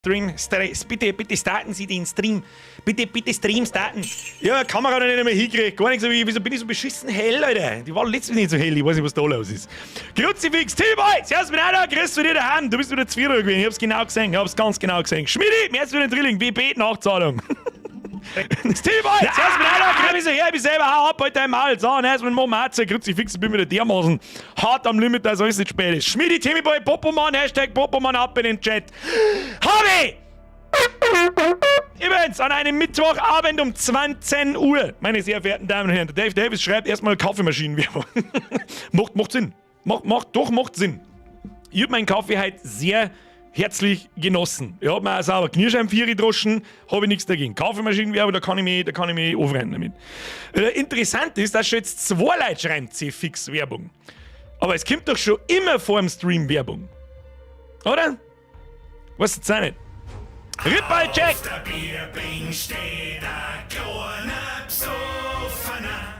Stream, bitte, bitte starten Sie den Stream. Bitte, bitte Stream starten. Ja, Kamera noch nicht einmal hingekriegt. Gar nichts. Wieso bin ich so beschissen hell, Alter? Die war letztes Mal nicht so hell. Ich weiß nicht, was da los ist. Kruzifix, T-Boy! Servus, bin auch da. Grüß zu dir daheim. Du bist wieder zu gewesen. Ich hab's genau gesehen. Ich hab's ganz genau gesehen. Schmidi, mehr als wieder den Drilling. WB, Nachzahlung. T-Boy! Servus, bin auch da. Grüß dich her. Ich bin selber. Hau ab, heute einmal. So, ne, mit Matze. Kruzifix, ich bin wieder dermaßen hart am Limit, dass alles nicht spät ist. Schmidi, Timmy Boy, Popoman, #Popoman ab in den Chat. Hobby! Übrigens, an einem Mittwochabend um 20 Uhr, meine sehr verehrten Damen und Herren, der Dave Davis schreibt erstmal Kaffeemaschinenwerbung. Macht Sinn. Doch, macht Sinn. Ich hab meinen Kaffee heute sehr herzlich genossen. Ich hab mir auch sauber Knirschheim-Vieri droschen, hab ich nichts dagegen. Kaffeemaschinenwerbung, da kann ich mich anfreunden damit. Interessant ist, dass schon jetzt zwei Leute schreiben, C-Fix-Werbung. Aber es kommt doch schon immer vor dem Stream Werbung. Oder? Weißt du jetzt auch nicht? Rippal Jack! Auf der Bierbänk steht ein kleiner Besoffener.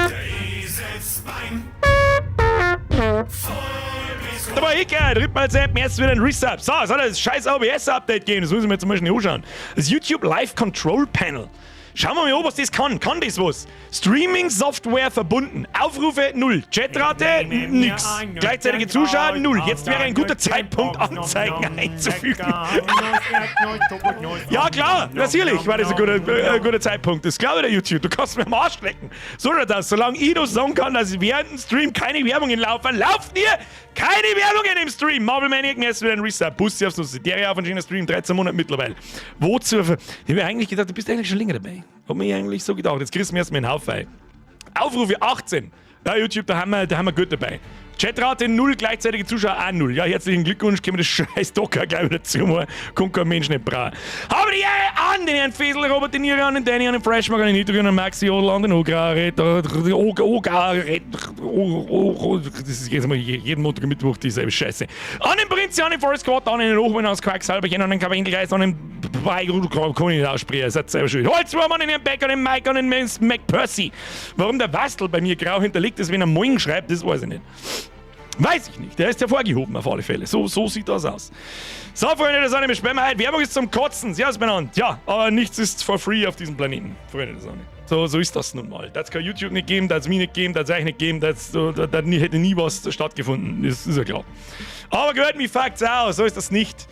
Der Eselsbein. Voll bis Da war ich geil. Rippal Sepp, erst wieder ein Resub. So, soll das scheiß OBS-Update geben? Das muss ich mir jetzt mal schnell anschauen. Das YouTube Live Control Panel. Schauen wir mal an, was das kann. Kann das was? Streaming-Software verbunden. Aufrufe 0. Chatrate nix. Gleichzeitige Zuschauer 0. Jetzt wäre ein guter Zeitpunkt, Anzeigen einzufügen. Ja, klar, natürlich war das ein guter Zeitpunkt. Das glaube ich der YouTube. Du kannst mir am Arsch lecken. So schaut das. Solange ich das sagen kann, dass während dem Stream keine Werbungen laufen, laufen hier keine Werbungen im Stream. Marvel Maniac, mir ist wieder ein Resub. Bussi aufs Nuss. Der auf einen schönen Stream, 13 Monate mittlerweile. Wozu? Ich hab mir eigentlich gedacht, du bist eigentlich schon länger dabei. Hab mir eigentlich so gedacht. Jetzt kriegst du mir erstmal einen Haufen. Aufrufe 18. Ja, YouTube, da haben wir gut dabei. Chatrate 0, gleichzeitige Zuschauer auch 0. Ja, herzlichen Glückwunsch, können wir das scheiß Docker gleich wieder zumachen. Kommt kein Mensch nicht brauchen. Habe die Ehre an den Herrn Fesel, Robert De Niro, an den Danny, an den Freshmark, an den Nitrogen, an den Maxi, Odel, an den Ogra, Ogra, das ist jetzt mal jeden Montag und Mittwoch dieselbe Scheiße. An den Prinz, an den Forest Squad, an den Hochmann aus Quacksalberchen, an den Kavenkelgeist, an den kann ich nicht aussprechen, seid selber schuld. Holzwurm, an den Herrn Beck, an den Mike, an den McPercy. Warum der Wastel bei mir grau hinterlegt ist, wenn er Moin schreibt, das weiß ich nicht. Weiß ich nicht. Der ist hervorgehoben auf alle Fälle. So sieht das aus. So, Freunde der Sonne, wir spielen heute. Werbung ist zum Kotzen. Sie ist benannt. Ja, aber nichts ist for free auf diesem Planeten, Freunde der Sonne. So ist das nun mal. Das kann YouTube nicht geben, das mir nicht geben, das euch nicht geben, das, da, da hätte nie was stattgefunden. Das ist ja klar. Aber gehört mir Facts aus, so ist das nicht.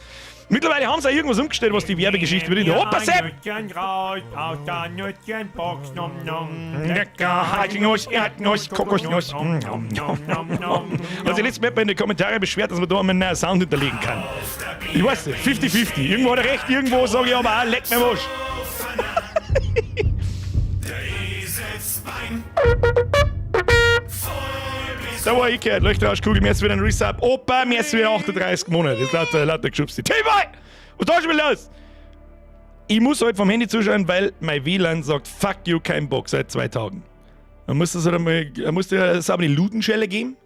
Mittlerweile haben sie auch irgendwas umgestellt, was die Werbegeschichte betrifft. Hoppa, Sepp! Nüsschen raus aus der Nüsschenbox, nom nom. Lecker, Haselnuss, Erdnuss, Kokosnuss. Nom, nom, nom, nom. Also letztes Mal in den Kommentaren beschwert, dass man da einen neuen Sound hinterlegen kann. Ich weiß nicht, 50-50. Irgendwo hat er recht, irgendwo sage ich aber auch, leck mir was. Der Eselsbein. Da war ich gehört, Leuchterarschkugel, mir ist wieder ein Resub. Opa, mir ist wieder 38 Monate. Das ist lauter, lauter geschubst. T-Boy! Was da schon wieder los? Ich muss heute vom Handy zuschauen, weil mein WLAN sagt, fuck you, kein Bock, seit 2 Tagen. Dann musst du halt einmal, dann musst du ja sauber die Lutenschelle geben.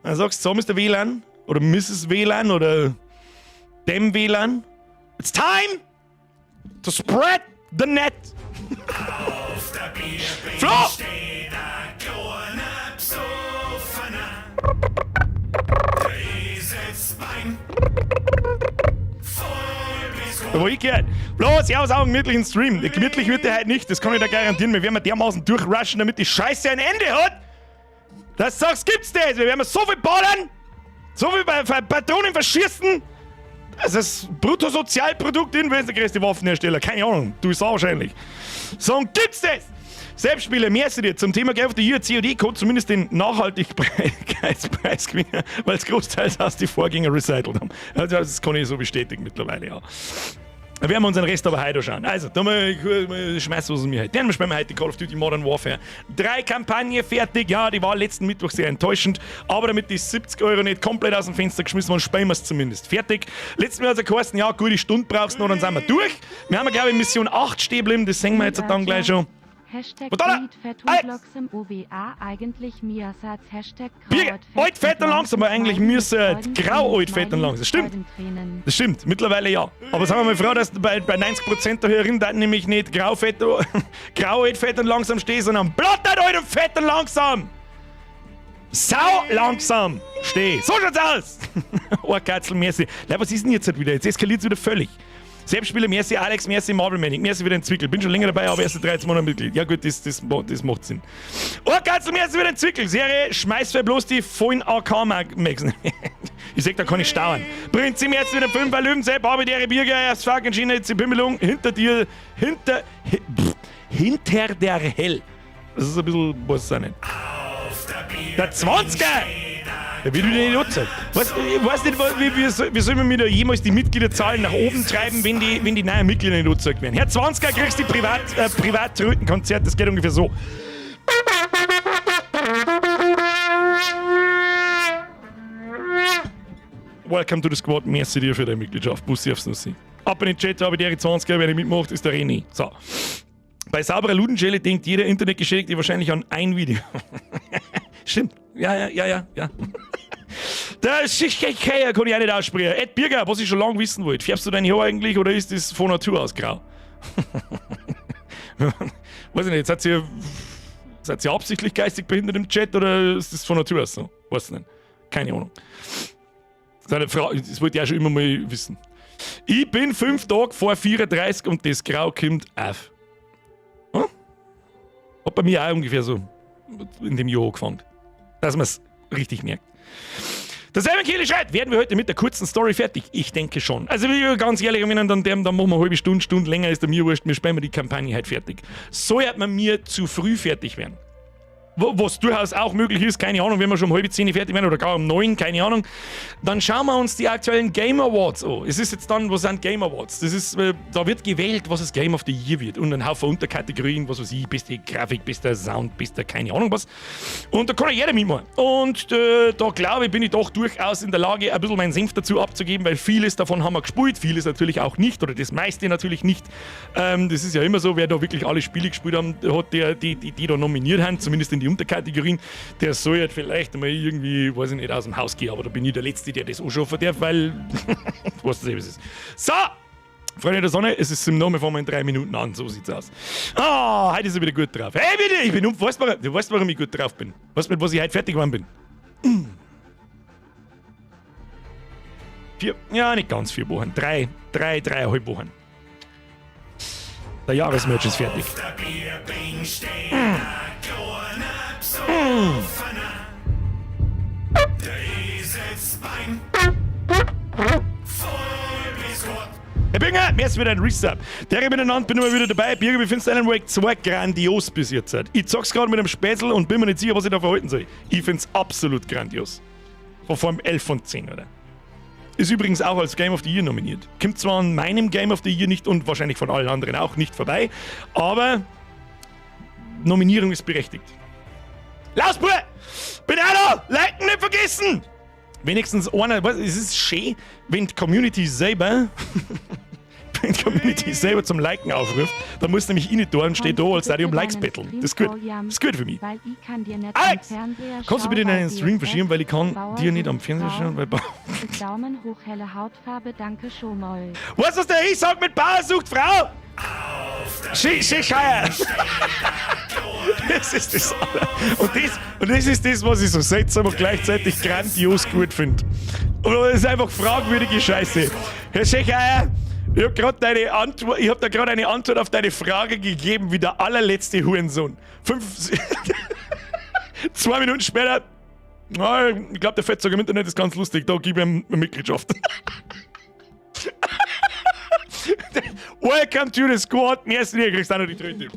Dann sagst du, so Mr. WLAN oder Mrs. WLAN oder dem WLAN. It's time to spread the net. Auf der Bierbank Flo! steht ein kleiner Besoffener. Der Eselsbein. Voll bis Da war ich gehört. Bloß, ja, auch einen gemütlichen Stream. Gemütlich wird der heute nicht, das kann ich dir garantieren. Wir werden dermaßen durchrushen, damit die Scheiße ein Ende hat. Das sagst, gibt's das. Wir werden so viel ballern, so viel Patronen verschießen. Das ist das Bruttosozialprodukt in, wer ist der größte Waffenhersteller? Keine Ahnung, du bist wahrscheinlich. So, und gibt's das? Selbstspieler, merci dir. Zum Thema Game of the Year, COD konnte zumindest den Nachhaltigkeitspreis gewinnen, weil es großteils aus die Vorgänger recycelt haben. Also das kann ich so bestätigen mittlerweile, ja. Da werden wir uns den Rest aber heute anschauen. Also, da mal, schmeißen wir es mir heute. Dann spielen wir heute Call of Duty Modern Warfare 3 Kampagne fertig. Ja, die war letzten Mittwoch sehr enttäuschend. Aber damit die 70 € nicht komplett aus dem Fenster geschmissen waren, spielen wir es zumindest fertig. Letztes Mal hat es geheißen, ja, gute Stunde brauchst du noch, dann sind wir durch. Wir haben, glaube ich, Mission 8 stehen geblieben, das sehen wir jetzt dann gleich schon. Hashtag Madonna! Beat Fett Alex! und langsam OBA eigentlich Miasatz Hashtag Birgit, alt, fett und langsam, aber eigentlich müsste grau, alt, fett und langsam. Stimmt. Das stimmt, mittlerweile ja. Aber sagen wir mal froh, dass bei 90% der Hörerinnen da nämlich nicht grau, fett, grau, alt, fett und langsam stehen, sondern blattert, alt und fett und langsam. Sau langsam steh. So schaut's aus! Ohrkatzel, merci. Leute, was ist denn jetzt halt wieder? Jetzt eskaliert's wieder völlig. Selbstspieler, merci Alex, merci Marvel Manic, merci wieder entwickelt. Bin schon länger dabei, aber erst seit 13 Monaten Mitglied. Ja gut, das macht Sinn. Ohrkatzel, merci wieder entwickelt. Serie, schmeiß für bloß die vollen AK-Max. Ich sag, da kann ich stauern. Prinzip jetzt wieder 5 Löwensepp, habe der Birger, erst fucking Schiene, jetzt die Pimmelung, hinter dir, hinter, pff, hinter der Hell. Das ist ein bisschen, weiß ich auch nicht. Der 20er! Der wird wieder nicht angezeigt. Ich weiß nicht, wie soll man mir da jemals die Mitgliederzahlen nach oben treiben, wenn die neuen Mitglieder nicht angezeigt werden? Herr 20er, kriegst die Privat-Trötenkonzert, das geht ungefähr so. Welcome to the squad, merci dir für deine Mitgliedschaft. Bussi aufs Nussi. Ab in den Chat, habe ich die 20er, wer nicht mitmacht, ist der René. So. Bei sauberer Ludenschelle denkt jeder Internetgeschädigte wahrscheinlich an ein Video. Stimmt. Ja. Der Schichkeher kann ich auch nicht aussprechen. Ed Birger, was ich schon lange wissen wollte. Färbst du dein Haar eigentlich oder ist das von Natur aus grau? Weiß ich nicht, seid ihr absichtlich geistig behindert im Chat oder ist das von Natur aus so? Weiß ich nicht. Keine Ahnung. Seine Frau, das wollte ich auch schon immer mal wissen. Ich bin 5 Tage vor 34 und das Grau kommt auf. Hm? Hat bei mir auch ungefähr so in dem Jahr angefangen. Dass man's richtig merkt. Der Simon Kehle schreit, werden wir heute mit der kurzen Story fertig? Ich denke schon. Also ganz ehrlich, wenn dann, dann machen wir eine halbe Stunde, Stunde länger, ist der mir wurscht, wir spielen die Kampagne heute fertig. Soll man mir zu früh fertig werden? Was durchaus auch möglich ist, keine Ahnung, wenn wir schon um 9:30 fertig werden oder gar um 9, keine Ahnung, dann schauen wir uns die aktuellen Game Awards an. Es ist jetzt dann, was sind Game Awards? Das ist, da wird gewählt, was das Game of the Year wird und ein Haufen Unterkategorien, was weiß ich, beste Grafik, bester Sound, bester keine Ahnung was. Und da kann ja jeder mitmachen. Und da glaube ich, bin ich doch durchaus in der Lage, ein bisschen meinen Senf dazu abzugeben, weil vieles davon haben wir gespielt, vieles natürlich auch nicht oder das meiste natürlich nicht. Das ist ja immer so, wer da wirklich alle Spiele gespielt haben, hat, der, die, die, die da nominiert haben, zumindest in die Unterkategorien, der soll halt vielleicht einmal irgendwie, weiß ich nicht, aus dem Haus gehen, aber da bin ich der Letzte, der das anschaffen darf, weil, du weißt eh, was es ist. So! Freunde der Sonne, es ist im Namen fangen wir in 3 Minuten an, so sieht's aus. Ah, heute ist er wieder gut drauf. Hey, bitte, ich bin unfassbar, du weißt, warum ich gut drauf bin. Weißt du, mit was ich heute fertig geworden bin? 4, ja, nicht ganz 4 Wochen, 3, 3, dreieinhalb Wochen. Der Jahresmerch ist fertig. Herr Binger, mir ist wieder ein Resub. Der miteinander bin immer wieder dabei. Birger, wie findest du Alan Wake 2 grandios bis jetzt? Ich zock's gerade mit einem Spätzl und bin mir nicht sicher, was ich da verhalten soll. Ich find's absolut grandios. Von Form 11 von 10, oder? Ist übrigens auch als Game of the Year nominiert. Kommt zwar an meinem Game of the Year nicht und wahrscheinlich von allen anderen auch nicht vorbei, aber Nominierung ist berechtigt. Laus, Bub! Bin auch da! Liken nicht vergessen! Wenigstens einer, was, es ist schön, wenn die Community selber, wenn die Community selber zum Liken aufruft, dann muss nämlich ich nicht da und steht da, als sei ich um Likes betteln. Das ist gut. Das ist gut für mich. Weil ich kann dir nicht Alex! am Fernseher Kannst du bitte schauen, deinen weil Stream verschieben, weil ich kann Bauer dir nicht am sucht Fernseher Frau. schauen, weil Bauer Daumen hoch, helle Hautfarbe, danke schon mal. Weißt du, was der ich sag mit Bauer sucht Frau? Scheier! Das ist das Aller. Und das ist das, was ich so seltsam und gleichzeitig grandios gut finde. Und das ist einfach fragwürdige Scheiße. Herr Schecheier, ich hab grad deine Antwort, ich hab da grad eine Antwort auf deine Frage gegeben, wie der allerletzte Hurensohn. 2 Minuten später, na, ich glaub, der Fettsack im Internet ist ganz lustig, da gib ich ihm eine Mitgliedschaft. Welcome to the squad. Merci, du kriegst auch noch die Tröte.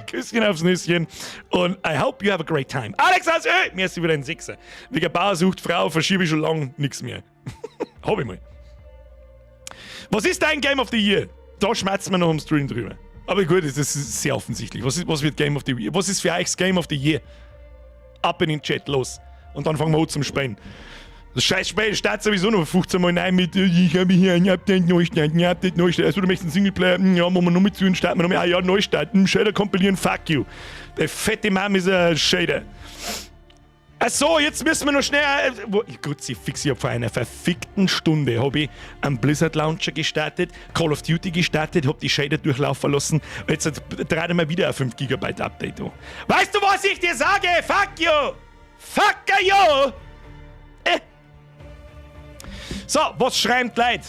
Küsschen aufs Nüsschen. Und I hope you have a great time. Alex aus Ö! Merci wieder ein Sechser. Wegen Bauer sucht Frau, verschiebe ich schon lang nix mehr. Hab ich mal. Was ist dein Game of the Year? Da schmerzt man noch im Stream drüber. Aber gut, das ist sehr offensichtlich. Was wird Game of the Year? Was ist für euch das Game of the Year? Ab in den Chat, los. Und dann fangen wir an zum Spielen. Das scheiß Spiel startet sowieso noch 15 Mal rein mit, ich habe hier ein Update, Neustart, ein Update, Neustart. Also du möchtest einen Singleplayer, ja, machen wir noch mit zu und starten wir noch mal. Ah ja, Neustart, Shader kompilieren, fuck you. Der fette Mann ist ein Shader. Ach so, jetzt müssen wir noch schnell. Wo, Kruzifix, ich hab vor einer verfickten Stunde hab ich einen Blizzard Launcher gestartet, Call of Duty gestartet, hab die Shader durchlaufen lassen. Jetzt dreht er mal wieder ein 5 Gigabyte Update an. Weißt du, was ich dir sage? Fuck you! Fucker you! Äh. So, was schreiben die Leute?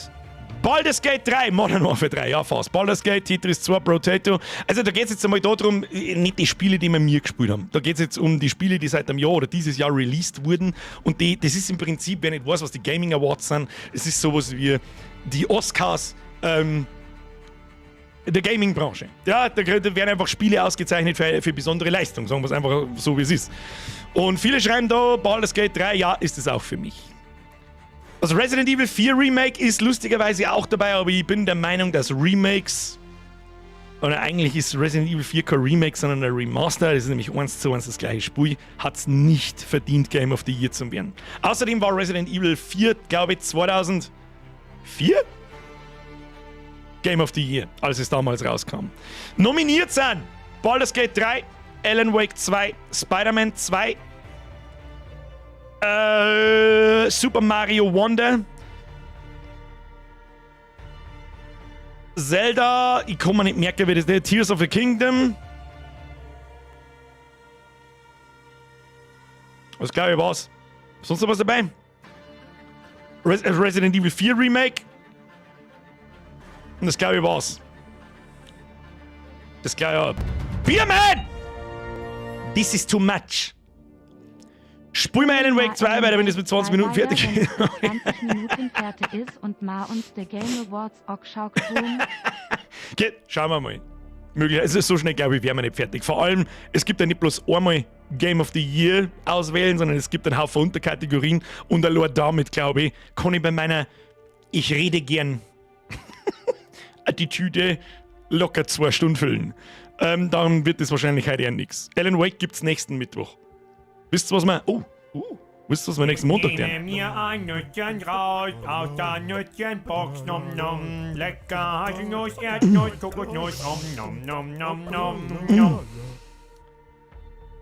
Baldur's Gate 3, Modern Warfare 3, ja fast. Baldur's Gate, Tetris 2, Brotato. Also da geht es jetzt einmal darum, nicht die Spiele, die wir mir gespielt haben. Da geht es jetzt um die Spiele, die seit einem Jahr oder dieses Jahr released wurden. Und die, das ist im Prinzip, wer nicht weiß, was die Gaming Awards sind, es ist sowas wie die Oscars der Gaming-Branche. Ja, da werden einfach Spiele ausgezeichnet für besondere Leistung, sagen wir es einfach so, wie es ist. Und viele schreiben da, Baldur's Gate 3, ja, ist es auch für mich. Also Resident Evil 4 Remake ist lustigerweise auch dabei, aber ich bin der Meinung, dass Remakes, oder eigentlich ist Resident Evil 4 kein Remake, sondern ein Remaster, das ist nämlich eins zu eins das gleiche Spiel, hat es nicht verdient, Game of the Year zu werden. Außerdem war Resident Evil 4, glaube ich, 2004 Game of the Year, als es damals rauskam. Nominiert sind Baldur's Gate 3, Alan Wake 2, Spider-Man 2, Super Mario Wonder, Zelda, ich kann mir nicht merken, wie das ist, Tears of the Kingdom. Was glaube ich war's. Sonst noch was dabei? Resident Evil 4 Remake. Und das glaube ich war's. Das glaube ich. Beerman! This is too much. Spul mal Alan Wake 2 weiter, wenn das mit 20 Minuten fertig ist. 20 Minuten fertig ist und ma uns der Game Awards auch schaut. Okay, schauen wir mal. Möglich, es ist so schnell, glaube ich, wären wir nicht fertig. Vor allem, es gibt ja nicht bloß einmal Game of the Year auswählen, sondern es gibt einen Haufen Unterkategorien und allein damit, glaube ich, kann ich bei meiner Ich rede gern Attitüde locker 2 Stunden füllen. Dann wird das wahrscheinlich heute eher nix. Alan Wake gibt's nächsten Mittwoch. Wisst ihr, was wir. Oh, wisst ihr, was wir nächsten Montag Ich tun? nehme mir ein Nüsschen raus aus der Nüsschenbox, nom nom. Lecker Haselnuss, Erdnuss, Kokosnuss, nom nom nom nom nom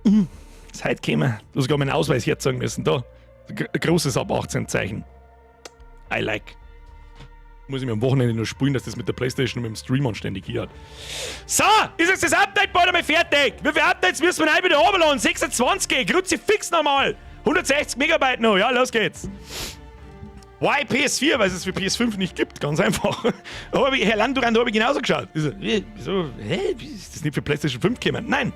nom. Ist heute gekommen. Du hast sogar meinen Ausweis herzeigen müssen. Da. Großes ab 18 Zeichen. I like. Muss ich mir am Wochenende nur spielen, dass das mit der Playstation und mit dem Stream anständig hier hat. So, ist jetzt das Update bald einmal fertig? Wie viele Updates müssen wir denn wieder runterladen? 26, Kruzifix nochmal. 160 Megabyte noch, ja, los geht's. Why PS4? Weil es es für PS5 nicht gibt, ganz einfach. Aber Herr Landurand, da habe ich genauso geschaut. Ich so, wieso, hä, wie ist das nicht für PlayStation 5 gekommen? Nein,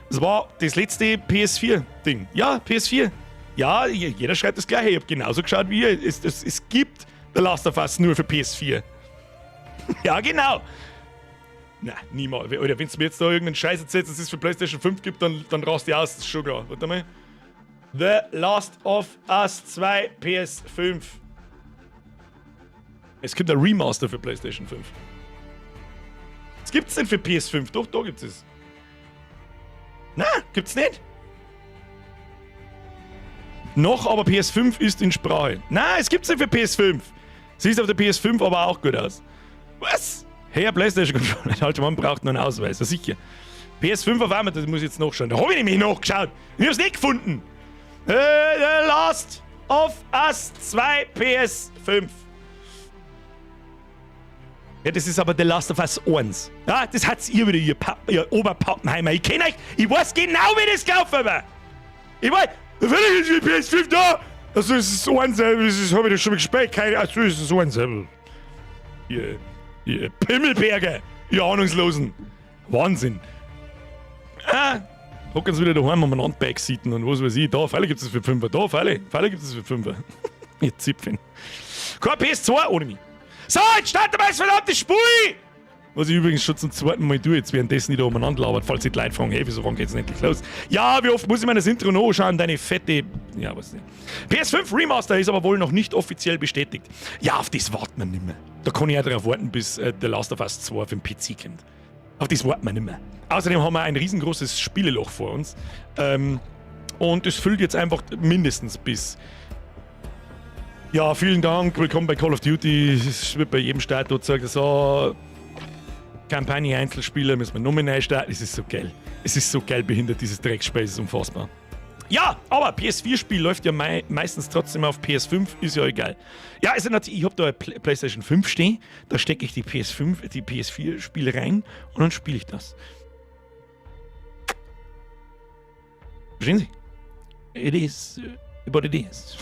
das war das letzte PS4-Ding. Ja, PS4. Ja, jeder schreibt das Gleiche. Ich habe genauso geschaut wie ihr. Es gibt The Last of Us nur für PS4. Ja, genau. Na, niemals. Oder wenn du mir jetzt da irgendeinen Scheiß erzählst, dass es für PlayStation 5 gibt, dann rast die aus. Das ist schon klar. Warte mal. The Last of Us 2 PS5. Es gibt ein Remaster für PlayStation 5. Was gibt's denn für PS5? Doch, da gibt's es. Na, gibt's nicht. Noch, aber PS5 ist in Sprache. Na, es gibt's nicht für PS5. Sieht auf der PS5 aber auch gut aus. Was? Hey, PlayStation Controller. Alter Mann braucht noch einen Ausweis, ja sicher. PS5 auf einmal, das muss ich jetzt nachschauen. Da hab ich nämlich nachgeschaut. Ich hab's nicht gefunden. The Last of Us 2 PS5. Ja, das ist aber The Last of Us 1. Ja, das hat's ihr wieder, ihr Oberpappenheimer. Ich kenn euch, ich weiß genau, wie das gelaufen war. Ich weiß, natürlich ist die PS5 da. Also, es ist 1, das ist, hab ich das schon mal gespielt. Keine, also, es ist 1. Ihr Pimmelberger, ihr Ahnungslosen. Wahnsinn. Ah, hocken sie wieder daheim umeinander backseaten und was weiß ich. Da, Pfeile gibt es für 5er. Da, Pfeile gibt es für 5er. Ihr Zipfen. Kein PS2 ohne mich. So, jetzt starten wir das verdammte Spiel! Was ich übrigens schon zum zweiten Mal tue, jetzt währenddessen ich da umeinander labert, falls die Leute fragen, hey, wieso wann geht's denn endlich los? Ja, wie oft muss ich mir das Intro noch anschauen, deine fette... Ja, was nicht. PS5 Remaster ist aber wohl noch nicht offiziell bestätigt. Ja, auf das warten wir nimmer. Da kann ich ja darauf warten, bis The Last of Us 2 auf den PC kommt. Auf das warten wir nimmer. Außerdem haben wir ein riesengroßes Spieleloch vor uns. Und es füllt jetzt einfach mindestens bis... Ja, vielen Dank, willkommen bei Call of Duty. Es wird bei jedem Start dort gesagt, so... Kampagne Einzelspieler müssen wir nochmal neu starten. Es ist so geil. Es ist so geil behindert, dieses Drecksspiel, es ist unfassbar. Ja, aber PS4-Spiel läuft ja meistens trotzdem auf PS5, ist ja egal. Ja, also natürlich, ich hab da eine PlayStation 5 stehen, da stecke ich die PS5, die PS4-Spiele rein und dann spiele ich das. Verstehen Sie? It is what it is.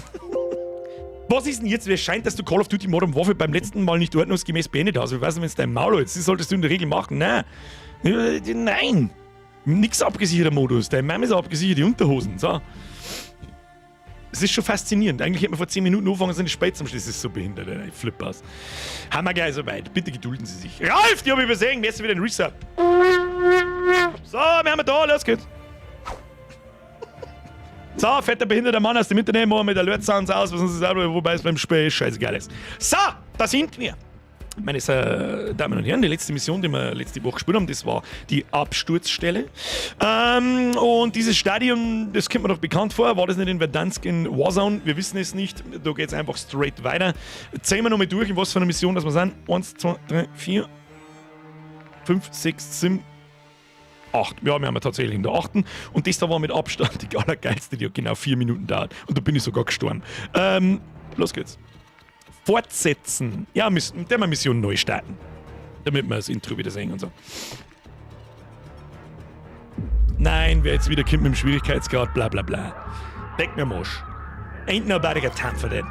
Was ist denn jetzt? Es scheint, dass du Call of Duty Modern Warfare beim letzten Mal nicht ordnungsgemäß beendet hast. Ich weiß nicht, wenn es dein Maul ist. Das solltest du in der Regel machen. Nein. Nein. Nix abgesicherter Modus. Dein Mama ist abgesichert, die Unterhosen. So. Es ist schon faszinierend. Eigentlich hätte man vor 10 Minuten anfangen sollen, spät zum Schluss. Das ist so behindert, Alter. Ich flippe aus. Haben wir gleich soweit. Bitte gedulden Sie sich. Ralf, die habe ich übersehen. Merci für den Resub. So, wir haben da. Los geht's. So, fetter behinderter Mann aus dem Internet, machen wir mit Alert Sounds aus, was uns das auch, wobei es beim Spiel scheißegal ist. So, da sind wir. Meine Damen und Herren, die letzte Mission, die wir letzte Woche gespielt haben, das war die Absturzstelle. Und dieses Stadion, das kommt mir doch bekannt vor, war das nicht in Verdansk in Warzone? Wir wissen es nicht. Da geht es einfach straight weiter. Zählen wir nochmal durch, in was für einer Mission das wir sind. 1, 2, 3, 4, 5, 6, 7, 8. Ja, wir haben ja tatsächlich in der 8. Und das da war mit Abstand die allergeilste, die hat genau 4 Minuten dauert. Und da bin ich sogar gestorben. Los geht's. Fortsetzen. Ja, müssen der Mission neu starten. Damit wir das Intro wieder sehen und so. Nein, wer jetzt wieder kommt mit dem Schwierigkeitsgrad, bla bla bla. Leck mir Mosch. Ain't nobody got time for that.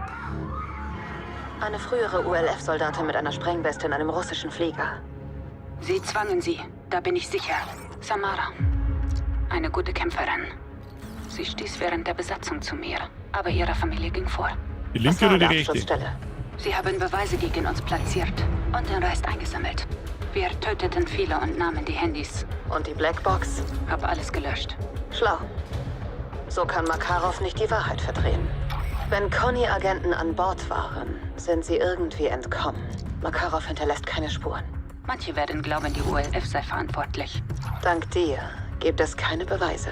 Eine frühere ULF-Soldatin mit einer Sprengweste in einem russischen Flieger. Sie zwangen sie, da bin ich sicher. Samara. Eine gute Kämpferin. Sie stieß während der Besatzung zu mir, aber ihre Familie ging vor. Die linke oder die rechte? Absturzstelle? Sie haben Beweise gegen uns platziert und den Rest eingesammelt. Wir töteten viele und nahmen die Handys. Und die Blackbox? Hab alles gelöscht. Schlau. So kann Makarov nicht die Wahrheit verdrehen. Wenn Conny-Agenten an Bord waren, sind sie irgendwie entkommen. Makarov hinterlässt keine Spuren. Manche werden glauben, die ULF sei verantwortlich. Dank dir gibt es keine Beweise.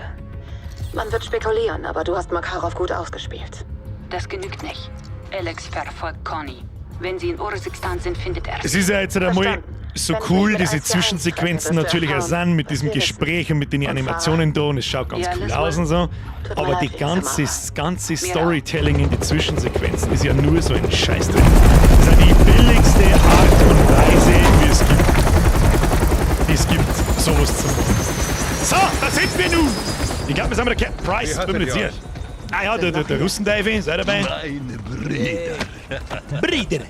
Man wird spekulieren, aber du hast Makarov gut ausgespielt. Das genügt nicht. Alex verfolgt Conny. Wenn sie in Urzikstan sind, findet er Es sie. ist ja jetzt einmal Verstanden. so Wenn ich cool, mit diese 1 zu 1 Zwischensequenzen treffe, wirst du natürlich auch erfahren, sind, mit was diesem wir wissen. Gespräch und mit den Und Animationen da und es schaut ganz Ja, cool alles aus wohl. und so. Tut mir Aber leid die wegen ganze, Samara. das ganze Mir auch. Storytelling in die Zwischensequenzen ist ja nur so ein Scheißdreck. Das ist ja die billigste Art und Weise, wie es gibt. Es gibt, sowas zu machen. So, da sind wir nun! Ich glaube, wir sind mit der Captain Price. Wie Bin mir nicht hattet sicher. ihr Ah ja, der Russenteufel, sei dabei. Meine Brüder. Brüder.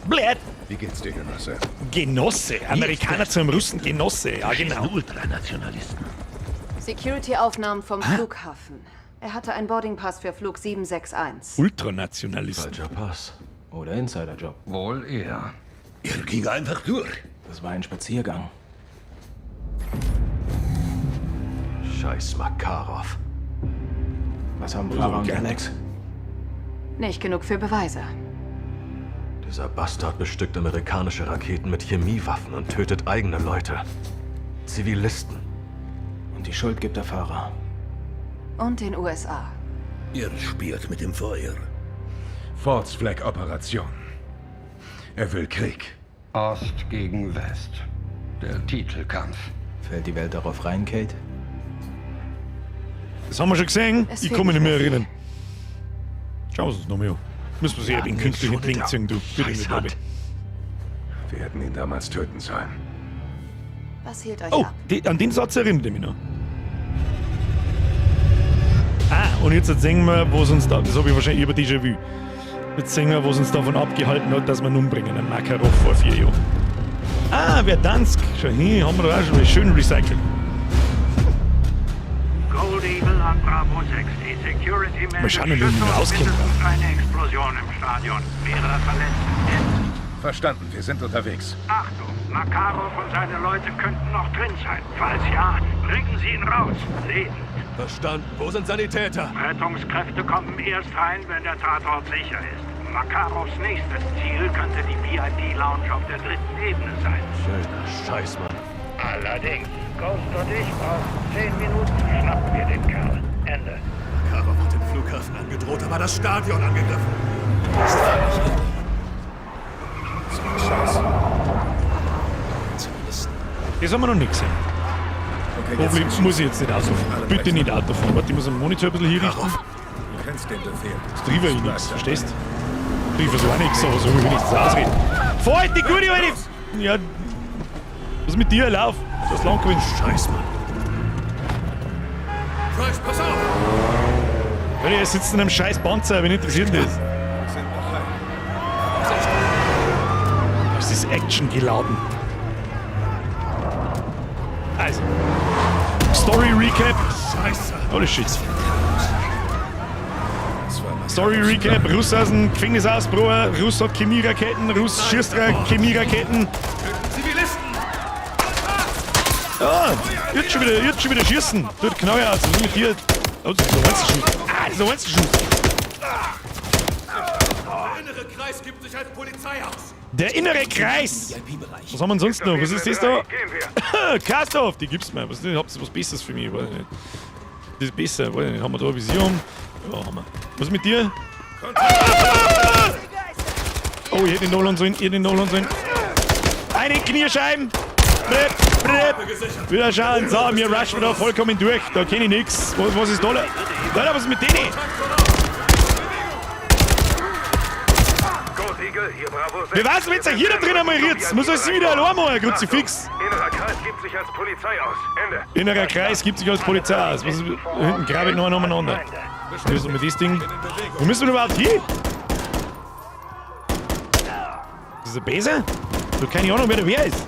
Blöd. Wie geht's dir, Genosse? Genosse. Amerikaner zum Russen Genosse. Ja, genau. Ultranationalisten. Security-Aufnahmen vom Flughafen. Er hatte einen Boardingpass für Flug 761. Ultranationalisten. Falscher Pass. Oder Insiderjob. Wohl eher. Er ging einfach durch. Das war ein Spaziergang. Scheiß Makarov. Was haben Fahrer und okay. Alex? Nicht genug für Beweise. Dieser Bastard bestückt amerikanische Raketen mit Chemiewaffen und tötet eigene Leute. Zivilisten. Und die Schuld gibt der Fahrer. Und den USA. Er spielt mit dem Feuer. Forts Flag Operation. Er will Krieg. Ost gegen West. Der Titelkampf. Fällt die Welt darauf rein, Kate? Das haben wir schon gesehen. Es Ich fehlt kann mich nicht mehr nicht mehr erinnern. Schauen wir uns noch mal an. Müssen wir sich eben künstlich entgegenziehen, du. Bitte nicht, Hand. Wir hätten ihn damals töten sollen. Was hielt euch Oh, ab? an den Satz erinnert ich mich noch. Ah, und jetzt sehen wir, was uns da. Das habe ich wahrscheinlich über Déjà-vu. Jetzt sehen wir, was uns davon abgehalten hat, dass wir ihn umbringen, einen Makarov vor 4 Jahren. Ah, Verdansk. Schau hin, haben wir da auch schon mal schön recycelt. Gold Eagle an Bravo 6. Die Security Mal schauen, ob wir ihn rauskommen. mindestens eine Explosion im Stadion. Mehrere Verletzte. Verstanden, wir sind unterwegs. Achtung, Makarov und seine Leute könnten noch drin sein. Falls ja, bringen Sie ihn raus. Lebend. Verstanden. Wo sind Sanitäter? Rettungskräfte kommen erst rein, wenn der Tatort sicher ist. Makarovs nächstes Ziel könnte die VIP-Lounge auf der dritten Ebene sein. Schöner Scheiß, Mann. Allerdings, Ghost und ich brauchen 10 Minuten. Schnappen wir den Kerl. Ende. Makarov hat den Flughafen angedroht, aber das Stadion angegriffen. So ein Scheiß. Das haben wir noch nicht gesehen. Okay, Problem muss ich jetzt nicht Auto fahren. Alle Bitte nicht Auto fahren. Warte, ich muss am Monitor ein bisschen hier richten. Du kennst den Befehl. Das trifft ich nichts, verstehst? Trifft so auch nichts, aber so will ich wenigstens ausreden. Fahr halt die gute alte! Ja. Was ist mit dir? Lauf! Du hast lang gewinnt. Scheiß, Mann. Price, pass auf! Leute, ihr sitzt in einem scheiß Panzer, wen interessiert denn das? Das ist Action geladen. Also. Story Recap. Scheiße. Holy shit. Story Recap. Russ aus dem Gefängnis ausgebrochen. Russ hat Chemieraketen. Russ schießt Chemieraketen. Zivilisten! Ah, jetzt schon wieder schießen. Tut Knall aus. Was ist mit dir? Oh, das ist ein Einzelschuss. Ah, das ist ein Einzelschuss. Der innere Kreis gibt sich als Polizei aus. Der innere Kreis. Was haben wir denn sonst noch? Was ist das da? Cast-Off, die gibt's mir. Was ist denn? Habt ihr was Besseres für mich? Weiß ich nicht. Das ist besser. Weiß ich nicht. Haben wir da ein Visier um? Ja, haben wir. Was ist mit dir? Ah! Oh, ich hätte ihn holen sollen. Ich hätte ihn holen sollen. Eine Kniescheiben. Blip, blip. Wieder schauen. So, mir rushen wir da vollkommen durch. Da kenne ich nix. Was ist da? Alter, was ist mit denen? Wer weiß, wenn ihr hier da drin einmal rührt? Muss euch wieder allein machen, Kruzifix. Innerer Kreis gibt sich als Polizei aus. Ende. Innerer Kreis gibt sich als Polizei aus. Was ist, da hinten grabe ich noch einen umeinander. Was ist mit dem Ding? Wo müssen wir überhaupt hin? Ist das ein Besen? Ich hab keine Ahnung, wer der wer ist.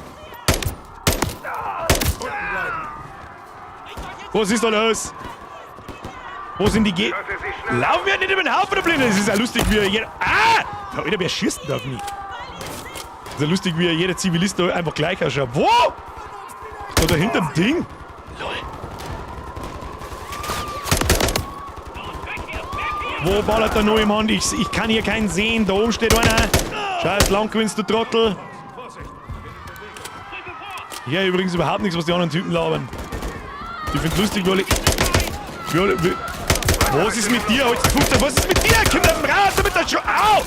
Was ist da los? Wo sind die Ge... Laufen wir nicht über den Haufen, der Blinde? Das ist ja lustig, wie jeder... Ah! Alter, wer schießt denn da auf mich? Das ist ja lustig, wie jeder Zivilist da einfach gleich ausschaut. Wo? Da dahinter dem Ding? Lol. Wo ballert da noch jemand? Ich kann hier keinen sehen. Da oben steht einer. Scheiß, lang gewinnst du Trottel. Hier übrigens überhaupt nichts, was die anderen Typen labern. Ich find's lustig, weil ich... Was ist mit dir? Was ist mit dir? Komm da raus damit das schon. Au!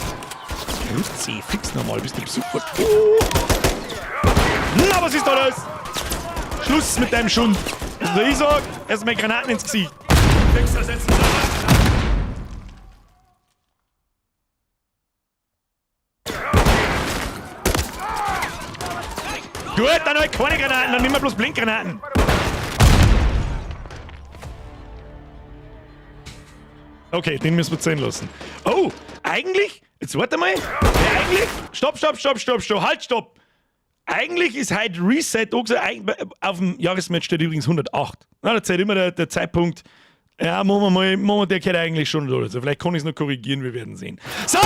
Kruzifix, fix nochmal, bist du super. Oh. Na, was ist da los? Schluss mit deinem Schund. Also ich sag, erstmal Granaten ins Gesicht. Gut, dann halt keine Granaten, dann nehmen wir bloß Blinkgranaten. Okay, den müssen wir zählen lassen. Oh, eigentlich? Jetzt warte mal. Ja, eigentlich? Stopp, stopp, stopp, stopp, stopp. Halt, stopp. Eigentlich ist heute Reset auf dem Jahresmatch steht übrigens 108. Na, da zählt immer der Zeitpunkt. Ja, machen wir mal, der gehört eigentlich schon da. Also vielleicht kann ich es noch korrigieren, wir werden sehen. So,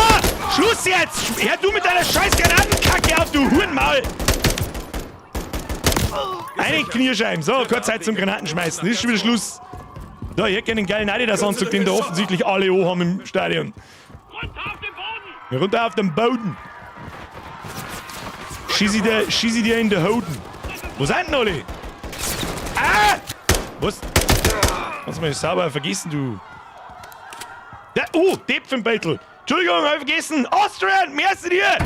Schluss jetzt! Hör du mit deiner scheiß Granatenkacke auf, du Hurenmaul! Eine Kniescheiben. So, kurz Zeit zum Granatenschmeißen. Ist schon wieder Schluss. Da, ich hätte gerne den geilen Adidas-Anzug, den da offensichtlich alle haben im Stadion. Runter auf den Boden! Runter auf den Boden! Schieß ich dir in den Hoden. Wo sind denn alle? Ah! Was? Hast du mal sauber vergessen, du. Ja, oh, Depfenbeutel. Entschuldigung, hab ich vergessen. Austrian, merci dir!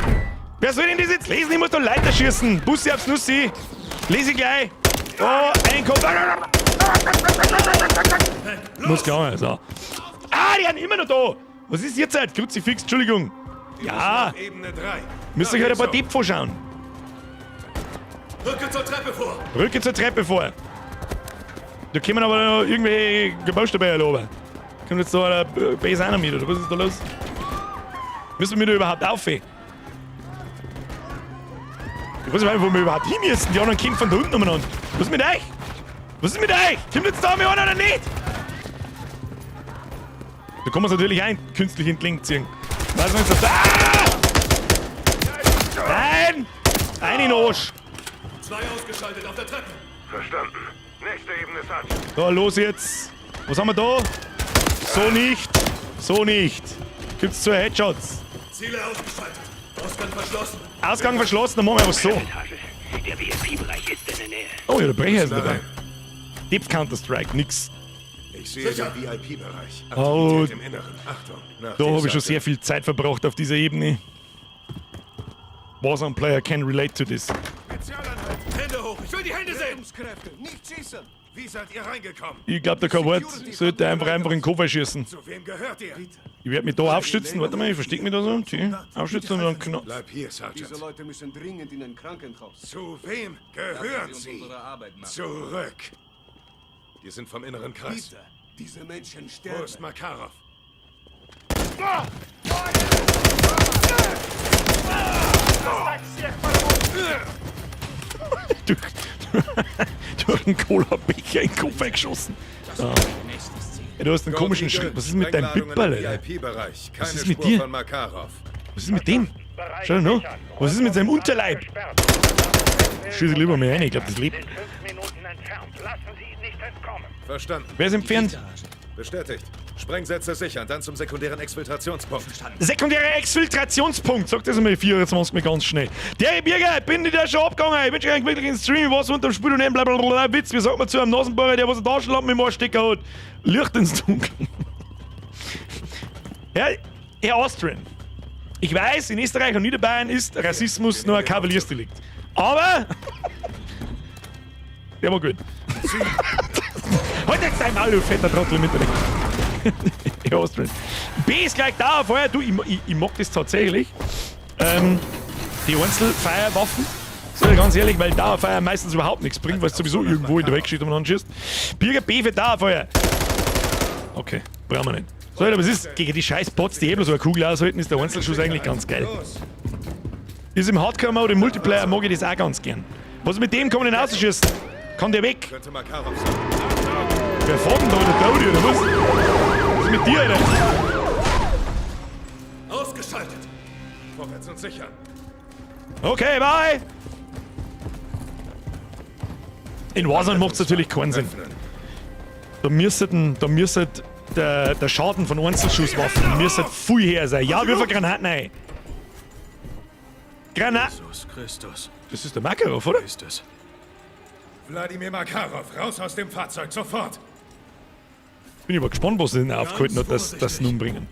Wer soll denn das jetzt lesen? Ich muss da Leiter schießen. Bussi aufs Nussi. Lese ich gleich. Oh, ein Kopf. Muss gegangen, so. Ah, die sind immer noch da. Was ist jetzt halt? Kruzifix, Entschuldigung. Ja. Müsst ihr euch halt ein paar Depp vorschauen. Rücke zur Treppe vor. Rücke zur Treppe vor. Da kommen aber noch irgendwelche Gebäude dabei erlauben. Kommt jetzt da der Base einer mit, oder was ist da los? Müssen wir da überhaupt auf? Ich weiß nicht, wo wir überhaupt hin müssen. Die anderen kommen von da unten umeinander. Was ist mit euch? Was ist mit euch? Kommt jetzt da mit einer oder nicht? Da kann man es natürlich ein künstlich in den Link ziehen. Weiß nicht, was da. Ah! Nein! Ein in den Arsch! Zwei ausgeschaltet auf der Treppe. Verstanden. Nächste Ebene, Sergeant. So, los jetzt. Was haben wir da? So nicht. So nicht. Gibt's zwei Headshots. Ziele ausgeschaltet. Ausgang verschlossen. Ausgang verschlossen, dann machen wir einfach so. Der VIP-Bereich ist in der Nähe. Oh ja, der Brecher ist dabei. Deep Counter-Strike, nix. Ich sehe den VIP-Bereich. Oh, Aktivität im Inneren. Achtung. Nach da dem habe ich schon Sergeant. sehr viel Zeit verbracht auf dieser Ebene. Warzone Player can relate to this. Spezialeinheit. Hände hoch. Ich will die Hände sehen. Rettungskräfte, nicht schießen. Wie seid ihr reingekommen? Ich glaube, da kein Wort. Sollte einfach in den Koffer schießen. Zu wem gehört ihr? Ich werde mich da aufstützen. Warte mal, ich verstecke mich da so. Tja, aufstützen und dann knapp. Bleib hier, Sergeant. Diese Leute müssen dringend in ein Krankenhaus. Zu wem gehören sie? Unsere Arbeit machen. Zurück. Die sind vom inneren Kreis. Bitte, Diese Menschen sterben. Wo ist Makarov? Du hast einen Cola-Becher in den Kopf eingeschossen. Ja. Ja, du hast einen komischen Schritt. Was ist mit deinem Pipperl, Alter? Was ist mit dir? Was ist mit dem? Schau noch. Was ist mit seinem Unterleib? Schieße lieber mal rein, ich glaube, das lebt. Verstanden. Wer ist entfernt? Bestätigt. Sprengsätze sichern, dann zum sekundären Exfiltrationspunkt. Sekundärer Exfiltrationspunkt, sagt das einmal 24 mal ganz schnell. Der Birger, bin ich da schon abgegangen? Ich bin schon wirklich ins Stream, was unterm Spiel und blablabla. Witz, wie sagt man zu einem Nasenbohrer, der was einen Taschenlampen im Arschstecker hat? Licht ins Dunkeln. Herr Austrian, ich weiß, in Österreich und Niederbayern ist Rassismus nur ein Kavaliersdelikt. Aber. Der war gut. Halt jetzt dein Maul, du fetter Trottel im Internet. Herr Austrian. B ist gleich da, vorher. Du, ich mag das tatsächlich. Die Einzelfeuerwaffen. Sag ich ganz ehrlich, weil Dauerfeuer meistens überhaupt nichts bringt, weil es sowieso irgendwo in der Weggeschichte umeinander schießt. Birger B für Dauerfeuer. Okay, brauchen wir nicht. So, aber es ist gegen die scheiß Bots, die eh bloß so eine Kugel aushalten, ist der Einzelschuss eigentlich ganz geil. Ist im Hardcore-Mode, im Multiplayer mag ich das auch ganz gern. Was mit dem kann man nicht rausschießen? Kann der weg? Könnte Makarov sein. Wer fährt denn da? Der Dodi oder was? Was ist mit dir, Alter? Ausgeschaltet! Vorwärts und sichern. Okay, bye! In Warzone macht es natürlich keinen Sinn. Da müsste der Schaden von Einzelschusswaffen müsste viel höher sein. Ja, wirf eine Granaten rein. Granat! Jesus Christus. Das ist der Makarov, oder? Ist es. Wladimir Makarov, raus aus dem Fahrzeug, sofort! Bin ich aber gespannt, was sie denn aufgehalten hat, dass das nun bringen.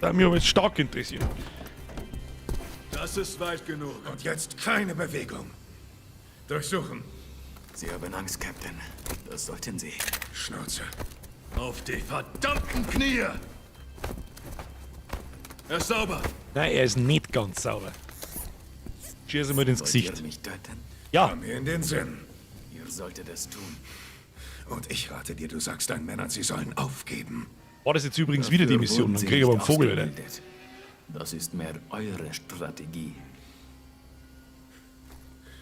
Da hat mich aber jetzt stark interessiert. Das ist weit genug. Und jetzt keine Bewegung. Durchsuchen. Sie haben Angst, Captain. Das sollten Sie. Schnauze. Auf die verdammten Knie! Er ist sauber. Nein, er ist nicht ganz sauber. Schieß ihm mal ins Wollt Gesicht. ihr mich töten? Ja. Komm mir in den Sinn. Ihr solltet es tun. Und ich rate dir, du sagst deinen Männern, sie sollen aufgeben. War das jetzt übrigens wieder die Dafür Mission? wurden Dann sie krieg ich aber einen nicht Vogel, Alter. ausgebildet. Das ist mehr eure Strategie.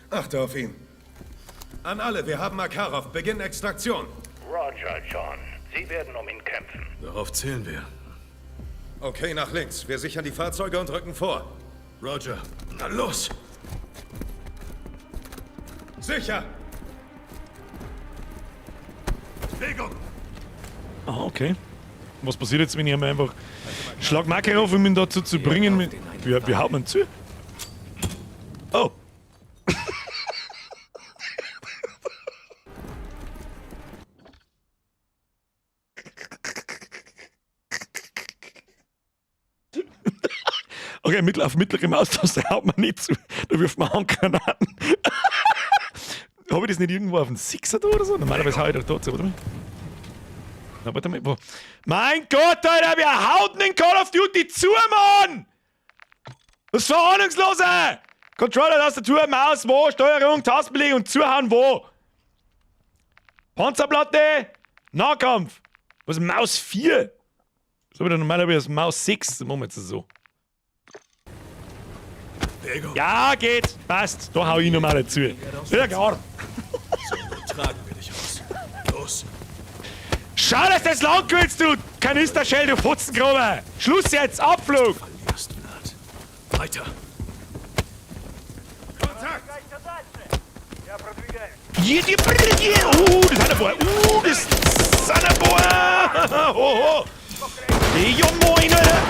Achte auf ihn. An alle, wir haben Makarov. Beginn Extraktion. Roger, John. Sie werden um ihn kämpfen. Darauf zählen wir. Okay, nach links. Wir sichern die Fahrzeuge und rücken vor. Roger, na los! Sicher! Bewegung! Ah, okay. Was passiert jetzt, wenn ich einmal einfach Schlag Makarov, um ihn dazu zu bringen? Wie haut man zu? Oh. Okay, auf mittlere Maustaste haut man nicht zu. Da wirft man Handgranaten. Habe ich das nicht irgendwo auf dem Sixer da oder so? Normalerweise hau ich da zu, warte mal. Na, warte mal. Wo? Mein Gott, Alter, wir hauten den Call of Duty zu, Mann! Was für Ahnungslose! Controller, Tastatur, Maus, wo? Steuerung, Tastenbelegung und zuhauen, wo? Panzerplatte, Nahkampf. Was ist Maus 4? Was habe ich denn normalerweise Maus 6? Das machen wir jetzt so. Ja, geht. Passt. Da hau ich nochmal dazu. Ja, klar. So, tragen wir dich raus. Los. Schau, dass das lang willst, du Kanisterschell, du Fotzengrube. Schluss jetzt, Abflug. Verlierst, Vlad. Weiter. Kontakt! Das sind ein paar. Das sind ein paar. Hoho. Ja, moin, Alter.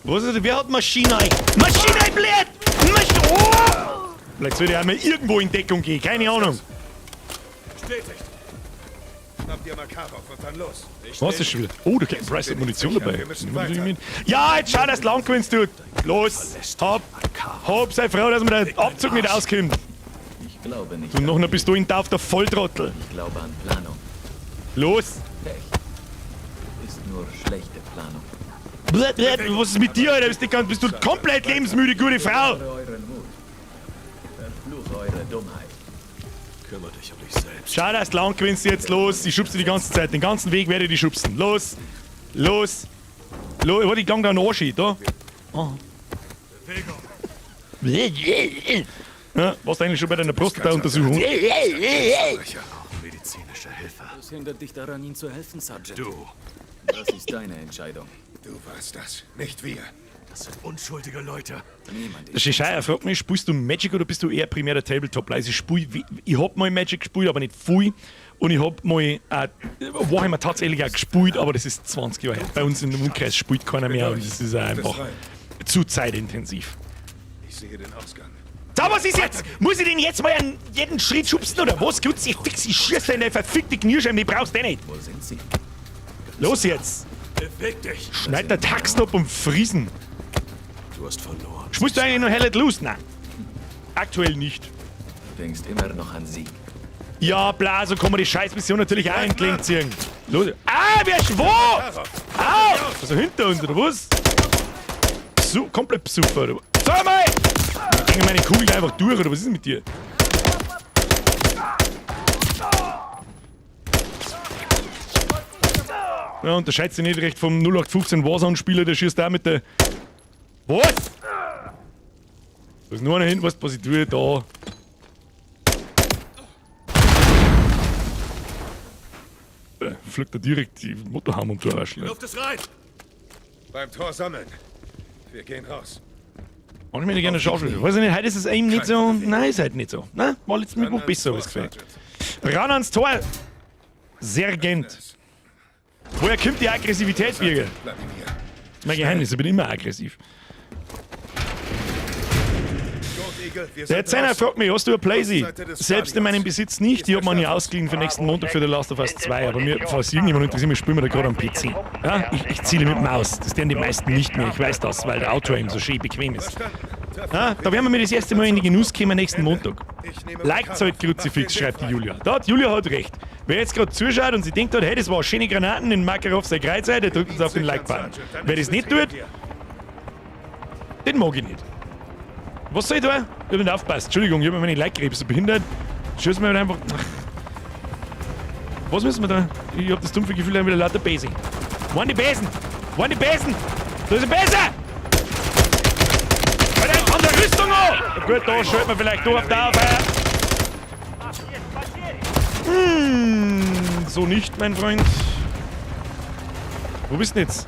Was ist das? Wer hat Maschine? Maschine, blöd! Maschine! Oh! Vielleicht soll ich einmal irgendwo in Deckung gehen, keine Ahnung. Bestätigt. Schnapp dir Makarov und dann los. Was ist schon wieder? Oh, da Captain Price hat Munition dabei. Wir müssen weiter. Ja, jetzt schau, dass du lang gewinnst, du. Los, hopp, hopp, sei froh, dass mir der Abzug nicht auskommt. Ich glaube nicht. Du noch bist du in der Volltrottel. Ich glaube an Planung. Los. Pech ist nur schlechte Planung. Blä, blä, was ist mit dir, Alter? Bist du komplett lebensmüde, gute Frau? Euren Mut. Verfluche eure Dummheit. Kümmere dich um dich selbst. Schau, dass du lang gewinnst jetzt los. Ich schubse die ganze Zeit. Den ganzen Weg werde ich die schubsen. Los! Los! Los! Warte, ich gang da noch da. Oh. Ja, warst du eigentlich schon bei deiner Prostata-Untersuchung? Medizinische Hilfe. Was hindert dich daran, ihnen zu helfen, Sergeant? Du. Das ist deine Entscheidung. Du warst das, nicht wir. Das sind unschuldige Leute. Niemand Der Shishaya fragt mich, spielst du Magic oder bist du eher primär der Tabletop? Also ich spiel, ich hab mal Magic gespielt, aber nicht viel. Und ich hab mal Warhammer tatsächlich auch gespielt, aber das ist 20 Jahre her. Bei uns im Umkreis spielt keiner mehr und das ist einfach zu zeitintensiv. Ich sehe den Ausgang. So, was ist jetzt? Muss ich den jetzt mal an jeden Schritt schubsen oder was? Gut, ich fix, ich schieß dir in deine verfickte Kniescheibe, die brauchst du eh nicht. Wo sind sie? Los jetzt! Beweg dich! Schneid der Taxen ab und friesen. Du hast verloren. Spielst du eigentlich noch Hell Let Loose? Nein. Aktuell nicht. Du denkst immer noch an sie. Ja, bla, so kann man die Scheißmission natürlich auch entgegenziehen. ziehen. Los. Ah, wer ist wo? Au! Also hinter uns, oder was? So, komplett besoffen, oder was? Sag mal! Ich hänge meine Kugel einfach durch, oder was ist mit dir? Ja, unterscheidet sich nicht recht vom 0815 Warzone-Spieler, der schießt da mit der... Was? Da ist nur einer hinten, weißt du, was ich tue? Da. Pflückt er direkt die Motorhaube und Torwaschel. Luft ist rein! Beim Tor sammeln. Wir gehen raus. Manchmal hätte ich gerne Schauspieler. Weiß ich nicht, heute ist es eben nicht so. Nein, ist halt nicht so. Na, war letzten Mittwoch besser, hab ich das Gefühl. Ran ans Tor! Sergent. Woher kommt die Aggressivität, Birger? Mein Geheimnis, ich bin immer aggressiv. Der Zehner fragt mich, hast du eine Playsee? Selbst in meinem Besitz nicht. Die hat man ja ausgeliehen für nächsten Montag für The Last of Us 2. Aber mir, falls irgendjemand interessiert, mich spielen wir da gerade am PC. Ja, ich ziele mit Maus. Das tun die meisten nicht mehr. Ich weiß das, weil der Auto eben so schön bequem ist. Ja, da werden wir mir das erste Mal in den Genuss kommen nächsten Montag. Liked halt Kruzifix, schreibt die Julia. Da hat Julia hat recht. Wer jetzt gerade zuschaut und sich denkt hat, hey, das war schöne Granaten in Makarov sein Kreuzei, der drückt uns auf den Like-Button. Wer das nicht tut, den mag ich nicht. Was soll ich da? Ich hab nicht aufgepasst. Entschuldigung, ich hab mir meine Like-Krebs behindert. Schieß mir halt einfach. Ach. Was müssen wir da? Ich hab das dumpfe Gefühl, da wieder lauter Besen. Wo sind die Besen? Wo sind die Besen? Da ist ein Besen! Alter, an der Rüstung an! Ja, gut, da schalten wir vielleicht auf da auf. So nicht, mein Freund. Wo bist du denn jetzt?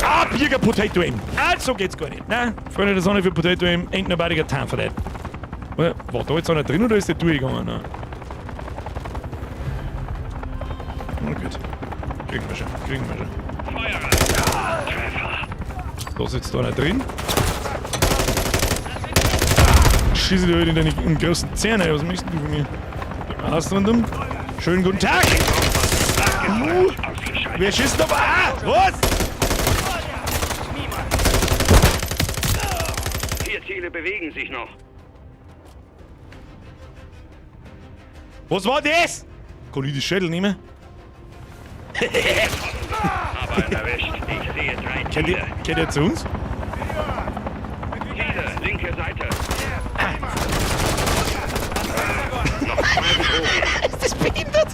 Ah, Birger Potato Aim. Also geht's gar nicht. Nein, Freunde der Sonne für Potato Aim. Ain't nobody got time for that. War da jetzt einer drin oder ist der durchgegangen? Nein. Na gut. Kriegen wir schon, kriegen wir schon. Da sitzt einer drin. Schieße dir heute in deine großen Zähne. Was möchtest du von mir? Außen Schönen guten Tag! Wer schießt da? Ah! Was? 4 Ziele bewegen sich noch. Was war das? Kann ich die Schädel nehmen? Aber erwischt. Ich sehe 3 Ziele. Kennt ihr zu uns? Ziele, linke Seite. Noch 2 Bedrohungen. Ist das behindert?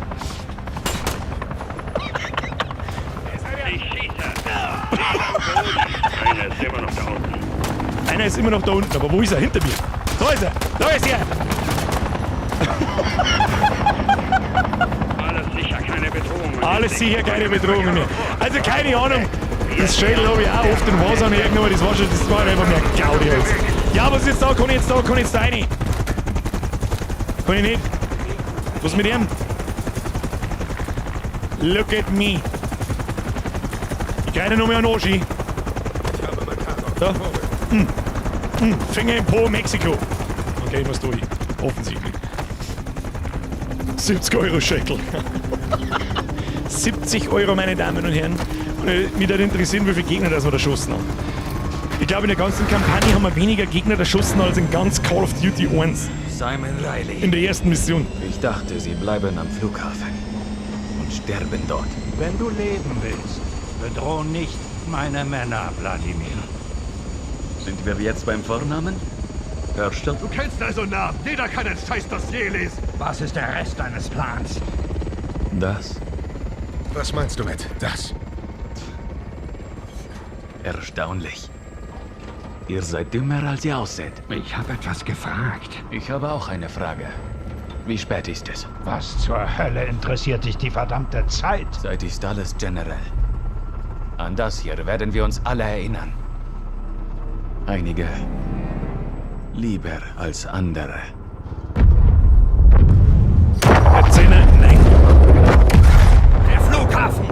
Ich schieße. Einer ist immer noch da unten. Einer ist immer noch da unten, aber wo ist er? Hinter mir. Da ist er! Da ist er! Alles sicher, keine Bedrohung. Alles sicher, keine Bedrohung mehr. Also keine Ahnung. Das Schädel habe ich auch oft in Warzone hergenommen. Das war schon, das war einfach mehr Gaudi jetzt. Ja, was ist jetzt da? Kann ich jetzt da? Kann ich jetzt da rein? Kann ich nicht. Was ist mit ihm? Look at me. Ich greif noch mal an Oschi. Da. Finger im Po, Mexiko. Okay, ich muss durch. Offensichtlich. 70 Euro Schädel. 70 Euro, meine Damen und Herren. Und mich würde interessieren, wie viele Gegner das wir erschossen haben. Ich glaube, in der ganzen Kampagne haben wir weniger Gegner erschossen als in ganz Call of Duty 1. Simon Riley. In der ersten Mission. Ich dachte, sie bleiben am Flughafen und sterben dort. Wenn du leben willst, bedroh nicht meine Männer, Wladimir. Sind wir jetzt beim Vornamen? Erstaunt. Du kennst also Namen. Jeder kann ein scheiß Dossier lesen. Was ist der Rest deines Plans? Das? Was meinst du mit das? Erstaunlich. Ihr seid dümmer, als ihr ausseht. Ich habe etwas gefragt. Ich habe auch eine Frage. Wie spät ist es? Was zur Hölle interessiert dich die verdammte Zeit? Zeit ist alles, General. An das hier werden wir uns alle erinnern. Einige lieber als andere. Erzähler, nein. Der Flughafen!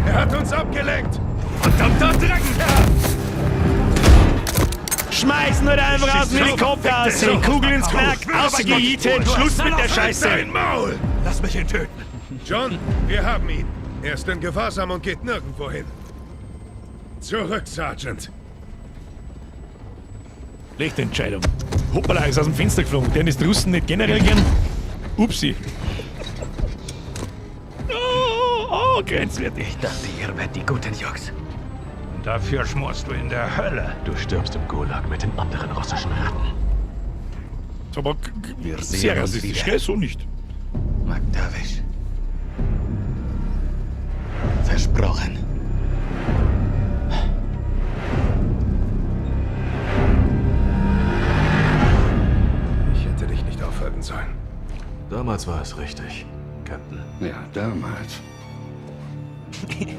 Er hat uns abgelenkt! Verdammter Dreckkerl! Schmeißen wir einfach aus dem Helikopter aus, die Kugel ins Knack, ausgejietet, Schluss mit der Scheiße! Dein Maul! Lass mich ihn töten! John, wir haben ihn. Er ist in Gewahrsam und geht nirgendwo hin. Zurück, Sergeant. Schlechte Entscheidung. Hoppala, ist aus dem Fenster geflogen. Den ist die Russen nicht generell gern. Upsi. Oh, oh, grenzwertig. Ich dachte, ihr wärt die guten Jungs. Dafür schmorst du in der Hölle. Du stirbst im Gulag mit den anderen russischen Ratten. Das war aber Wir sehen sehr uns rassistisch, wieder. gell? So nicht. MacTavish. Versprochen. Ich hätte dich nicht aufhalten sollen. Damals war es richtig, Captain. Ja, damals.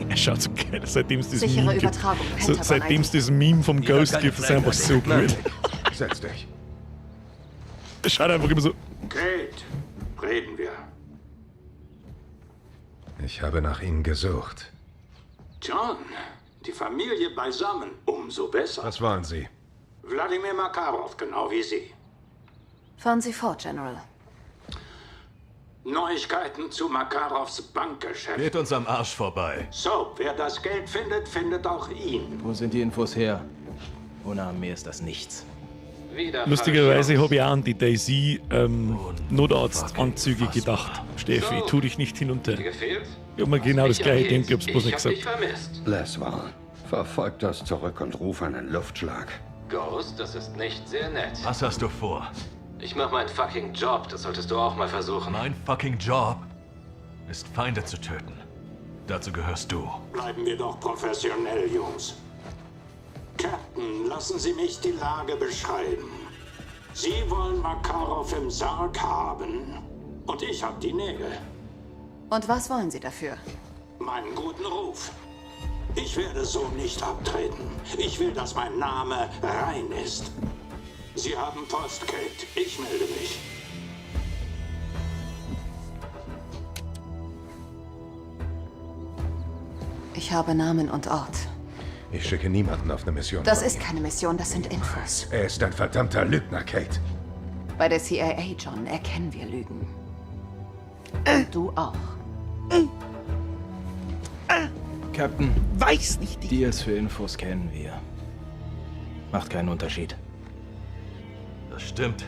Er schaut so geil, seitdem es das Sichere Meme gibt. Übertragung, So, Pentagon seitdem es das Meme vom Ghost gibt, ist einfach so gut. Setz dich. Er schaut einfach immer so. Kate, reden wir. Ich habe nach Ihnen gesucht. John, die Familie beisammen, umso besser. Was wollen Sie? Wladimir Makarov, genau wie Sie. Fahren Sie fort, General. Neuigkeiten zu Makarovs Bankgeschäft. Geht uns am Arsch vorbei. Soap, wer das Geld findet, findet auch ihn. Wo sind die Infos her? Ohne Armee ist das nichts. Wieder Lustigerweise habe ich auch an die Daisy Notarztanzüge gedacht. Steffi, So. tu dich nicht hinunter. Dir gefehlt? Ich hab mir genau das Mich gleiche angeht, gedacht, ich hab's bloß nicht Ich hab gesagt. dich vermisst. Laswell, verfolg das zurück und ruf einen Luftschlag. Ghost, das ist nicht sehr nett. Was hast du vor? Ich mach meinen fucking Job, das solltest du auch mal versuchen. Mein fucking Job ist, Feinde zu töten. Dazu gehörst du. Bleiben wir doch professionell, Jungs. Captain, lassen Sie mich die Lage beschreiben. Sie wollen Makarov im Sarg haben. Und ich hab die Nägel. Und was wollen Sie dafür? Meinen guten Ruf. Ich werde so nicht abtreten. Ich will, dass mein Name rein ist. Sie haben Post, Kate. Ich melde mich. Ich habe Namen und Ort. Ich schicke niemanden auf eine Mission. Das ist keine Mission, das sind Infos. Er ist ein verdammter Lügner, Kate. Bei der CIA, John, erkennen wir Lügen. Und du auch. Captain. Weiß nicht. Deals für Infos kennen wir. Macht keinen Unterschied. Das stimmt.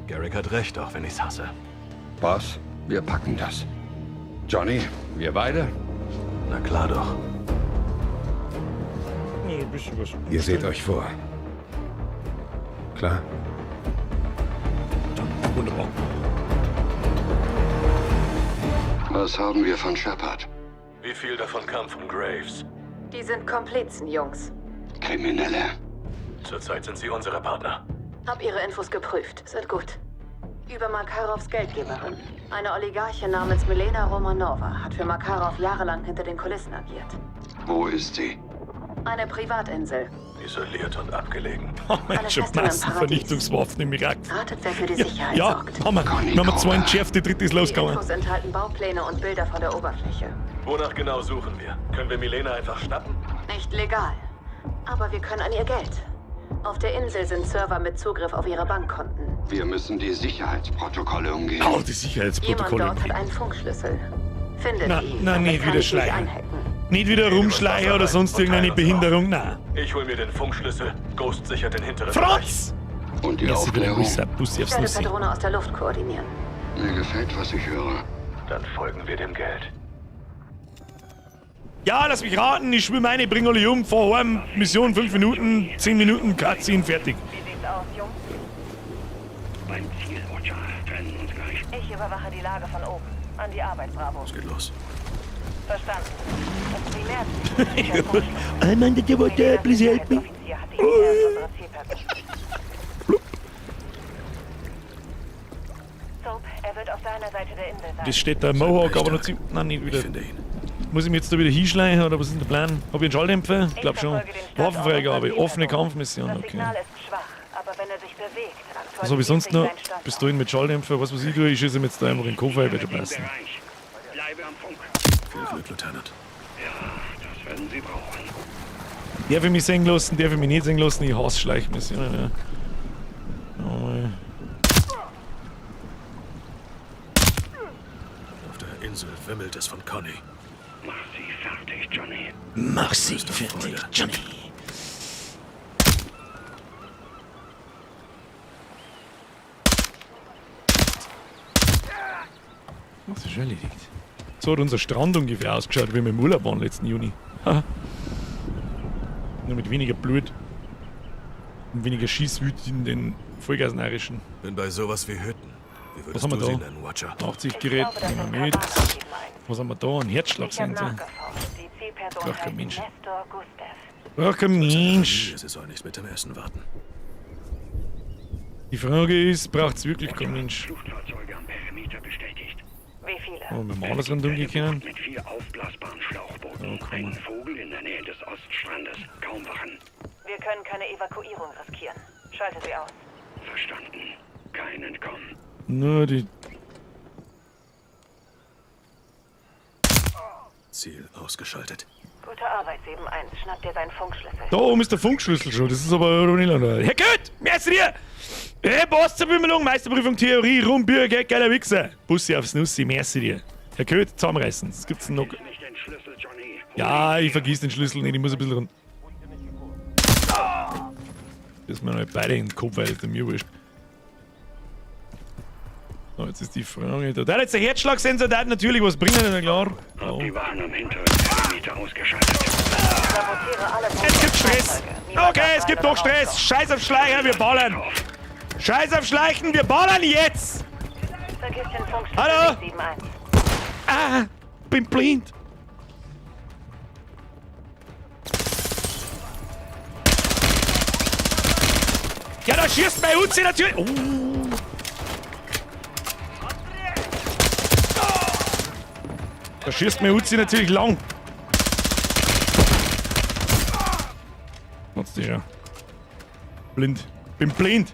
Garrick hat recht, auch wenn ich's hasse. Boss, wir packen das. Johnny, wir beide? Na klar doch. Ein bisschen was. Ihr seht euch vor. Klar? Wunderbar. Was haben wir von Shepard? Wie viel davon kam von Graves? Die sind Komplizen, Jungs. Kriminelle. Zurzeit sind sie unsere Partner. Hab ihre Infos geprüft. Sind gut. Über Makarovs Geldgeberin. Eine Oligarchin namens Milena Romanova hat für Makarov jahrelang hinter den Kulissen agiert. Wo ist sie? Eine Privatinsel. Isoliert und abgelegen. Haben wir Eine schon Festung im Massenvernichtungswaffen im Irak. Ratet, wer für die Ja, Sicherheit ja, sorgt. haben wir. Wir haben zwei entschärft, die dritte ist Die losgegangen. Infos enthalten Baupläne und Bilder von der Oberfläche. Wonach genau suchen wir? Können wir Milena einfach schnappen? Nicht legal. Aber wir können an ihr Geld. Auf der Insel sind Server mit Zugriff auf ihre Bankkonten. Wir müssen die Sicherheitsprotokolle umgehen. Oh, die Jemand Sicherheitsprotokolle. dort hat einen Funkschlüssel. Findet Na, ihn. na, Damit nicht kann wieder ich mich schleichen. einhacken. Nicht wieder rumschleichen oder sonst irgendeine Behinderung, na. Ich hol mir den Funkschlüssel. Ghost sichert den hinteren Franz! Und die Merci für den Aufklärung? Resub, Bussi Ich aufs werde Nussi. per Drohne aus der Luft koordinieren. Mir gefällt, was ich höre. Dann folgen wir dem Geld. Ja, lass mich raten, ich schwimme eine, bring alle um, fahr heim, Mission 5 Minuten, 10 Minuten, Cutscene, fertig. aus, Jungs? Beim Ziel, Roger. Trennen uns gleich. Ich überwache die Lage von oben. An die Arbeit, Bravo. Es geht los. Verstanden. Das Primärziel ist der Funkschlüssel. I'm under the water, please help me. Offizier hat die Idee als unsere Zielperson. Soap, er wird auf deiner Seite der Insel sein. Das steht der Mohawk aber noch ziemlich. Nein, nicht wieder. Muss ich mich jetzt da wieder hinschleichen oder was ist denn der Plan? Hab ich einen Schalldämpfer? Ich glaub schon. Waffenfreigabe, offene Kampfmission, Das okay. Signal ist schwach, aber wenn er sich bewegt, Was hab ich sonst noch? Pistolen mit Schalldämpfer, was weiß ich tue? Ich schieße ihm jetzt da einfach in den Koffer, wird schon passen. Bleibe am Funk. Viel Glück, Lieutenant. Ja, das werden Sie brauchen. Darf ich mich sehen lassen, darf ich mich nicht sehen lassen? Ich hasse Schleichmissionen, ja. Oh, mei. Auf der Insel wimmelt es von Conny. Mach sie fertig, Johnny. Mach sie fertig, Johnny. Das ist schon erledigt. So hat unser Strand ungefähr ausgeschaut, wie wir im Urlaub waren letzten Juni. Haha. Nur mit weniger Blut und weniger Schießwüt in den Vollgasnarischen. Bin bei sowas wie Hütten. Wie Was würdest haben wir du sie da? nennen, Watcher? 80 Gerät, nehmen wir mit. Was haben wir da? Ein Herzschlagsensor. Die Zielperson Braucht kein heißt Mensch. Nestor Gustev. Braucht kein Mensch. Sie soll nicht mit dem Essen warten. Die Frage ist, braucht's wirklich kein Mensch? Fluchtfahrzeuge am Perimeter bestätigt. Wie viele? Oh, wir haben alles rundum gekommen. Mit 4 aufblasbaren Schlauchbooten. Oh, komm. Ein Vogel in der Nähe des Oststrandes. Kaum Wachen. Wir können keine Evakuierung riskieren. Schalte sie aus. Verstanden. Kein Entkommen. Nur die. Ziel ausgeschaltet. Gute Arbeit, 7-1. Schnapp dir seinen Funkschlüssel. Da oben ist der Funkschlüssel schon, das ist aber noch nicht lange. Herr Goeth, merci dir! Hey, Boss-Zerbümmelung, Meisterprüfung, Theorie, Rumbier, geiler Wichser. Bussi aufs Nussi, merci dir. Herr Goeth, zusammenreißen. Was gibt's denn noch? Ja, ich vergiss den Schlüssel nicht, ich muss ein bisschen rund. Das ist mir noch beide in den Kopf, weil das ist mir wurscht. So, jetzt ist die Frage. Da hat jetzt der Herzschlagsensor, der hat natürlich was bringen, na klar. Oh. Die Wachen am hinteren Perimeter ausgeschaltet. Es gibt Stress. Okay, es gibt doch Stress. Scheiß auf Schleicher, wir ballern. Scheiß auf Schleichen, wir ballern jetzt. Vergiss den Funkschlüssel Hallo? nicht, 7-1. Ah, bin blind. Ja, da schießt mein Uzi natürlich. Oh. Da schießt mein Uzi natürlich lang. Nutzt dich schon. Blind. Bin blind.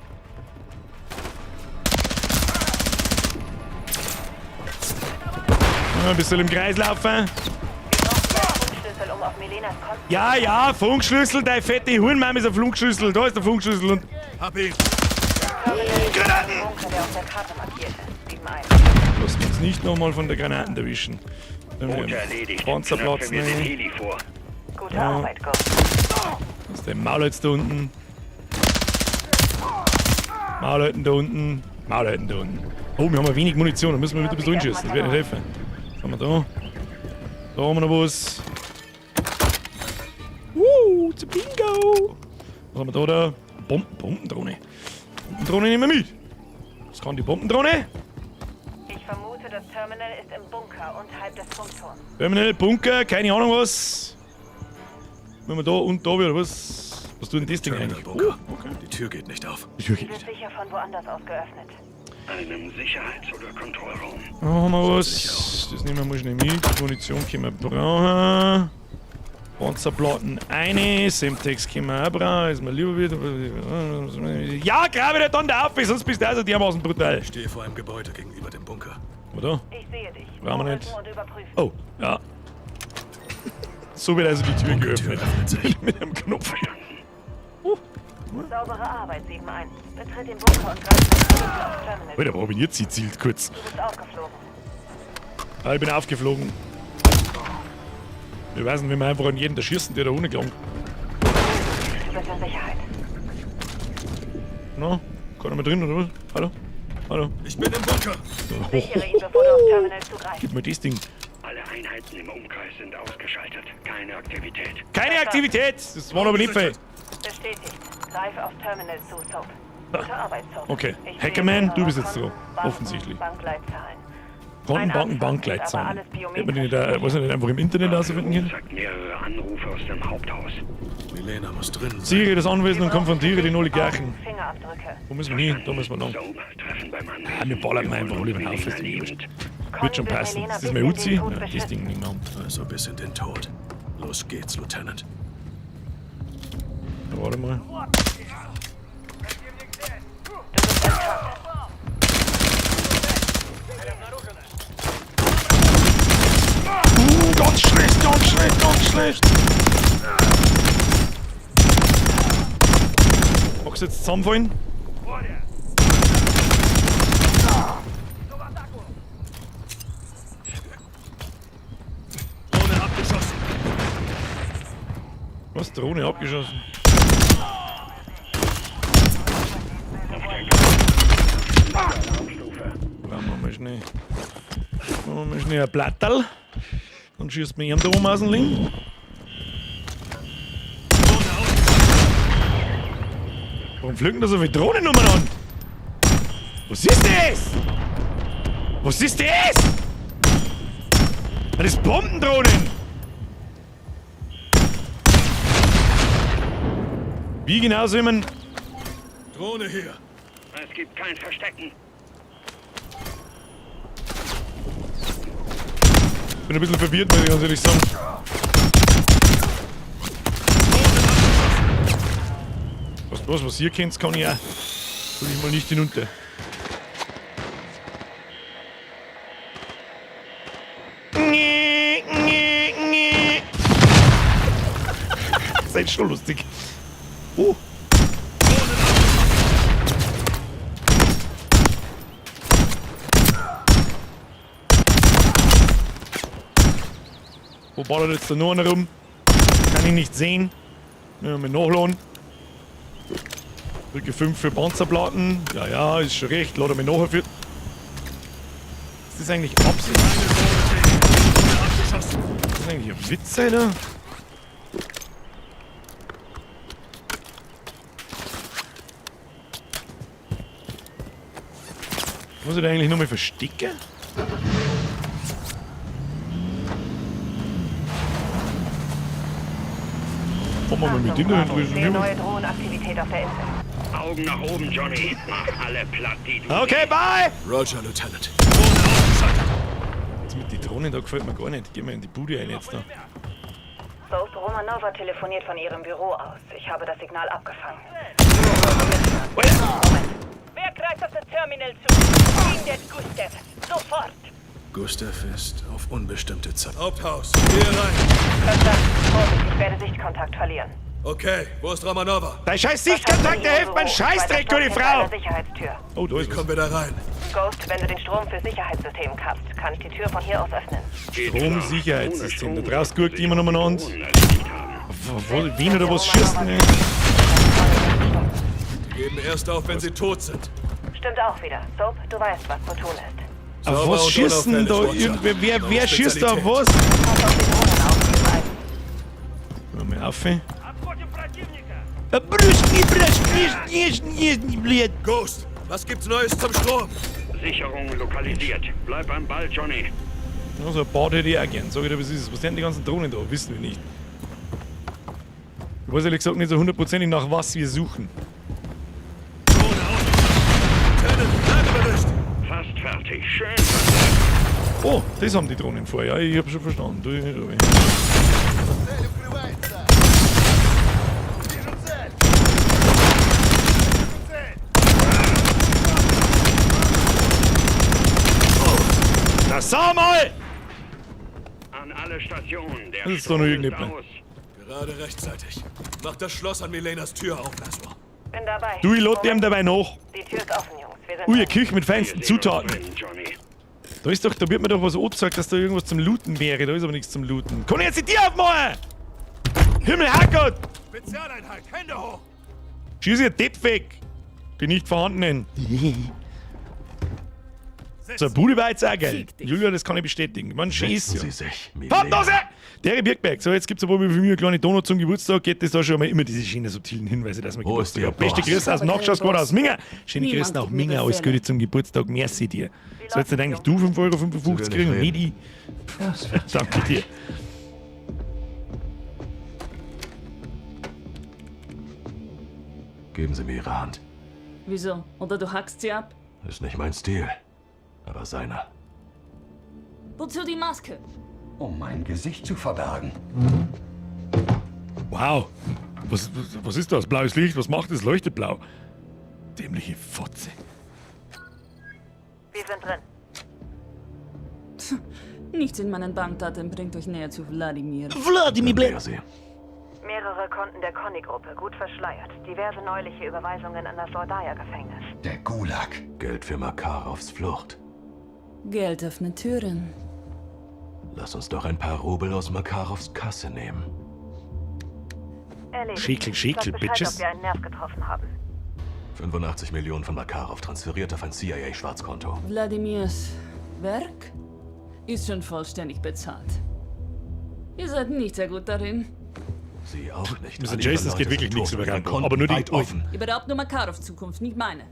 Ein bisschen im Kreis laufen. Funkschlüssel, um auf Milenas Konto. Ja, ja, Funkschlüssel, dein fette Hurenmann ist ein Funkschlüssel. Da ist der Funkschlüssel und. Hab ihn! Granaten! Bunker, der auf der Karte markiert ist. 7-1. Lassen wir uns nicht nochmal von der Granaten erwischen. Rote erledigt. Panzerplatz, Knöpfe mir den ne? Heli vor. Gute Ja. Arbeit, Ghost. Das ist der Maul jetzt da unten. Maulhäuten da unten. Maulhäuten da unten. Oh, wir haben ja wenig Munition, da müssen wir wieder ein bisschen hinschießen. Das wird nicht helfen. Was haben wir da? Da haben wir noch was. Zum Bingo! Was haben wir da da? Bombendrohne. Bombendrohne nehmen wir mit. Was kann die Bombendrohne? Ich vermute, das Terminal ist im Bunker unterhalb des Funkturms. Terminal, Bunker, keine Ahnung was. Wenn wir da und da wieder was. Was tut denn das Ding eigentlich? Bunker. Oh, okay. Die Tür geht nicht auf. Die Tür Sie geht wird nicht. sicher von woanders aus geöffnet. Einem Sicherheits- oder Kontrollraum. Da haben wir was. Das nehmen wir mal schnell mit. Munition können wir brauchen. Panzerplatten eine, Semtex können wir auch brauchen, ist mir lieber wieder. Ja, grabe dir dann da auf, sonst bist du also dermaßen brutal. Ich stehe vor einem Gebäude gegenüber dem Bunker. Oder? Ich sehe dich. Brauchen wir nicht. Und überprüfen. Oh, ja. So wird also die Tür geöffnet. Mit einem Knopf. Saubere Arbeit, 7-1. Betritt den Bunker und greif mit dem Schlüssel aufs Terminal. Alter, wo hab ich jetzt gezielt kurz? Du bist aufgeflogen. Ah, ich bin aufgeflogen. Wir wissen, wenn wir einfach an jeden da schießen, der da unten gelangt. Du bist in Sicherheit. No? Keiner mehr drin, oder was? Hallo? Hallo? Ich bin im Bunker! Sichere ihn, bevor du aufs Terminal zugreifst. Gib mir das Ding. Alle Einheiten im Umkreis sind ausgeschaltet. Keine Aktivität. Keine Aktivität! Das war aber nicht viel. Bestätigt. Greif auf Terminal zu, Soap. Gute Arbeit, Soap. Okay. Ich sehe Hackerman, du mehrere bist jetzt dran. Konten, Banken, Offensichtlich. Bankleitzahlen. Konten, Banken, Bankleitzahlen. Hätte man die nicht, was nicht einfach im Internet rausfinden können? Zeigt mehrere Anrufe aus dem Haupthaus. Milena muss drin sein. Sichere das Anwesen und konfrontiere den Oligarchen. Fingerabdrücke. Wo müssen wir hin? Da müssen wir lang. Ah, wir ballern mal einfach alle über den Haufen. Ist doch wurscht. Wird schon passen. Ist das mein Uzi? Nein, das Ding nicht mehr. Also bis in den Tod. Los geht's, Lieutenant. Na, warte mal. Ganz schlecht, ganz schlecht, ganz schlecht. Magst du jetzt zusammenfallen? Drohne abgeschossen. Was? Drohne abgeschossen? Brauchen wir mal schnell. Machen wir mal schnell ein Platterl. Dann schießt mir ihm da oben aus dem Link. Warum fliegen da so viele Drohnen umeinander? Was ist das? Was ist das? Das ist Bombendrohnen! Wie genau soll man. Drohne hier. Es gibt kein Verstecken. Bin ein bisschen verwirrt, muss ich ganz ehrlich sagen. Was ihr kennt, kann ich auch. Will ich mal nicht hinunter. Nee, nee, nee. Das ist schon lustig. Oh. Wo ballert jetzt da noch einer rum? Kann ich nicht sehen. Müssen wir mal nachladen. Drücke 5 für Panzerplatten. Ja, ja, ist schon recht. Lade mich nachher für. Ist das eigentlich Absicht? Ist das eigentlich ein Witz, Alter? Muss ich da eigentlich nochmal verstecken? Fahren wir mal mit dem da hinten Sehe neue Drohnenaktivität auf der Insel. Augen nach oben, Johnny. Mach alle platt, die du. Okay, bye! Roger, Lieutenant. Das mit den Drohnen da gefällt mir gar nicht. Gehen wir in die Bude rein jetzt da. Soap, Romanova telefoniert von ihrem Büro aus. Ich habe das Signal abgefangen. Moment. Wer greift auf das Terminal zu? Findet Gustav. Sofort. Gustav ist auf unbestimmte Zeit. Haupthaus, geh rein. Verstanden. Vorsicht, ich werde Sichtkontakt verlieren. Okay, wo ist Romanova? Dein scheiß Sichtkontakt, der hilft mein Scheißdreck, gute Frau! Sicherheitstür. Oh, da ist Wie kommen wir da rein? Ghost, wenn du den Strom für Sicherheitssystem kappst, kann ich die Tür von hier aus öffnen. Stromsicherheitssystem. Da draußen guckt jemand umeinander. Wen oder was schießt denn? Die geben erst auf, wenn sie tot sind. Stimmt auch wieder. Soap, du weißt, was zu tun ist. Auf was schießt denn da irgendwer? Wer schießt da auf was? Mal auf. Ghost, was gibt's Neues zum Strom? Sicherung lokalisiert. Bleib am Ball, Johnny. Also ein Bad hätte ich auch gern. Sag ich dir, was ist es? Was sind die ganzen Drohnen da? Wissen wir nicht. Ich weiß ehrlich gesagt nicht so hundertprozentig, nach was wir suchen. Fast fertig. Schön. Oh, das haben die Drohnen vor. Ja, ich hab schon verstanden. Du, du. Na, sag mal! An alle Stationen. Der Das ist doch noch irgendjemand. Gerade rechtzeitig. Mach das Schloss an Milenas Tür auf, Laswell. Bin dabei. Du, ich lade dem dabei nach. Die Tür ist offen, Jungs. Wir sind Ui, eine Küche mit feinsten Zutaten. Johnny. Da ist doch, da wird mir doch was angezeigt, dass da irgendwas zum Looten wäre. Da ist aber nichts zum Looten. Kann ich jetzt die Tür aufmachen? Himmel, Herrgott! Spezialeinheit, Hände hoch! Schieß ihr Depp weg! Die nicht vorhandenen. So eine Bude war jetzt auch geil. Julia, das kann ich bestätigen. Man, schön ist Setzen ja. Sie sich, Milena. Pappdose! Der Birkberg. So, jetzt gibt's aber für mich eine kleine Donut zum Geburtstag. Geht das da schon mal immer diese schönen subtilen Hinweise, dass man Wo ist Geburtstag Ihr hat. Beste Boss? Grüße aus dem Nachschausquad aus Minga. Schöne Niemand Grüße auch gibt mir Minga. Alles Befehle. Gute zum Geburtstag. Merci dir. Sollst nicht eigentlich du 5,55 Euro kriegen und nicht ich? Danke dir. Geben Sie mir Ihre Hand. Wieso? Oder du hackst sie ab? Ist nicht mein Stil, aber seiner. Wozu die Maske? Um mein Gesicht zu verbergen. Wow. Was ist das? Blaues Licht? Was macht das? Leuchtet blau. Dämliche Fotze. Wir sind drin. Nichts in meinen Bankdaten bringt euch näher zu Wladimir. Wladimir Dann sie. Mehrere Konten der Conny-Gruppe, gut verschleiert. Diverse neuliche Überweisungen an das Sordaya-Gefängnis. Der Gulag. Geld für Makarovs Flucht. Geld öffnet Türen. Lass uns doch ein paar Rubel aus Makarovs Kasse nehmen. Erledigt. Schäkel, Schäkel, Sag Bescheid, Bitches. ob wir einen Nerv getroffen haben. 85 Millionen von Makarov transferiert auf ein CIA-Schwarzkonto. Wladimirs Werk ist schon vollständig bezahlt. Ihr seid nicht sehr gut darin. Sie auch nicht. Mr. Alle ihre Jason, es geht Leute wirklich sind nichts tot über und ihre Rambo, Konten aber nur die weit offen. Ihr beraubt nur Makarovs Zukunft, nicht meine.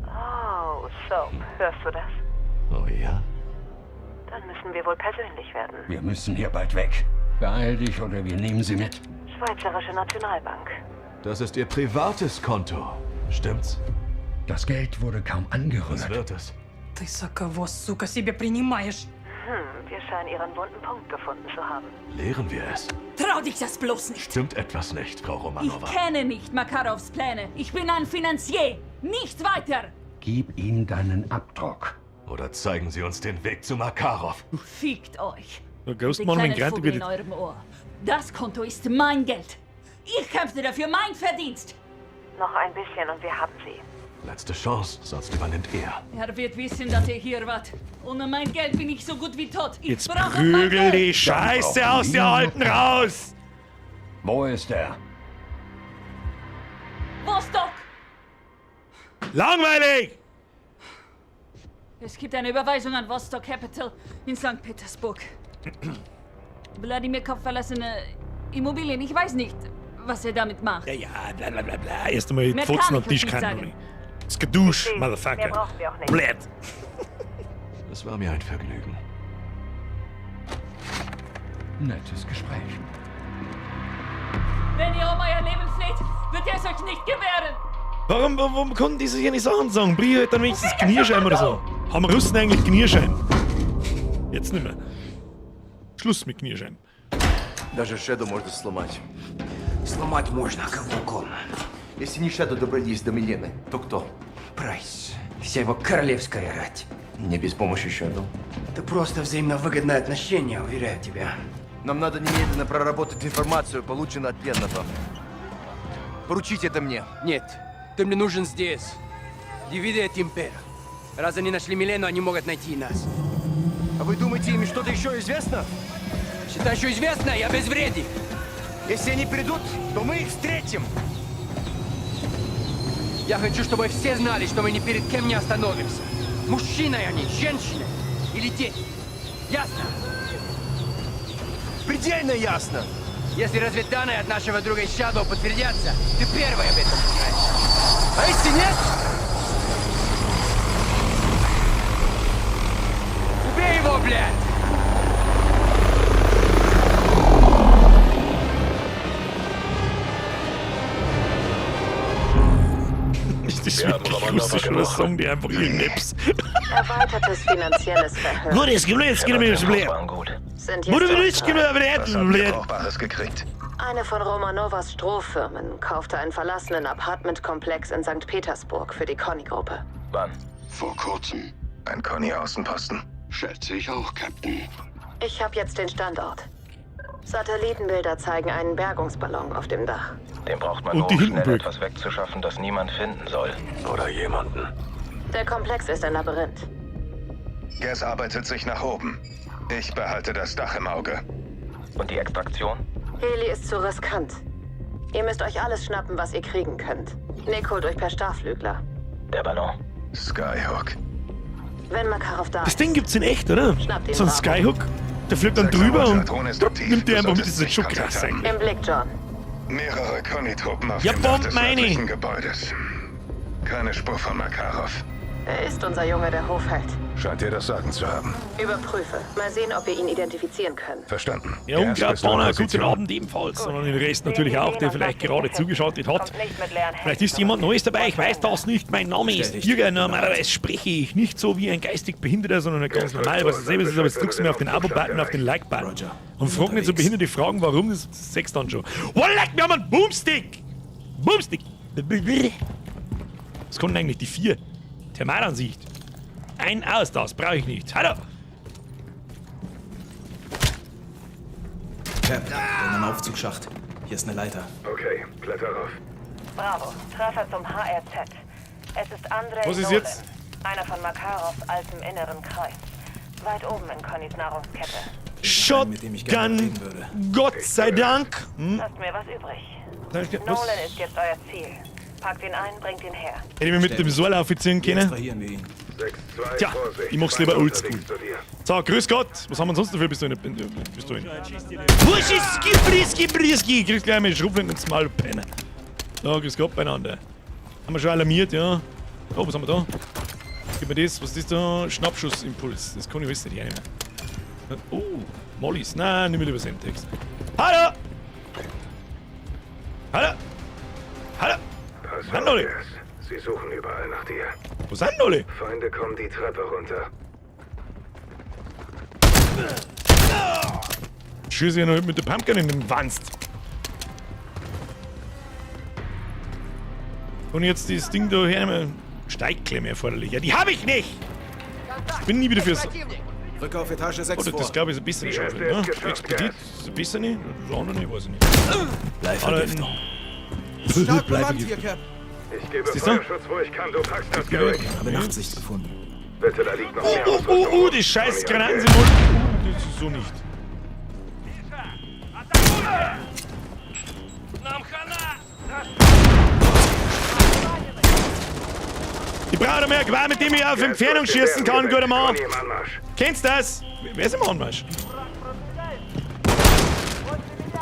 Oh, Soap, hörst du das? Oh ja? Dann müssen wir wohl persönlich werden. Wir müssen hier bald weg. Beeil dich oder wir nehmen sie mit. Schweizerische Nationalbank. Das ist Ihr privates Konto. Stimmt's? Das Geld wurde kaum angerührt. Was wird es? Ты за кого, сука, себя принимаешь? Wir scheinen ihren wunden Punkt gefunden zu haben. Lehren wir es. Trau dich das bloß nicht! Stimmt etwas nicht, Frau Ich Romanova? kenne nicht Makarovs Pläne. Ich bin ein Finanzier. Nicht weiter! Gib ihm deinen Abdruck. Oder zeigen Sie uns den Weg zu Makarov. Fickt euch. Der Den Ghostman, wenn kleinen gerade Vogel in wird. eurem Ohr. Das Konto ist mein Geld. Ich kämpfte dafür, mein Verdienst. Noch ein bisschen und wir haben sie. Letzte Chance, sonst übernimmt er. Er wird wissen, dass ihr hier wart. Ohne mein Geld bin ich so gut wie tot. Ich Jetzt brauche mein prügel Geld. die Scheiße aus der Alten raus! Wo ist er? Vostok! Langweilig! Es gibt eine Überweisung an Vostok Capital in St. Petersburg. Wladimir kauft verlassene Immobilien. Ich weiß nicht, was er damit macht. Ja, ja, bla bla bla bla. Erst einmal Mehr Fotzen kann am ich euch Tisch nicht kann sagen. Skadusch, Mehr Motherfucker. brauchen wir auch nicht. Blöd. Es war mir ein Vergnügen. Nettes Gespräch. Wenn ihr um euer Leben fleht, wird er es euch nicht gewähren. Warum konnten die sich ja nicht Sachen sagen? Brie halt dann wenigstens Knierschein oder so. Haben Russen eigentlich Knierschein? Jetzt nicht mehr. Schluss mit Knierschein. Даже Шеду можно сломать. Сломать можно кого угодно. Если не Шеду добрались до Милены, то кто? Прайс. Вся его королевская рать. Не без помощи Шеду. Это просто взаимно выгодное отношение, уверяю тебя. Нам надо немедленно проработать информацию, полученную от пленного. Поручите это мне. Нет, ты мне нужен здесь. Divide et impera. Раз они нашли Милену, они могут найти и нас. А вы думаете, им что-то еще известно? Считай, что известно, я безвреден. Если они придут, то мы их встретим. Я хочу, чтобы все знали, что мы ни перед кем не остановимся. Мужчины они, женщины или дети. Ясно? Предельно ясно. Если разведданные от нашего друга из Shadow подтвердятся, ты первый об этом узнаешь. А если нет? Убей его, блядь! Ist das wirklich russisch oder sagen die einfach irgendetwas? Erweitertes finanzielles Verhör. Gut, es gibt jetzt gibt es blöd. Sind Wurde jetzt nicht unsere. Brauchbares gekriegt. Eine von Romanovas Strohfirmen kaufte einen verlassenen Apartmentkomplex in St. Petersburg für die Conny-Gruppe. Wann? Vor kurzem. Ein Conny-Außenposten. Schätze ich auch, Captain. Ich habe jetzt den Standort. Satellitenbilder zeigen einen Bergungsballon auf dem Dach. Den braucht man Und nur, die um schnell Hindenburg. etwas wegzuschaffen, das niemand finden soll. Oder jemanden. Der Komplex ist ein Labyrinth. Gaz arbeitet sich nach oben. Ich behalte das Dach im Auge. Und die Extraktion? Heli ist zu riskant. Ihr müsst euch alles schnappen, was ihr kriegen könnt. Nick holt euch per Starflügler. Der Ballon. Skyhook. Wenn Makarov da Das Ding gibt's in echt, oder? Schnappt ihn, So ein Bravo. Skyhook. Der fliegt dann drüber und nimmt die einfach mit. Das ist schon krass eigentlich. Im Blick, John. Mehrere Conny-Truppen auf Ja, dem Dach Bomb des meine. nördlichen Gebäudes. Keine Spur von Makarov. Er ist unser Junge, der Hof hält. Scheint dir das Sagen zu haben. Überprüfe. Mal sehen, ob wir ihn identifizieren können. Verstanden. Ja, Unkrautbahner, guten Abend ebenfalls. Und den Rest natürlich auch, der vielleicht gerade zugeschaltet hat. Vielleicht ist jemand Neues dabei, ich weiß das nicht. Mein Name ist Birger. Normalerweise spreche ich nicht so wie ein geistig Behinderter, sondern ganz normal, was dasselbe ist. Aber jetzt drückst du mir auf den Abo-Button, auf den Like-Button. Und frag nicht so behinderte Fragen, warum, das sechs dann schon. Wallah, wir haben einen Boomstick! Boomstick! Was konnten eigentlich die vier? Thermalansicht. Ein aus, das brauche ich nicht. Hallo! Cap, in einem Aufzugsschacht. Hier ist eine Leiter. Okay, kletter rauf. Bravo, Treffer zum HRZ. Es ist Andrei Was ist Nolan, jetzt? einer von Makarovs altem inneren Kreis. Weit oben in Connys Nahrungskette. Shotgun! Gott sei Dank! Hm? Lasst mir was übrig. Was? Nolan ist jetzt euer Ziel. Packt ihn ein, bringt ihn her. Hätte ich mich mit dem Solar offizieren können? Extrahieren wir ihn. Tja, ich mach's lieber oldschool. So, grüß Gott. Was haben wir sonst noch für Pistolen? Pistolen. Buschiski, Briski, Briski. Kriegst gleich mal Schrupflint ins Maul, Penner. So, grüß Gott beieinander. Haben wir schon alarmiert, ja. Oh, was haben wir da? Gib mir das. Was ist das da? Schnappschussimpuls. Das kann ich alles nicht hernehmen. Oh, Mollys. Nein, nimm mir lieber Semtex. Hallo! Hallo! Hallo! Pass Wo sind auf, alle? Jess. Sie suchen überall nach dir. Wo sind alle? Feinde kommen die Treppe runter. Schieße ja noch mit der Pumpgun in den Wanst. Und jetzt dieses Ding da hernehmen. Steigklemme erforderlich. Ja, die habe ich nicht! Ich bin nie wieder fürs. Rücke auf Etage 6 Oder vor. das glaube ich ist ein bisschen Die Schaufel, erste ne? ist geschafft, Expediert ist ein bisschen nicht. Das andere nicht, weiß ich nicht. Bleivergiftung. Stark bemannt hier, Cap. Ich gebe Ist das so? Feuerschutz, wo ich kann. Du packst das, Garrick. Habe Nachtsicht gefunden. Bitte, da liegt noch mehr Oh, oh, Ausrüstung oh, rum. die scheiß Conny, Granaten okay. sind wohl. Das ist so nicht. Ich brauche mehr Gewehr, mit dem ich auf Entfernung schießen kann, guter Mann. Conny im Anmarsch. Kennst du das? Wer ist im Anmarsch?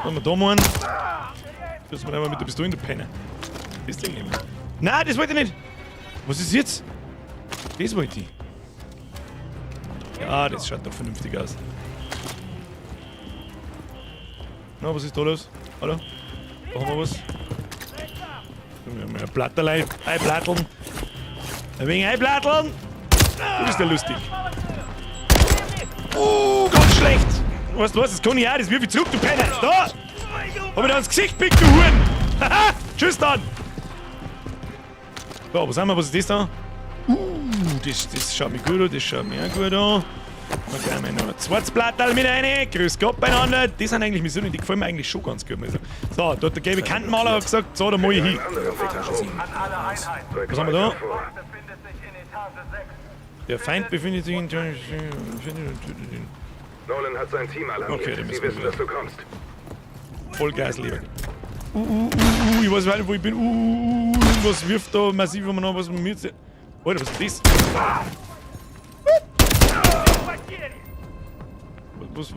Wollen wir da mal einen? Müssen wir einmal mit der Pistole in der Penne. Das Ding nehmen. Nein, das wollte ich nicht. Was ist jetzt? Das wollte ich. Ja, das schaut doch vernünftig aus. Na, was ist da los? Hallo? Da haben wir was. Wir haben ein Platterlei, einplatteln. Ein wenig einplatteln. Du bist ja lustig. Ganz schlecht. Weißt du was, das kann ich auch, das wirf ich zurück, du Penner. Da! Hab ich da ins Gesicht pickt, du Huren. Haha, tschüss dann. So, was haben wir, was ist das da? Das schaut mir gut an, das schaut mir auch gut an. Okay, wir noch ein zweites Platterl mit rein. Grüß Gott beieinander. Das sind eigentlich Missionen, die gefallen mir eigentlich schon ganz gut. muss ich sagen. So, da hat der gelbe Kantenmaler hat gesagt, so, da muss ich hin. Was haben wir da? Der Feind befindet sich in... Nolan hat sein Team alarmiert. Okay, dann Sie müssen wir wissen, dass du kommst. Vollgas lieber. Ich weiß nicht, wo ich bin. Was wirft da massiv immer noch was mit mir? Alter, was ist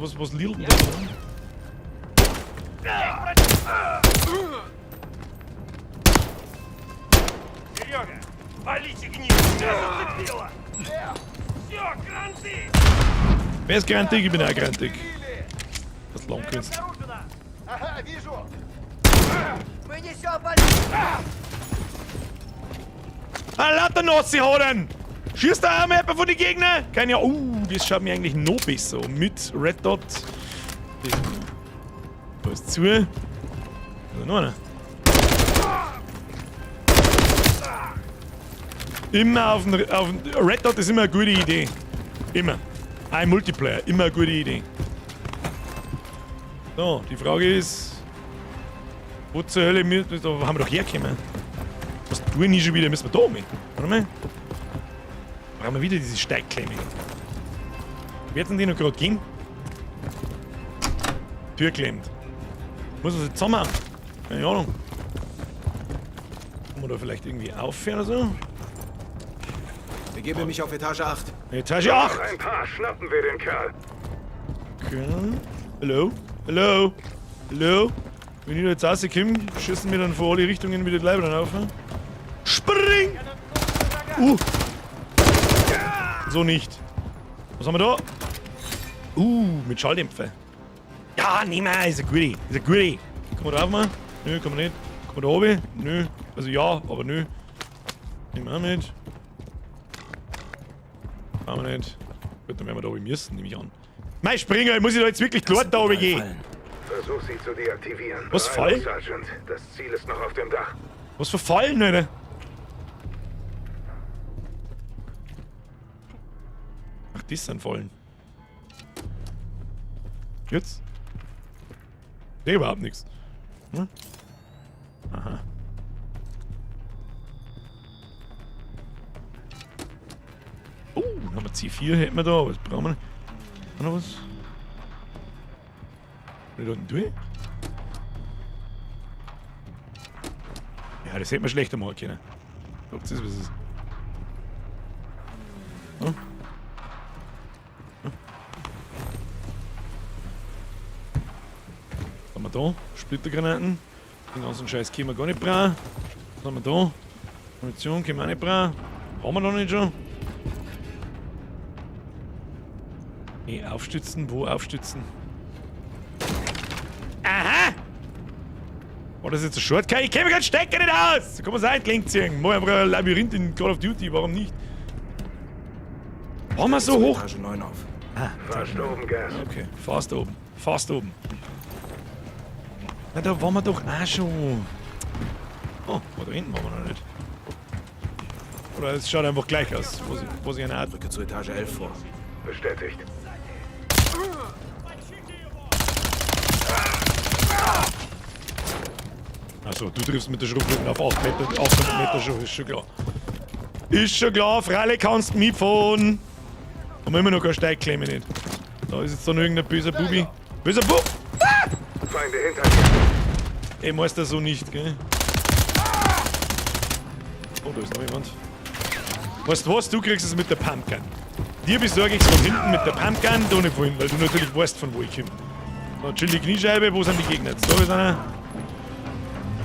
das? Was lielt denn da? Серега, валите гниль! Тебя зацепило! Все, кранты! Wer ist grantig? Ich bin auch grantig. Das Langkunst. Ага, вижу! Мы несем полицию! Ah, lauter Nazi-Hoden! Schießt da auch mal jemand von den Gegnern? Keine Ahnung. Das schaut mir eigentlich noch besser an. Mit Red Dot. Das da ist zu. Also noch einer. Immer auf den, Red Dot ist immer eine gute Idee. Immer. Ein Multiplayer, immer eine gute Idee. So, die Frage ist, wo zur Hölle, da haben wir doch hergekommen. Was tun die schon wieder? Müssen wir da mit? Warte mal. Brauchen wir wieder diese Steigklemme. Wird denn die noch gerade gehen? Tür klemmt. Muss man sich zusammen? Keine Ahnung. Kann man da vielleicht irgendwie aufhören oder so? Begebe mich auf Etage 8. Etage 8! Ein paar, schnappen wir den Kerl. Okay. Hallo? Hallo? Hallo? Wenn ich da jetzt rauskomme, schießen wir dann von alle Richtungen wieder die Leiber dann auf. Ne? Spring! So nicht. Was haben wir da? Mit Schalldämpfer. Ja, nehmen wir. Ist eine gute. Ist eine gute. Kann man drauf machen? Nö, kann man nicht. Kann man da oben? Nö. Also ja, aber nö. Nehmen wir auch mit. Brauchen wir nicht. Gut, dann werden wir da oben müssen, nehme ich an. Mein Springer, muss ich da jetzt wirklich dort da oben gehen? Versuch sie zu deaktivieren. Was, Fallen? Sergeant. Das Ziel ist noch auf dem Dach. Was für Fallen, Alter? Ach, das sind Fallen. Jetzt? Nee, überhaupt nichts. Hm? Aha. Oh, dann haben wir C4 hätten wir da. Was brauchen wir? Noch was? Kann ich da unten durch? Ja, das hätte man schlechter machen können. Ob das ist, was ist. Hm? Hm? Was haben wir da? Splittergranaten. Den ganzen Scheiß können wir gar nicht brauchen. Was haben wir da? Munition können wir auch nicht brauchen. Haben wir noch nicht schon? Nee, aufstützen. Wo aufstützen? Aha! War das jetzt ein Shortcut? Ich kenne mich keinen Stecker nicht aus! Da kann man sein, klingt ziehen. Mach einfach ein Labyrinth in Call of Duty, warum nicht? Warum wir so hoch? Etage 9 auf. Ah, fast oben, Gas. Okay, fast oben. Fast oben. Na, da waren wir doch auch schon. Oh, da hinten waren wir noch nicht. Oder es schaut einfach gleich aus, wo sie eine Art. Rücke zu Etage 11 vor. Bestätigt. Achso, du triffst mit der Schrotflinte auf 8 Meter, 800 Meter schon, ist schon klar. Ist schon klar, freilich kannst du mitfahren. Haben wir immer noch kein Steigklemme nicht. Da ist jetzt da noch irgendein böser Bubi. Böser Bub! Ah! Feinde hinter dir. Ey, meinst du so nicht, gell? Oh, da ist noch jemand. Weißt du was? Du kriegst es mit der Pumpgun. Dir besorge ich's von hinten mit der Pumpgun, da nicht von hinten, weil du natürlich weißt, von wo ich komme. So, chill die Kniescheibe, wo sind die Gegner jetzt? Da ist einer.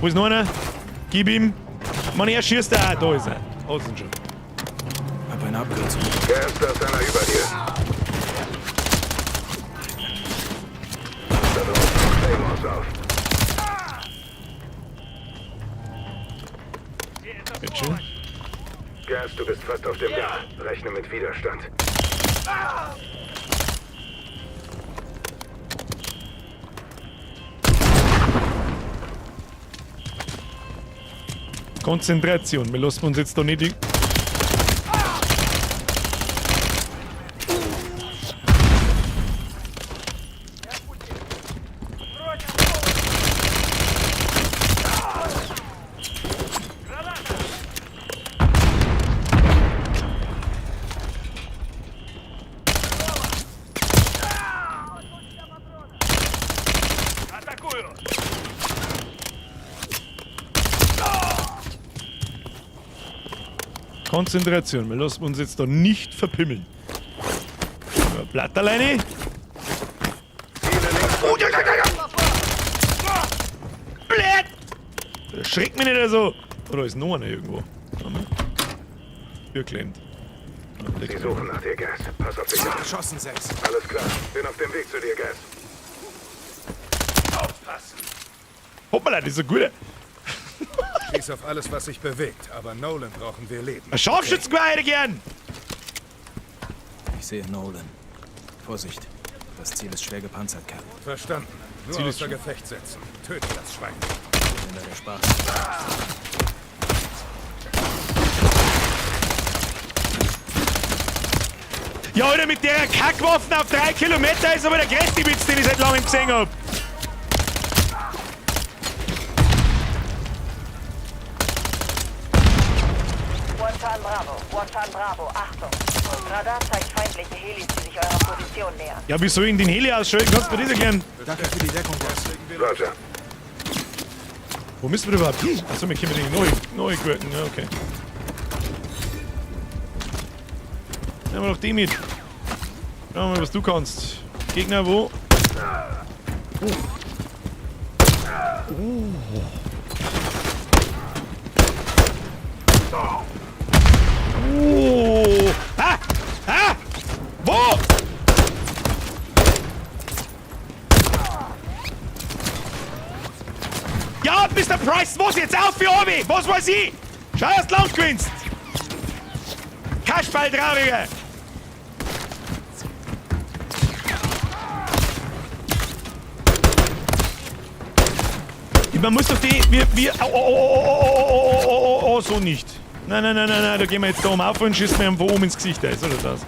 Wo ist noch einer? Gib ihm. Mann, er schießt da. Da ist er. Oh, sind schon. Hab eine Abkürzung. Gas, da ist einer über dir. Da draußen noch Claymores auf. Jetzt schon. Gas, du bist fast auf dem Dach. Rechne mit Widerstand. Konzentration. Wir lassen uns jetzt da nicht... Konzentration. Wir lassen uns jetzt da nicht verpimmeln. Blatterleine. Oh, ja, ja, ja, ja. Blöd! Schreckt mich nicht so. Oh, da ist noch einer irgendwo. Tür klemmt. Sie suchen nach dir, Gas. Pass auf dich auf. Geschossen 6. Alles klar. Bin auf dem Weg zu dir, Gas. Aufpassen! Hoppala, das ist ein guter. Schieß auf alles, was sich bewegt, aber Nolan brauchen wir leben. Ein Scharfschützengewehr hätte ich gern! Ich sehe Nolan. Vorsicht, das Ziel ist schwer gepanzert, Kerl. Verstanden. Nur Ziel ist außer Gefecht setzen. Töte das Schwein. Wenn da der Spaß. Ja, Alter, mit der Kackwaffen auf 3 Kilometer ist aber der größte Witz, den ich seit langem gesehen hab. One Bravo, One Bravo, Achtung. Radar zeigt feindliche Helis, die sich eurer Position nähern. Ja, wie soll ich denn den Heli ausschalten? Kannst du mir das erklären? Danke für die Deckung, Boss. Roger. Wo müssen wir überhaupt hin? Achso, wir können den neu gurken. Ja, okay. Nehmen wir doch die mit. Schauen wir mal, was du kannst. Gegner wo? Oh. Oh. Oh. Ah! Ah! Wo? Ja, Mr. Price, was jetzt auf für Obi? Was weiß ich? Schau, dass du Land gewinnst! Kasperl, Trauriger! Man muss doch die... Wir... Oh, oh, oh, oh, oh, oh, oh, oh, oh, so nicht. Nein, nein, nein, nein, nein, da gehen wir jetzt da oben auf und schießen wir ihm von oben ins Gesicht. So schaut das aus.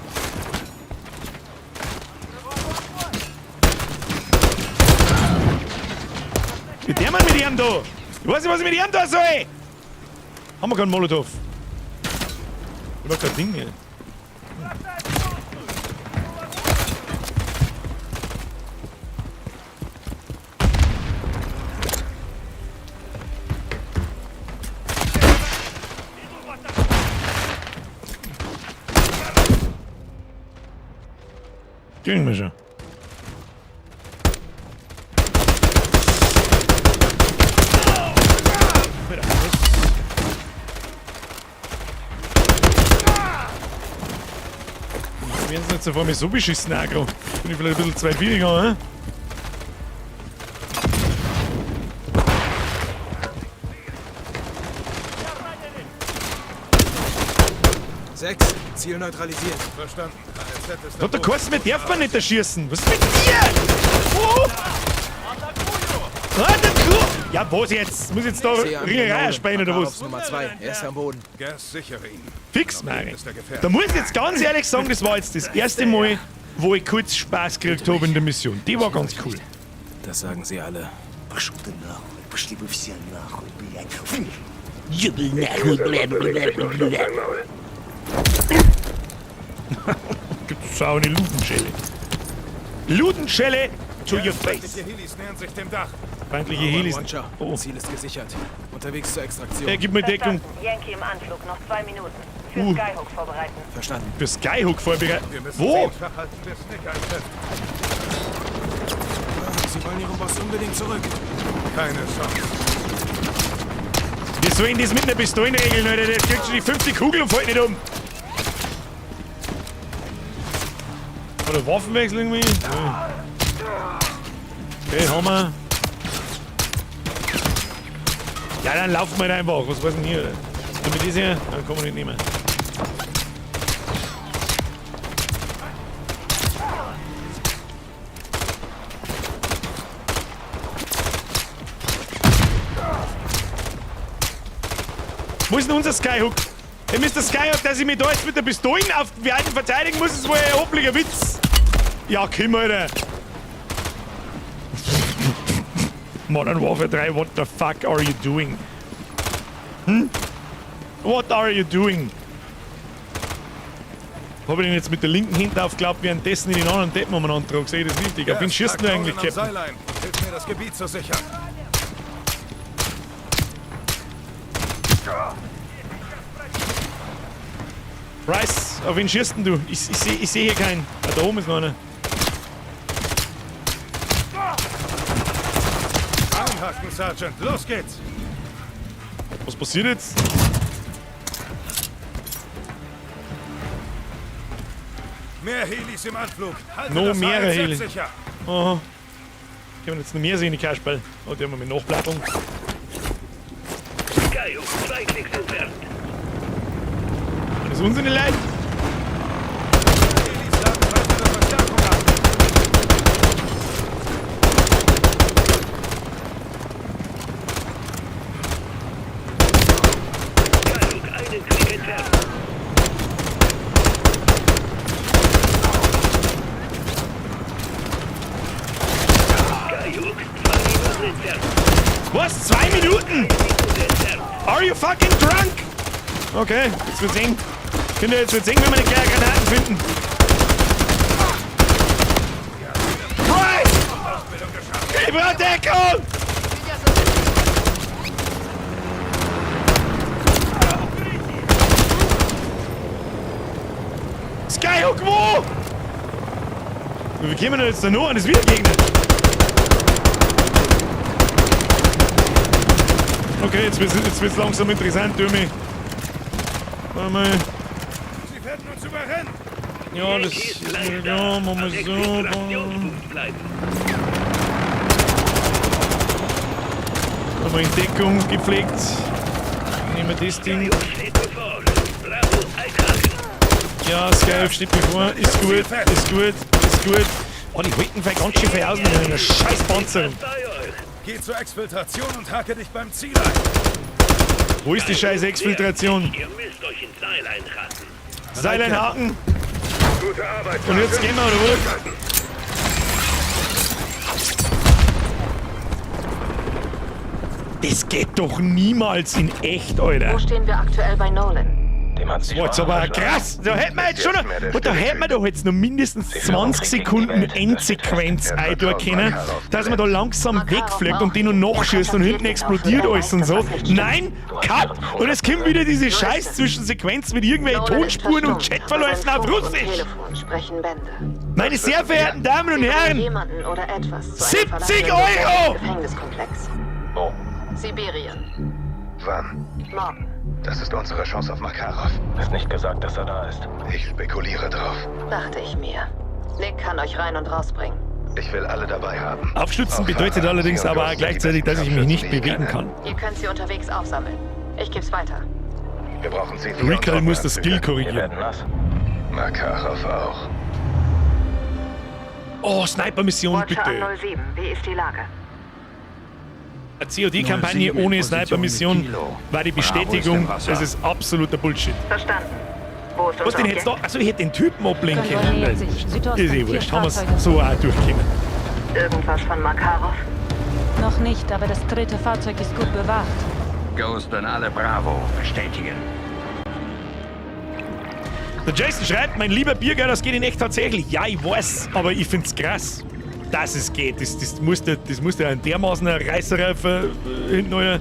Wie der Mann mit ihm da? Ich weiß nicht, was ich mit ihm da soll! Haben wir keinen Molotow? Ich hab kein Ding mehr. Kriegen wir schon. Wir werden jetzt vor mir so beschissen, Agro. Bin ich vielleicht ein bisschen zu weit gegangen, hä? Sechs, Ziel neutralisiert. Verstanden. Hat der Kurs mit darf man nicht erschießen. Was ist mit dir? Oh! Ja, was jetzt? Muss ich jetzt da Ringerei spielen oder was? Nummer 2, er ist am Boden. Gas, sichere ihn. Fix, Mari. Da muss ich jetzt ganz ehrlich sagen, das war jetzt das erste Mal, wo ich kurz Spaß gekriegt habe in der Mission. Die war ganz cool. Das sagen sie alle. Gibt's auch eine Ludenschelle. Ludenschelle to your face. Feindliche Helis nähern sich dem Dach. Feindliche Helis. Oh. Ziel ist gesichert. Unterwegs zur Extraktion. Er gibt mir Deckung. Yankee im Anflug, noch 2 Minuten. Für Skyhook vorbereiten. Verstanden. Für Skyhook vorbereiten. Wir müssen Wo? sie verhalten, bis Nick eintrifft. Sie wollen ihren Boss unbedingt zurück. Keine Chance. Wir sollen das mit einer Pistole regeln, Alter. Der kriegt schon die 50 Kugeln und fällt nicht um. Oder Waffenwechsel irgendwie? Okay, haben wir. Ja, dann laufen wir halt einfach. Was war denn hier? Mit dieser hier? Dann kann man nicht nehmen. Wo ist denn unser Skyhook? Hey, Mr. Skyhook, dass ich mich da jetzt mit der Pistole auf die Alten verteidigen muss, ist wohl ein hoffentlicher Witz. Ja, komm, Alter. Modern Warfare 3, what the fuck are you doing? Hm? What are you doing? Hab ich den jetzt mit der linken hinten aufgeklappt, währenddessen ich den anderen Deppen umeinander trage? Sehe ich das richtig? Auf wen schießt du eigentlich, Captain? Hilf mir, das Gebiet zu sichern. Price, auf wen schießt denn du? Ich seh hier keinen. Ah, da oben ist noch einer. Einhaken, Sergeant. Los geht's! Was passiert jetzt? Mehr Helis im Anflug. Halte No das mehrere AZ Helis. sicher. Aha. Können wir jetzt noch mehr sehen, die Kasperl? Oh, die haben wir mit Nachblattung. Skyhook, 2 Klicks entfernt. Das ist unsere Leute. Skyhook, einen Klick entfernt. Skyhook, 2 Minuten entfernt. Was? 2 Minuten? Are you fucking drunk? Okay, jetzt wird's eng. Kinder, jetzt wird's eng, wenn wir nicht gleich Granaten finden. Price! Ich brauch Deckung! Skyhook! Skyhook wo? Wir kommen denn jetzt da noch an? Das ist wieder Gegner. Okay, jetzt wird's langsam interessant, Dürmi. Warte mal. Sie werden uns überrennen. Ja, das ist mir ja, machen wir so. Haben wir in Deckung gepflegt. Nehmen wir das Ding. Ja, Skyhook steht bevor. Ist gut, ist gut, ist gut. Oh, die halten vielleicht ganz schön viel aus mit einer scheiß Panzerung. Geh zur Exfiltration und hake dich beim Ziel ein. Wo ist die scheiß Exfiltration? Ihr müsst euch ins Seil einhaken. Seil einhaken. Gute Arbeit. Und jetzt gehen wir, oder wo? Das geht doch niemals in echt, Alter. Wo stehen wir aktuell bei Nolan? Dem hat sich Das war jetzt aber krass. Da hätten wir jetzt schon noch, und da hätten wir doch jetzt noch mindestens 20 Sekunden Endsequenz eintun können, dass man da langsam wegfliegt und den noch nachschießt und hinten explodiert alles und so. Nein, Cut! Und es kommt wieder diese scheiß Zwischensequenz mit irgendwelchen Tonspuren und Chatverläufen auf Russisch. Meine sehr verehrten Damen und Herren, Jemanden oder etwas zu einem 70 verlassenen Euro! Gefängniskomplex. Wo? Sibirien. Wann? Morgen. Das ist unsere Chance auf Makarov. Ist nicht gesagt, dass er da ist. Ich spekuliere drauf. Dachte ich mir. Nick kann euch rein und rausbringen. Ich will alle dabei haben. Aufstützen Auch bedeutet Farah, allerdings Sie und aber auch Ghost sind die gleichzeitig, dass ich mich nicht besten bewegen kann. Ihr könnt sie unterwegs aufsammeln. Ich geb's weiter. Wir brauchen C4 Recall und muss das Skill Wir korrigieren. werden nass. Makarov auch. Oh, Sniper-Mission, Watcher bitte. an 07, wie ist die Lage? Eine COD-Kampagne 07 in ohne Position Sniper-Mission mit Kilo. war die Bravo ist Bestätigung, im Wasser. das ist absoluter Bullshit. Verstanden. Wo ist Was unser denn jetzt da? Objekt? Achso, ich hätte den Typen ablenken Konvoi können. nähert sich. Südosten, Ist eh vier wurscht, haben wir's Fahrzeuge. so auch durchgekommen. Irgendwas von Makarov? Noch nicht, aber das dritte Fahrzeug ist gut bewacht. Ghost an alle Bravo. Bestätigen. Der Jason schreibt, mein lieber Bierger, das geht in echt tatsächlich. Ja, ich weiß, aber ich find's krass, dass es geht. Das muss der, das muss der ein dermaßen Reißerer hinten, euer,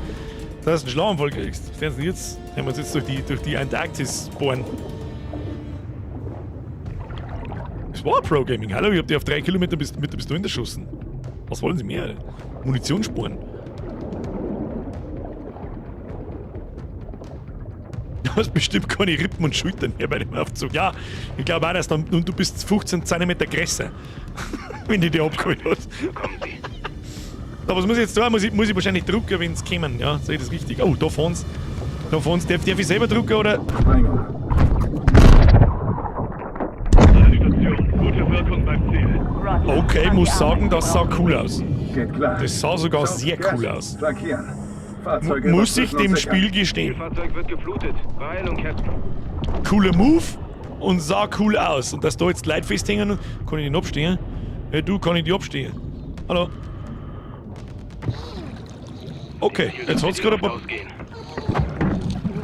dass du einen Schlaganfall kriegst. Was denn jetzt? Wenn wir uns jetzt durch die Antarktis bohren. Das war Pro Gaming. Hallo, ich hab die auf 3 Kilometer mit der Pistole erschossen. Was wollen sie mehr? Munition sporen. Du hast bestimmt keine Rippen und Schultern mehr bei dem Aufzug. Ja, ich glaube auch, dass dann, und du bist 15 cm größer, wenn die dir abgeholt hast. Aber was muss ich jetzt tun? Muss ich wahrscheinlich drucken, wenn sie kommen. Ja, sehe ich das richtig? Oh, da fahren's. Da fahren's. Darf ich selber drucken oder? Gute Wirkung beim Ziel. Okay, muss sagen, das sah cool aus. Geht klar. Das sah sogar sehr cool aus. Flankieren. Fahrzeuge Muss ich überprüfen und dem sichern. Spiel gestehen. Fahrzeug wird geflutet. Beeilung, Captain. Cooler Move und sah cool aus. Und dass da jetzt Leute festhängen, kann ich den abstehen? Hey, du, kann ich die abstehen? Hallo? Okay, jetzt hat's gerade ein paar...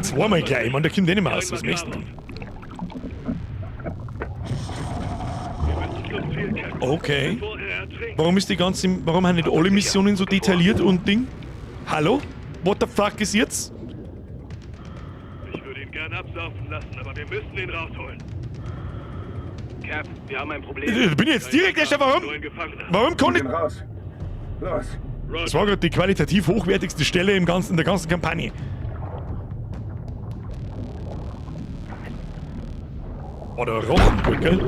Zweimal gleich, ich meine, der kommt eh nicht mehr raus. Was möchtest du? Okay. Warum ist die ganze... Warum haben nicht alle Missionen so detailliert und Ding? Hallo? What the fuck ist jetzt? Ich würde ihn gern absaufen lassen, aber wir müssen ihn rausholen. Cap, wir haben ein Problem. Ich bin jetzt direkt erst, warum? Nur ein Gefangener. Warum kann ich... Gehen raus. Los. Das war gerade die qualitativ hochwertigste Stelle im ganzen, in der ganzen Kampagne. Oh, der Rochen, gell?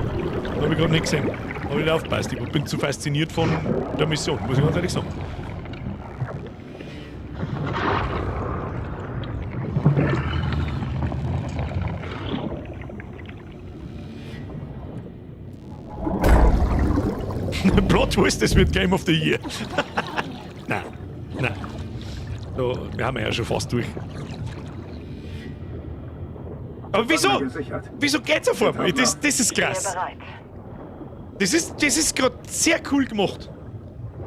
Hab ich gerade nicht gesehen. Hab ich nicht aufgepasst. Ich bin zu fasziniert von der Mission, muss ich ganz ehrlich sagen. Plot Twist, es wird Game of the Year. Nein, nein. Da, wir haben ja schon fast durch. Aber wieso? Wieso geht's auf einmal? Das ist krass. Das ist gerade sehr cool gemacht.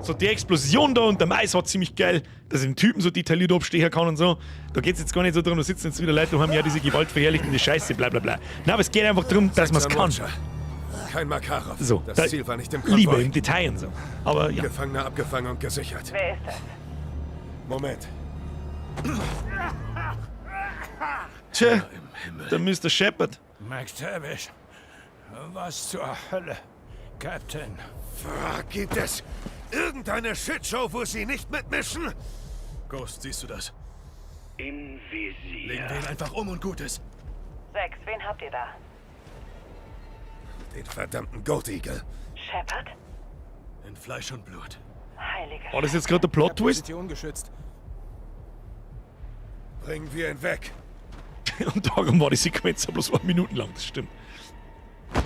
So die Explosion da unterm Eis war ziemlich geil, dass ich den Typen so detailliert abstehen kann und so. Da geht's jetzt gar nicht so drum, da sitzen jetzt wieder Leute und haben ja diese gewaltverherrlichende Scheiße, bla bla bla. Nein, aber es geht einfach darum, dass man's kann. Kein Makarov. So, das da- Ziel war nicht im Konvoi. Liebe im Detail und so. Aber ja. Gefangener abgefangen und gesichert. Wer ist das? Moment. Tja, der Mr. Shepard. McTavish. Was zur Hölle, Captain? Fuck, gibt es irgendeine Shitshow, wo Sie nicht mitmischen? Ghost, siehst du das? Im Visier. Legen wir ihn einfach um und gut ist. 6, wen habt ihr da? Den verdammten Goat Eagle. Shepard? In Fleisch und Blut. Heilige War das jetzt gerade der Plot-Twist? Position geschützt. Bringen wir ihn weg. Und darum war die Sequenz ja bloß 1 Minute lang, das stimmt.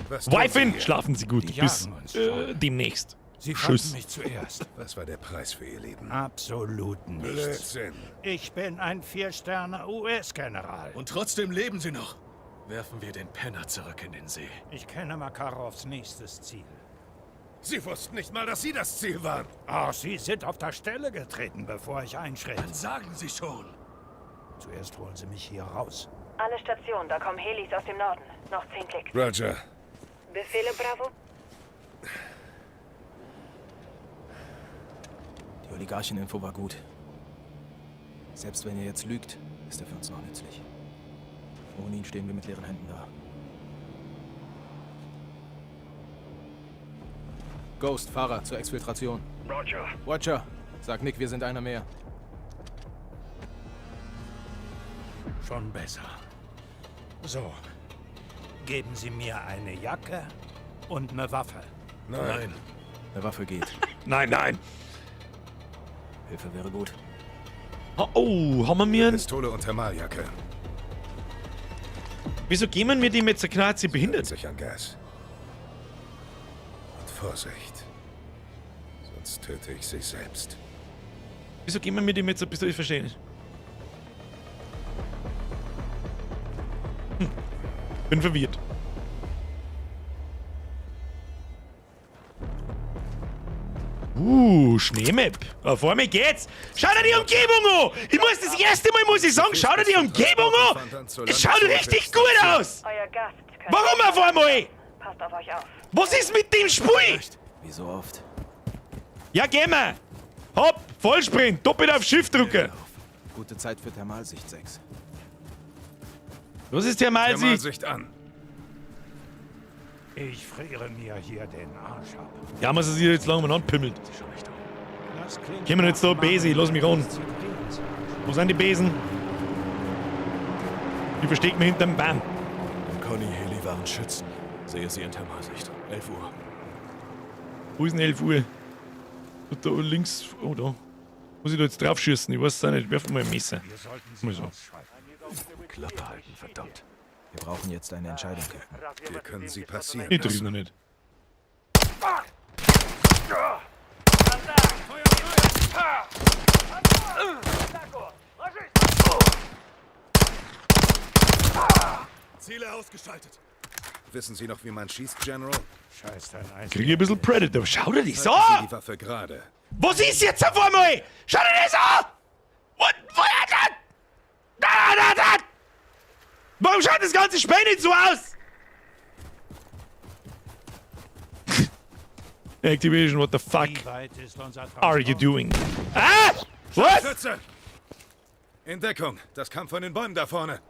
Was tun Sie Wifin, hier? schlafen Sie gut. Die Bis jagen uns schon. demnächst. Sie Tschüss. fanden mich zuerst. Was war der Preis für Ihr Leben? Absolut nichts. Blödsinn. Ich bin ein 4-Sterne-US-General. Und trotzdem leben sie noch. Werfen wir den Penner zurück in den See. Ich kenne Makarovs nächstes Ziel. Sie wussten nicht mal, dass Sie das Ziel waren. Ach, Sie sind auf der Stelle getreten, bevor ich einschritt. Dann sagen Sie schon. Zuerst holen Sie mich hier raus. Alle Stationen, da kommen Helis aus dem Norden. Noch 10 Klicks. Roger. Befehle, Bravo? Die Oligarchen-Info war gut. Selbst wenn er jetzt lügt, ist er für uns noch nützlich. Ohne ihn stehen wir mit leeren Händen da. Ghost, Fahrer zur Exfiltration. Roger. Watcher, sag Nick, wir sind einer mehr. Schon besser. So. Geben Sie mir eine Jacke und eine Waffe. Nein. Eine Waffe geht. Nein, nein. Hilfe wäre gut. Oh, haben wir mir... einen- Pistole und Thermaljacke. Wieso geben wir dem jetzt eine Knarze behindert? Sich an Gas. Und Vorsicht. Sonst töte ich Sie selbst. Wieso geben wir dem jetzt eine Pistole? Ich verstehe nicht. Bin verwirrt. Schneemap. Vor mir geht's. Schau dir die Umgebung an. Ich muss das erste Mal, muss ich sagen, schau dir die Umgebung an. Es schaut richtig gut aus. Euer Gast könnte... Warum auf einmal? Passt auf euch auf. Was ist mit dem Spiel? Wie so oft. Ja, geh mal. Hopp, Vollsprint, doppelt auf Shift drücken. Gute Zeit für Thermalsicht 6. Was ist Thermalsicht? Thermalsicht an. Ich friere mir hier den Arsch ab. Ja, man sich jetzt lange mal anpimmelt. Das klingt Gehen wir jetzt da, nach Besi, lass mich ran. Wo sind die Besen? Die versteckt mich hinterm Baum. Im Conny Heli waren Schützen. Sehe sie in Thermalsicht. 11 Uhr. Wo ist denn 11 Uhr? Und da links, oh da. Muss ich da jetzt drauf schießen? Ich weiß es auch nicht. Werf mal ein Messer. Wir sollten sie Mal so. ausschalten. Klappe halten, verdammt. Wir brauchen jetzt eine Entscheidung, Captain. Wir können Sie passieren Ich drück lassen. noch nicht. Ziele ausgeschaltet. Wissen Sie noch, wie man schießt, General? Scheiß dein Eis. Krieg ich ein bisschen Predator. Schau dir das Halten Sie an! die Waffe gerade. Was ist jetzt auf einmal? Schau dir das an! What? What? Da, da, da! Warum schaut das ganze Spiel nicht so aus? Activision, what the fuck Wie weit ist unser are you Transport? doing? Ah! Was? Schütze! In Deckung. Das kam von den Bäumen da vorne.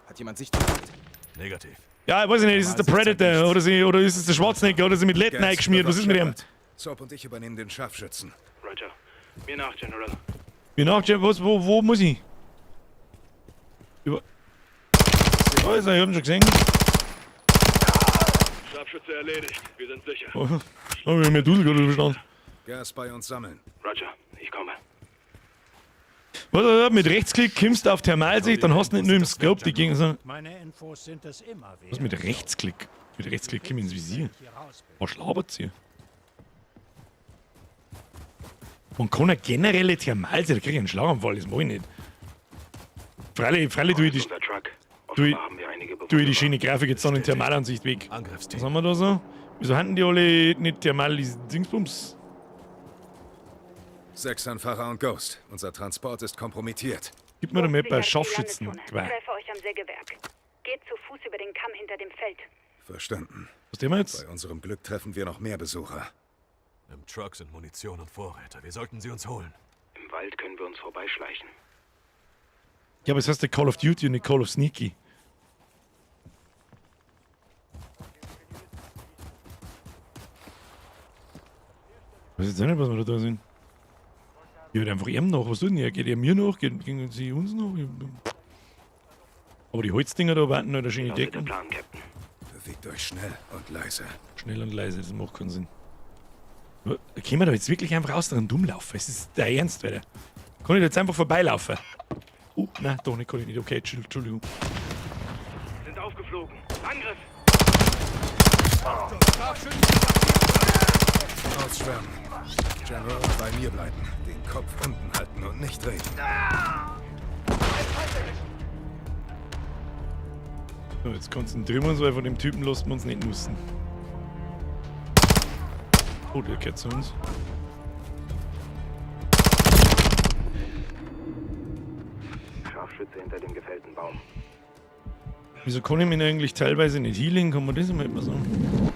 Hat jemand Sichtkontakt? Negativ. Ja, ich weiß nicht, ist es der Predator oder, sie, oder ist es der Schwarzenegger oder ist sie mit Letten Gas, eingeschmiert? Was ist mit ihm? Shepard. Soap und ich übernehmen den Scharfschützen. Roger. Mir nach, General. Wie nach, was, wo muss ich? Über. Oh, ist er, ich hab ihn schon gesehen. Scharfschütze erledigt. Wir sind sicher. Oh, hab ich mir Dusel gerade verstanden. Gas bei uns sammeln. Roger, ich komme. Was, mit Rechtsklick kommst du auf Thermalsicht, dann hast du nicht nur im Scope die Gegner. sondern- Meine Infos sind es immer wert. Was mit Rechtsklick? Mit Rechtsklick komm ich ins Visier. Was labert's hier? Man kann eine generelle Thermalsicht, da krieg ich einen Schlaganfall, das mach ich nicht. Freilich, freilich tue ich die, Unser Truck. tue ich, Offenbar haben wir einige tue ich die schöne Grafik jetzt dann in Thermalansicht weg. Angriffsteam. Was haben wir da so? Wieso haben die alle nicht Thermal Dingsbums? Sechsanfacher und Ghost. Unser Transport ist kompromittiert. Gib mir doch mal bei Sichert die Scharfschützen. Landezone. Quer. Treffe euch am Sägewerk. Geht zu Fuß über den Kamm hinter dem Feld. Verstanden. Was tun wir jetzt? Bei unserem Glück treffen wir noch mehr Besucher. Im Truck sind Munition und Vorräte. Wir sollten sie uns holen. Im Wald können wir uns vorbeischleichen. Ja, aber es heißt der Call of Duty und nicht Call of Sneaky. Weiß jetzt auch nicht, was wir da sind. Ich halt einfach ihm nach. Was tut denn er? Geht er mir nach? Geht sie uns nach? Aber die Holzdinger da warten halt eine schöne Deckung. Plan, Captain. Bewegt euch schnell und leise. Schnell und leise, das macht keinen Sinn. Können wir da jetzt wirklich einfach aus und rumlaufen? Es ist der Ernst, Alter. Kann ich da jetzt einfach vorbeilaufen? Oh, nein, doch nicht, kann ich nicht. Okay, Entschuldigung. Sind aufgeflogen. Angriff! Ausschwärmen. General, bei mir bleiben. Den Kopf unten halten und nicht reden. So, jetzt konzentrieren wir uns, weil von dem Typen lassen wir uns nicht nussen. Oh, der gehört zu uns. Scharfschütze hinter dem gefällten Baum. Wieso kann ich mich eigentlich teilweise nicht healen? Kann man das immer sagen?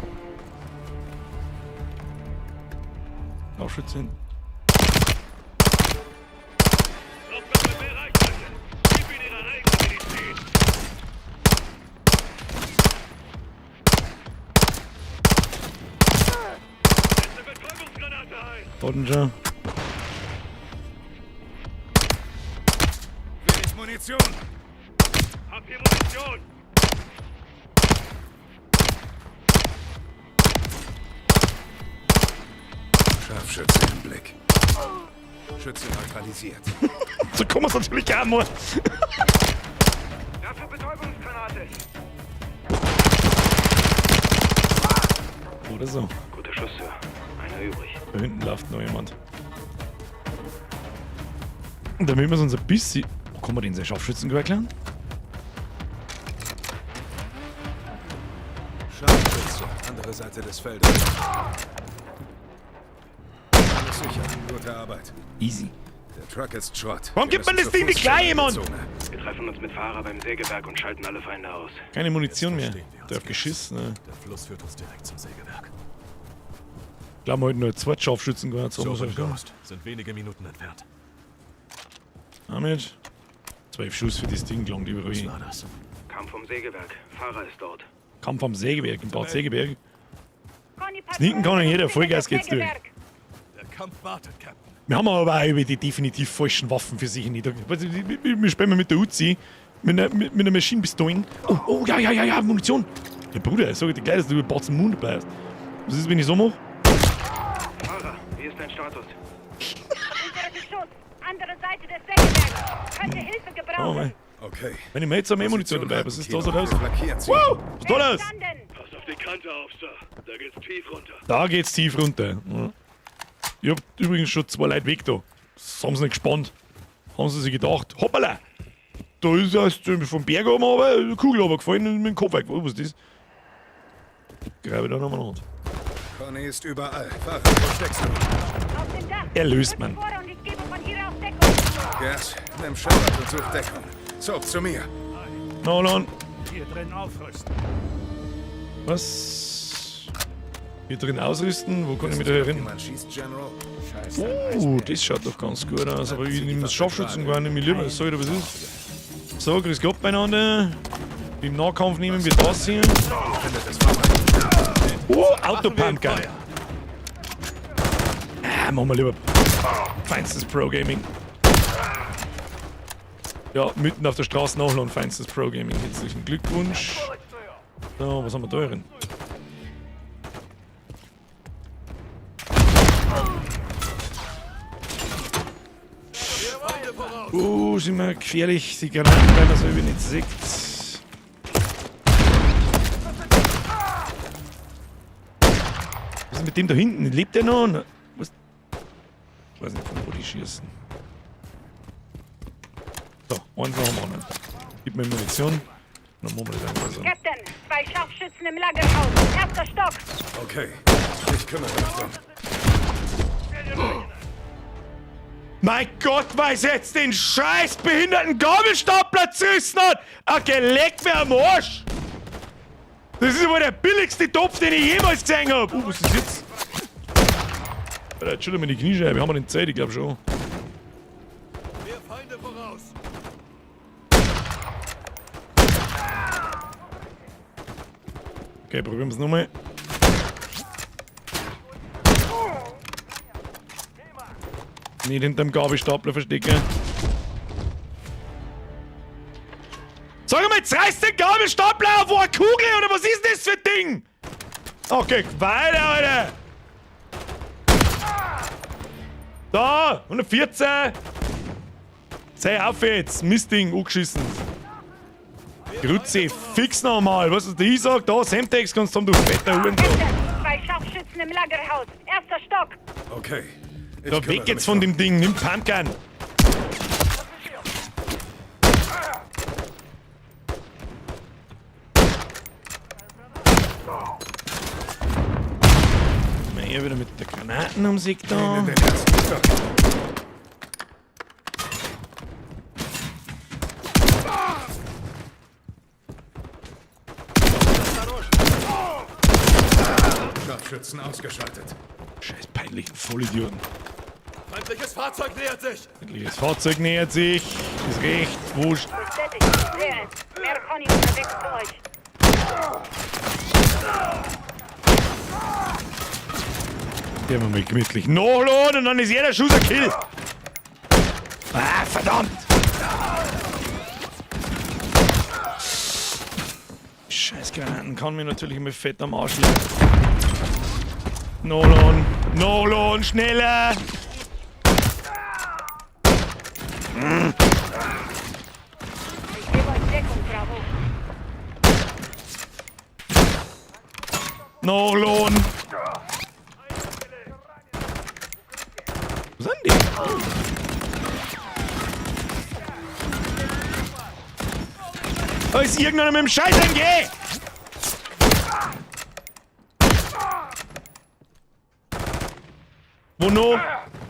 Scharfschütze hin. Schon. Wenig Munition! Hab hier Munition! Scharfschütze im Blick. Schütze neutralisiert. So kann man es natürlich auch mal. Dafür Betäubungsgranate! Oder so. Guter Schuss, Sir. Einer übrig. Da hinten läuft noch jemand. Und damit wir uns ein bisschen. Wo kann man den sein Scharfschützengewehr klauen? Scharfschütze, andere Seite des Feldes. Alles sicher. Gute Arbeit. Easy. Der Truck ist Schrott. Warum gibt man das Ding nicht gleich, Mann? Wir treffen uns mit Fahrer beim Sägewerk und schalten alle Feinde aus. Keine Munition mehr. Der hat geschissen, ne? Der Fluss führt uns direkt zum Sägewerk. Glauben wir heute nur zwei Scharfschützen gehabt. Soap und Ghost sind wenige Minuten entfernt. Damit. 12 Schuss für das Ding, gelangt, lieber Was war das? Kam vom Sägewerk. Fahrer ist dort. Kampf am Sägewerk, im Bad Sägeberg. Sneaken kann ja jeder, Vollgas geht's durch. Der Kampf wartet, Captain. Wir haben aber auch über die definitiv falschen Waffen für sich nicht. Wir spielen mit der Uzi, mit einer Maschine Pistole. Oh, oh, ja, ja, ja, ja, Munition. Ja, Bruder, sag ich dir gleich, dass du über Batzen Mund dabei hast. Was ist, wenn ich so mache? Fahrer, wie ist dein Status? Unter Beschuss. Andere Seite des Sägewerks. Könnte Hilfe gebrauchen. Oh, mei. Okay. Wenn ich mir jetzt mehr Munition dabei, was ist da so los? Wow! Was ist da los? Pass auf die Kante auf, Sir. Da geht's tief runter. Da geht's tief runter. Ja. Ich hab übrigens schon zwei Leute weg da. Das haben sie nicht gespannt. Haben sie sich gedacht, hoppala! Da ist erst vom Berg oben aber eine Kugel runtergefallen und mit dem Kopf weg. Was ist das? Greife da nochmal an. Conny ist überall. Fahrer, wo steckst du? Auf dem Dach. Erlöst man. Vor und ich gebe von hier aus Deckung. Gas, nimm Shepard und such Deckung. Soap, zu mir. Nolan. Hier drin aufrüsten. Was? Hier drin ausrüsten? Wo kann ich mich da hin? Jemand schießt, General? Oh, das schaut doch ganz gut aus. Aber ich nehme das Scharfschützengewehr nicht mehr lieber. Sag ich dir, was ist. So, grüß Gott beieinander. Im Nahkampf nehmen wir das hier. Oh, Autopumpgun. Ah, machen wir lieber feinstes Pro Gaming. Ja, mitten auf der Straße nachladen, feinstes Pro Gaming. Herzlichen Glückwunsch. So, was haben wir da drin? Sind wir gefährlich, die Granaten, weil man so über nicht sieht. Was ist mit dem da hinten? Lebt der noch? Was? Ich weiß nicht, von wo die schießen. So, einen nach dem anderen. Gib mir Munition. Dann machen wir das einfach so. Captain, zwei Scharfschützen im Lagerhaus. Erster Stock. Okay, ich kümmere mich drum. Mein Gott, weil jetzt den scheiß behinderten Gabelstapler zerrissen hat! Ah, geleckt mir am Arsch! Das ist aber der billigste Topf, den ich jemals gesehen hab! Oh, was ist jetzt? Alter, jetzt schütteln wir die Kniescheibe. Haben wir denn Zeit? Ich glaub schon. Mehr Feinde voraus! Okay, probieren wir es nochmal. Nicht hinterm Gabelstapler verstecken. Sag mal, jetzt reißt den Gabelstapler auf, wo eine Kugel oder was ist denn das für ein Ding? Okay, weiter, Alter! Da, 114! Sei auf jetzt! Mistding, angeschissen. Grütze, fix nochmal! Was ist ich sag? Da, Semtex kannst du haben, du fetter Hurensohn. Zwei Scharfschützen im Lagerhaus. Erster Stock. Okay. Ich Da weg jetzt von dem Ding, nimm Pumpgun! Mal hier wieder mit der Granaten um sich da. In den ersten Stock. Scharfschützen ausgeschaltet. Scheiß peinlichen Vollidioten. Feindliches Fahrzeug nähert sich! Feindliches Fahrzeug nähert sich. Ist recht. Wurscht. Bestätigt. Sehe es. Mehr Conny unterwegs zu euch. Der wir mal gemütlich nachladen und dann ist jeder Schuss ein Kill. Ah, verdammt! Scheiß Granaten kann mir natürlich immer fett am Arsch liegen. Nachladen, nachladen, schneller! Ich gebe euch Deckung, Bravo. Nachladen! Wo sind die? Da ist irgendeiner mit dem Scheiß MG! Wo noch?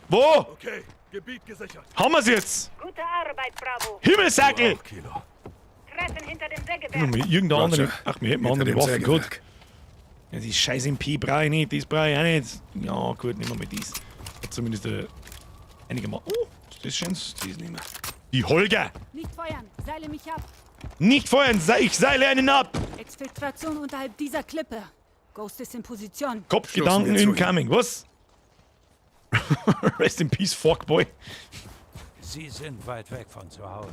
Wo? Okay, Gebiet gesichert. Haben wir's jetzt? Gute Arbeit, Bravo. Himmelsackel! Treffen hinter dem Sägewerk. Nur irgendeine andere. Ach, wir hätten andere Waffen, gut. Ja, die scheiß MP brauche ich nicht, das brauche ich auch nicht. Ja, gut, nehmen wir mal dies. Hat zumindest einigermaßen. Oh, ist das schön? Das nehmen wir. Die Holger! Nicht feuern! Seile mich ab! Nicht feuern, ich seile einen ab! Exfiltration unterhalb dieser Klippe. Ghost ist in Position. Kopfgedanken incoming, was? Rest in peace, Fuckboy. Sie sind weit weg von zu Hause.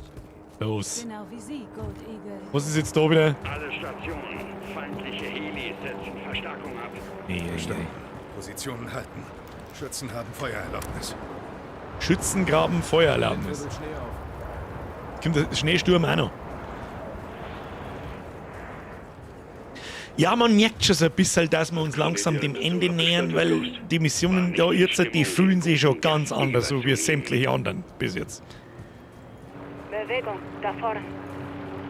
Los. Genau wie Sie, Gold Eagle. Was ist jetzt da wieder? Alle Stationen. Feindliche Helis setzen Verstärkung ab. Verstanden. Positionen halten. Schützen haben Feuererlaubnis. Schützengraben, Feuererlaubnis. Kommt der Schneesturm auch noch. Ja, man merkt schon so ein bisschen, dass wir uns langsam dem Ende nähern, weil die Missionen da jetzt, die fühlen sich schon ganz anders, so wie sämtliche anderen bis jetzt. Bewegung, da vorne.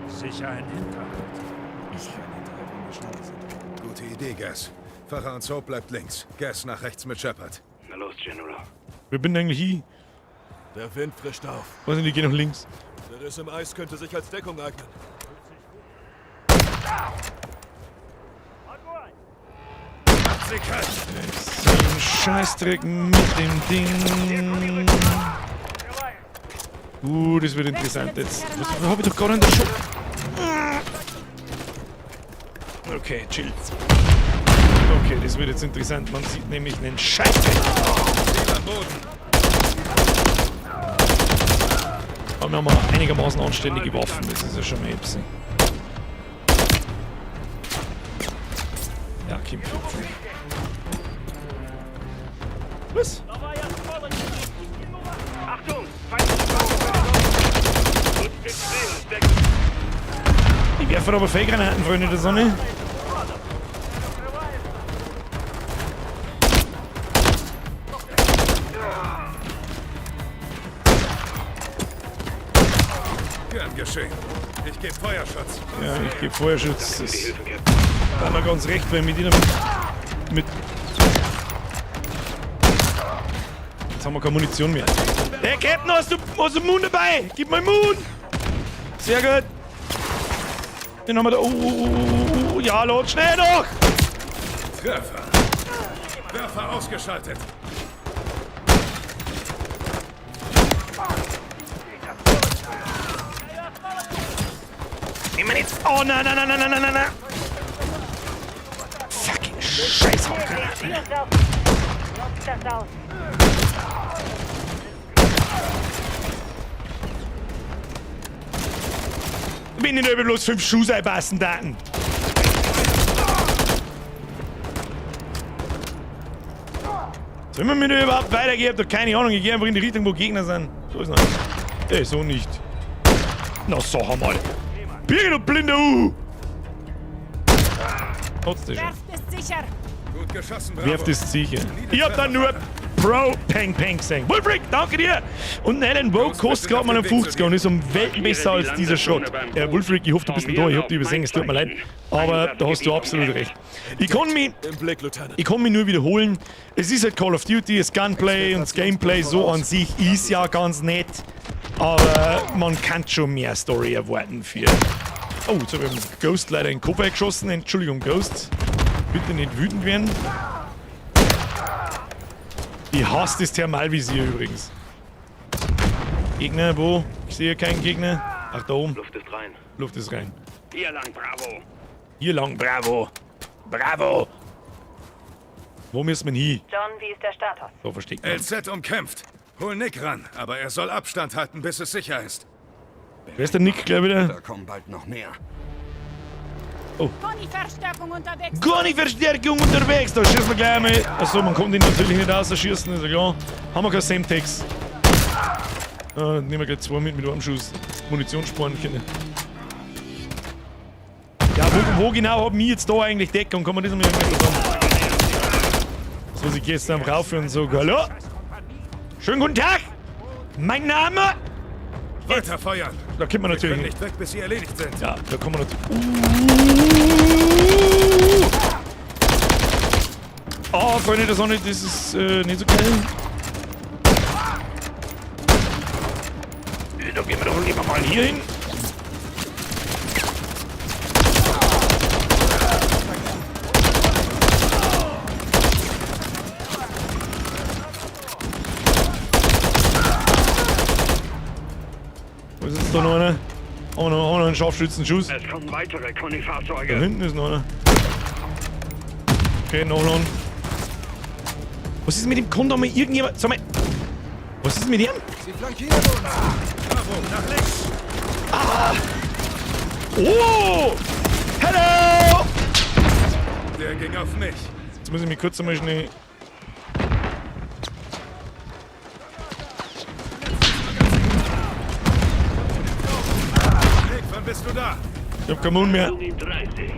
Sicher ein Hinterhalt. Sicher ein Hinterhalt, wenn wir schnell sind. Gute Idee, Gas. Farah und Soap bleibt links. Gas nach rechts mit Shepard. Na los, General. Wer bin eigentlich ich? Der Wind frischt auf. Was sind die gehen nach links? Der Riss im Eis könnte sich als Deckung eignen. So ein Scheißdreck mit dem Ding. Das wird interessant jetzt. Was hab ich doch gerade in der Schule? Okay, chill. Okay, das wird jetzt interessant. Man sieht nämlich einen Scheißdreck. Aber wir haben einigermaßen anständige Waffen. Das ist ja schon mal etwas. Ja, Kim. Was? Achtung! Die werfen aber Fake-Granaten, Freunde der Sonne. Gern geschehen. Ich gebe Feuerschutz. Ja, ich gebe Feuerschutz. Das war mir ganz recht, weil mit ihnen mit. Jetzt haben wir keine Munition mehr. Hey, Captain, hast du Moon dabei? Gib mal Moon! Sehr gut. Den haben wir da. Oh, ja, los, schnell noch! Treffer. Werfer ausgeschaltet. Nehmen wir jetzt. Oh nein, nein, nein, nein, nein, nein, nein. Fucking Scheiß. Nutzt das aus. Wenn in über bloß 5 Schuss einpassen daten. Sollen wir mit überhaupt weitergehen? Ich hab doch keine Ahnung. Ich gehe einfach in die Richtung, wo Gegner sind. So ist noch nicht. Ey, so nicht. Na, sag mal. Birgit, du blinder U! Hat's das schon. Werft ist sicher. Gut geschossen, Bravo. Werft ist sicher. Ich hab da nur Pro Peng Peng gesehen. Wolfric, danke dir! Und einen Vogue kostet gerade mal einen 50er und ist um Welten besser als dieser Schrott. Wolfric, ich hoffe, du bist noch da. Ich hab dich übersehen, es tut mir leid. Aber da hast du absolut recht. Ich kann mich, ich kann mich nur wiederholen. Es ist halt Call of Duty, das Gunplay und das Gameplay so an sich ist ja ganz nett. Aber man kann schon mehr Story erwarten für. Oh, jetzt hab ich dem Ghost leider in den Kopf eingeschossen. Entschuldigung, Ghost. Bitte nicht wütend werden. Ich hasse das Thermalvisier übrigens. Gegner, wo? Ich sehe keinen Gegner. Ach, da oben. Luft ist rein. Luft ist rein. Hier lang, Bravo. Hier lang, bravo. Bravo. Wo müssen wir hin? John, wie ist der Status? Da versteckt man. LZ umkämpft. Hol Nick ran, aber er soll Abstand halten, bis es sicher ist. Wer ist der Nick gleich wieder? Da kommen bald noch mehr. Oh. Conny-Verstärkung unterwegs. Conny-Verstärkung unterwegs! Da schießen wir gleich einmal. Achso, man kommt ihn natürlich nicht rausschießen, ist ja klar. Haben wir kein Semtex. Nehmen wir gleich zwei mit einem Schuss. Munition sparen können. Ja, wo genau haben wir jetzt da eigentlich Deckung? Kann man das mal irgendwie sagen? Das muss ich jetzt einfach rauf und so. Hallo? Schönen guten Tag! Mein Name? Weiter feuern! Da kommt man Wir natürlich können nicht weg, bis sie erledigt sind. Ja, da kommen wir natürlich. Oh, Freunde der Sonne, das ist nicht so geil. Da gehen wir doch lieber mal hier hin. Wo ist jetzt da noch einer? Haben wir noch einen Scharfschützenschuss? Es kommen weitere Conny-Fahrzeuge. Da hinten ist noch einer. Okay, nachladen. Was ist mit dem Kunden mal irgendjemand? Sag mal. Was ist mit ihm? Sie flankieren uns! Bravo, nach links! Ah! Oh! Hello! Der ging auf mich. Jetzt muss ich mich kurz einmal schnell. Nick, wann bist du da? Ich hab keinen Mund mehr. In 30.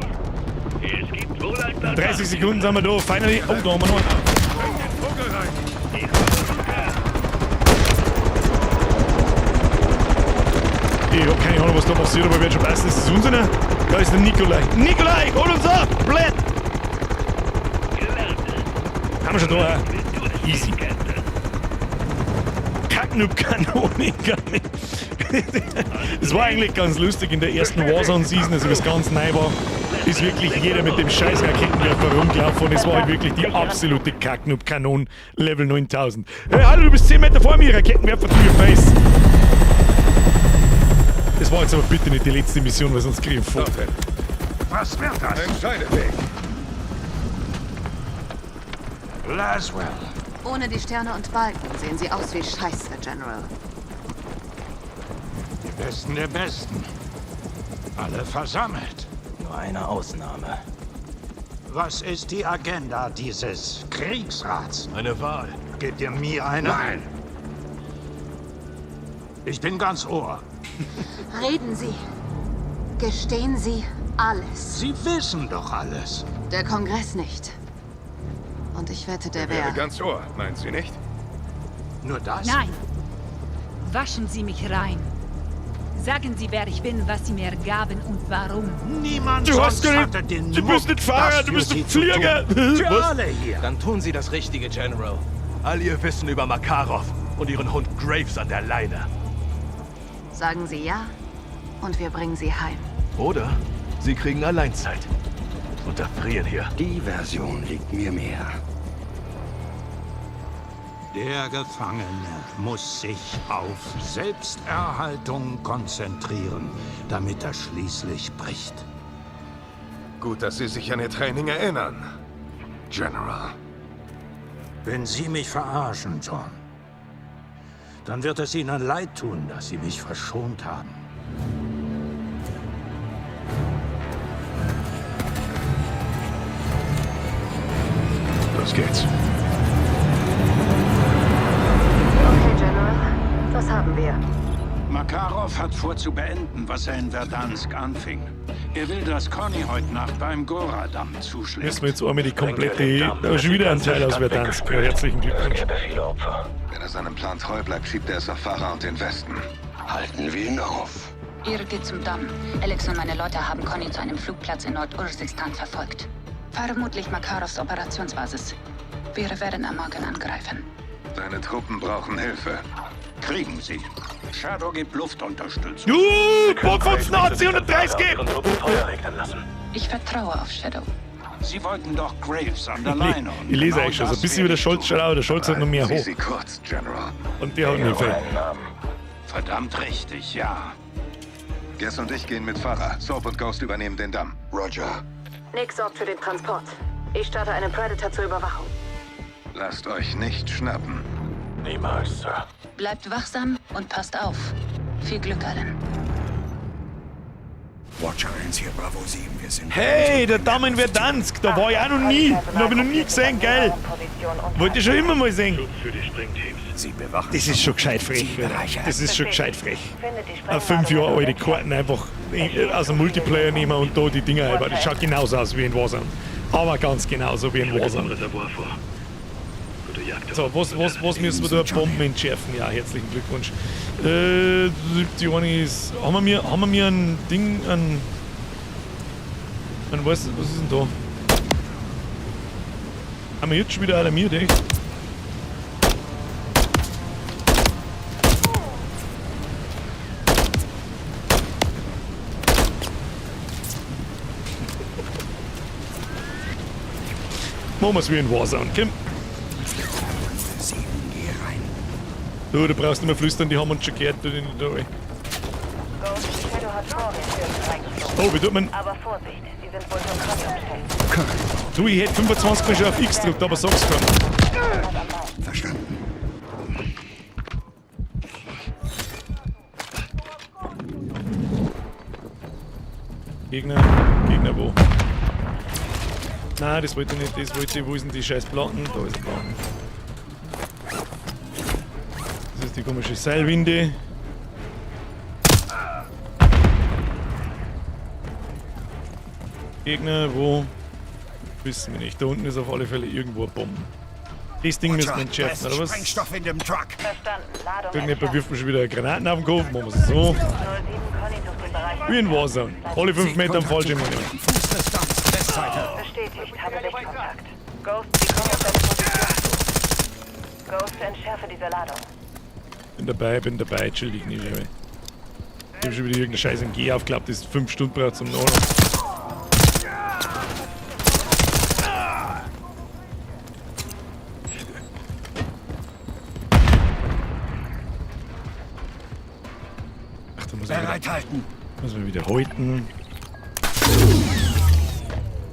Es gibt wohl ein paar In 30 Sekunden sind wir da. Finally. Oh, da haben wir noch einen. Bring den Vogel rein! Ich hab keine Ahnung, was da passiert, aber wird schon passen. Ist das unserer? Da ist der Nikolai. Nikolai, hol uns ab! Blöd! Haben wir schon da, hä? Easy. Kacknub-Kanone. Das war eigentlich ganz lustig in der ersten Warzone-Season, als das ganz neu war, ist wirklich jeder mit dem scheiß Raketenwerfer rumgelaufen und es war halt wirklich die absolute Kacknub-Kanone Level 9000. Hey, hallo, du bist 10 Meter vor mir, Raketenwerfer to your face. Das war jetzt aber bitte nicht die letzte Mission, weil sonst krieg ich einen Vorteil. Was wird das? Entscheide dich! Laswell. Ohne die Sterne und Balken sehen sie aus wie Scheiße, General. Die Besten der Besten. Alle versammelt. Nur eine Ausnahme. Was ist die Agenda dieses Kriegsrats? Eine Wahl. Gebt ihr mir eine? Nein. Ich bin ganz Ohr. Reden Sie. Gestehen Sie alles. Sie wissen doch alles. Der Kongress nicht. Und ich wette, der Er wäre wäre. ganz Ohr, meint sie nicht? Nur das? Nein. Waschen Sie mich rein. Sagen Sie, wer ich bin, was Sie mir gaben und warum. Niemand Du hast sonst gar nicht- hatte den du bist Mut, nicht Fahrer, das du für bist Sie ein zu Flieger. tun. Für Was? alle hier. Dann tun Sie das Richtige, General. All Ihr Wissen über Makarov und Ihren Hund Graves an der Leine. Sagen Sie ja und wir bringen Sie heim. Oder Sie kriegen Alleinzeit. Und erfrieren hier. Die Version liegt mir mehr. Der Gefangene muss sich auf Selbsterhaltung konzentrieren, damit er schließlich bricht. Gut, dass Sie sich an Ihr Training erinnern, General. Wenn Sie mich verarschen, John, dann wird es Ihnen leid tun, dass Sie mich verschont haben. Los geht's. Okay, General. Was haben wir? Makarov hat vor zu beenden, was er in Verdansk anfing. Er will, dass Conny heute Nacht beim Gora-Damm zuschlägt. Müssen wir jetzt einmal die komplette. Da ist schon wieder ein Teil aus Verdansk. Ja, herzlichen Glückwunsch. Wenn er seinem Plan treu bleibt, schiebt er es auf Farah und den Westen. Halten wir ihn auf. Ihr geht zum Damm. Alex und meine Leute haben Conny zu einem Flugplatz in Nordursikstan verfolgt. Vermutlich Makarovs Operationsbasis. Wir werden am Morgen angreifen. Deine Truppen brauchen Hilfe. Kriegen sie. Shadow gibt Luftunterstützung. Bockfuchs Nazi 130 Ich vertraue auf Shadow. Sie wollten doch Graves an der Leine. und Ich lese genau eigentlich schon so ein das bisschen wie der Scholz schaut, aber der Scholz hat noch mehr Sie hoch. sie kurz, General. Und der hat nicht viel. Verdammt richtig, ja. Guess und ich gehen mit Farah. Soap und Ghost übernehmen den Damm. Roger. Nick sorgt für den Transport. Ich starte einen Predator zur Überwachung. Lasst euch nicht schnappen. Niemals, Sir. Bleibt wachsam und passt auf. Viel Glück allen. Watcher 1 hier, Bravo 7. Wir sind. Hey, der Damm in Verdansk, da war ich auch noch nie. Den hab ich noch nie gesehen, geil. Wollte ich schon immer mal sehen. Für die Springteams. Sie bewachen. Das ist schon gescheit frech. Alter. Das ist schon gescheit frech. Eine 5 Jahre alte Karten einfach aus dem Multiplayer nehmen und da die Dinger einbauen. Das schaut genauso aus wie in Warzone. Aber ganz genauso wie in Warzone. Reservoir vor. Gute Jagd. So, was müssen wir da Bomben entschärfen? Ja, herzlichen Glückwunsch. 70 ist. Haben wir mir ein Ding, ein was ist denn da? Haben wir jetzt schon wieder alarmiert, echt? Machen wir's wie in Warzone, komm. 7, geh rein. Du brauchst nicht mehr flüstern, die haben uns schon gehört, du den da. Ghost, Shadow hat Vorräte reingeflogen. Oh, wie tut man. Aber Vorsicht, sie sind wohl von Conny umstellt. Du, ich hätte 25 Mal schon auf X gedrückt, aber sag's keinem. Verstanden. Gegner, Gegner wo? Nein, das wollte ich nicht, das wollte ich. Wo ist denn die scheiß Platten? Da ist die Platten. Das ist die komische Seilwinde. Gegner, wo? Wissen wir nicht. Da unten ist auf alle Fälle irgendwo eine Bombe. Das Ding müssen wir entschärfen, oder was? Sprengstoff in dem Truck. Verstanden. Ladung Irgendjemand wirft mir schon wieder Granaten auf den Kopf. Machen wir es so. 07 Conny sucht den Bereich. Wie in Warzone. Alle 5 Meter am Fallschirm. Fuß des Damms, Westseite. Bestätigt, habe Sichtkontakt. Ghost, sie kommen auf deine Position zu. Ghost, entschärfe diese Ladung. Bin dabei, chill dich nicht, ey. Ich hab schon wieder irgendeinen scheiß MG aufgeklappt, das 5 Stunden braucht zum Nachladen. Ach, da muss man wieder, Bereithalten. muss man wieder halten.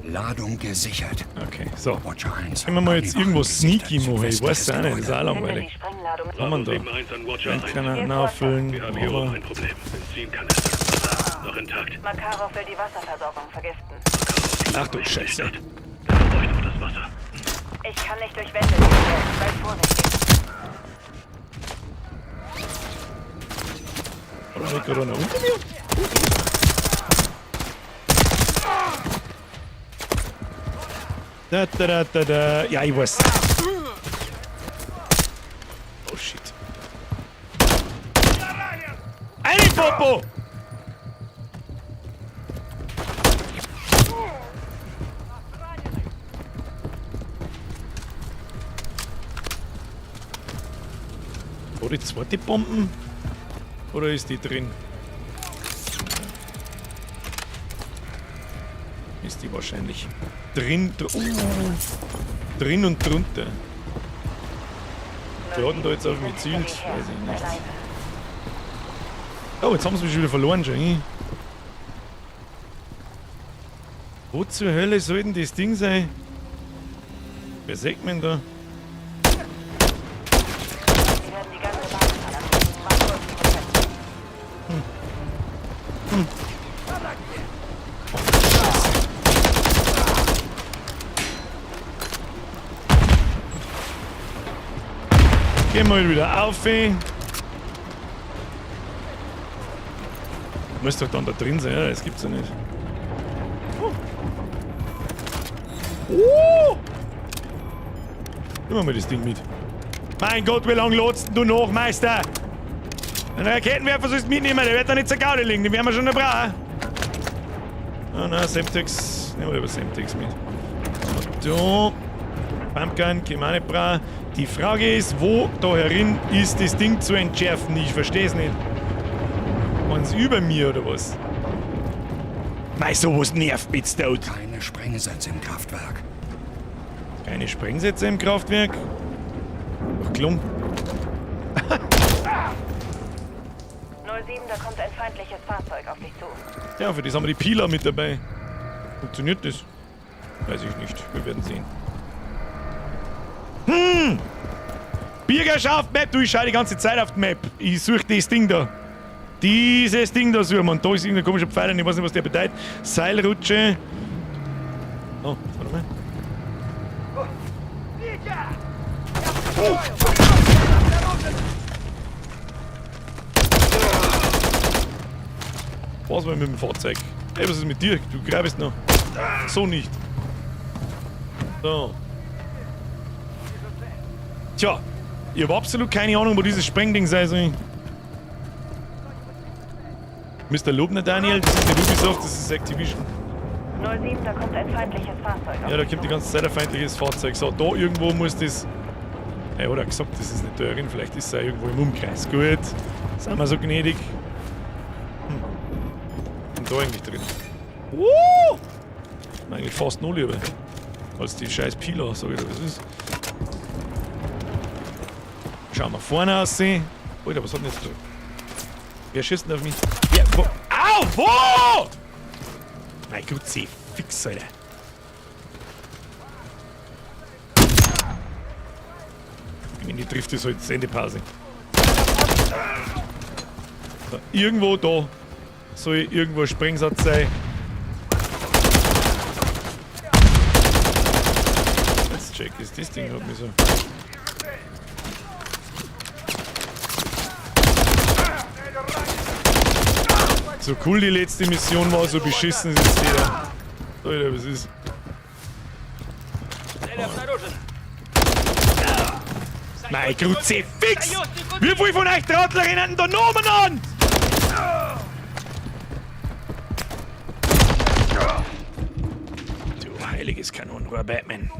Ladung gesichert. Okay, so. Watcher 1. Können wir mal jetzt irgendwo sneaky machen? Ich weiß es auch nicht, das ist auch langweilig. Was haben wir denn da? 7-1 an Watcher 1. Granaten auffüllen, Wir haben hier oben aber ein Problem. Benzinkanister. Noch intakt. Makarov will die Wasserversorgung vergiften. Ach du Scheiße. Das Wasser. Ich kann nicht durch Wände sehen. Bleib vorsichtig. Oder nicht gerade noch unter mir? Da, da, da, da, da. Ja, ich weiß. Oh shit. Eine Popo! Oh, die zweite Bomben? Oder ist die drin? Ist die wahrscheinlich drin. Drin und drunter. Wer hat denn da jetzt auf mich gezielt? Weiß ich nicht. Oh, jetzt haben sie mich schon wieder verloren schon. Hm? Wo zur Hölle soll denn das Ding sein? Wer sagt mir denn da? Hm. Oh, Scheiße. Gehen wir wieder auf. Muss doch dann da drin sein, ja? Das gibt's ja nicht. Oh. Oh! Nehmen wir mal das Ding mit. Mein Gott, wie lange lotst denn du noch, Meister? Einen Raketenwerfer sollst du mitnehmen, der wird da nicht zur Gaudi liegen, den werden wir schon noch brauchen. Ah, nein, Semtex. Nehmen wir lieber Semtex mit. So. Pumpgun, können wir auch nicht brauchen. Die Frage ist, wo da herin ist das Ding zu entschärfen? Ich verstehe es nicht. Waren's über mir oder was? Mei, sowas nervt mich jetzt tot. Keine Sprengsätze im Kraftwerk. Keine Sprengsätze im Kraftwerk? Doch gelungen. 07, da kommt ein feindliches Fahrzeug auf dich zu. Ja, für das haben wir die Pila mit dabei. Funktioniert das? Weiß ich nicht. Wir werden sehen. Hm! Bürgerschaft Map! Du, ich schau die ganze Zeit auf die Map. Ich suche das Ding da. Dieses Ding da suchen wir. Und da ist irgendein komischer Pfeil und ich weiß nicht, was der bedeutet. Seilrutsche. Oh, warte mal. Oh. Was war mit dem Fahrzeug? Ey, was ist mit dir? Du greifst noch. So nicht. So. Tja, ich habe absolut keine Ahnung, wo dieses Sprengding sein soll. Mr. Lobner Daniel, das ist nicht Ubisoft, das ist Activision. 07, da kommt ein feindliches Fahrzeug. Ja, da kommt die ganze Zeit ein feindliches Fahrzeug. So, da irgendwo muss das. Er hat auch gesagt, das ist nicht da drin, vielleicht ist es auch irgendwo im Umkreis. Gut, sind wir so gnädig. Hm. Und da eigentlich drin. Eigentlich fast noch lieber. Als die scheiß Pila, sag ich dir, was ist. Schauen wir vorne aussehen. Alter, was hat denn jetzt da? Wer schießt denn auf mich? Ja, wo? Au! Wo? Mein Gott, sie fix, Alter. Wenn die trifft, ist halt Sendepause. So, irgendwo da soll irgendwo ein Sprengsatz sein. Jetzt check ist das Ding hat mich so. So cool die letzte Mission war, so beschissen ist jetzt der. Alter, was ist? Mein Kruzifix! Wie viel von euch Trottel rennen denn da noch umeinander? Du heiliges Kanonenrohr, Batman.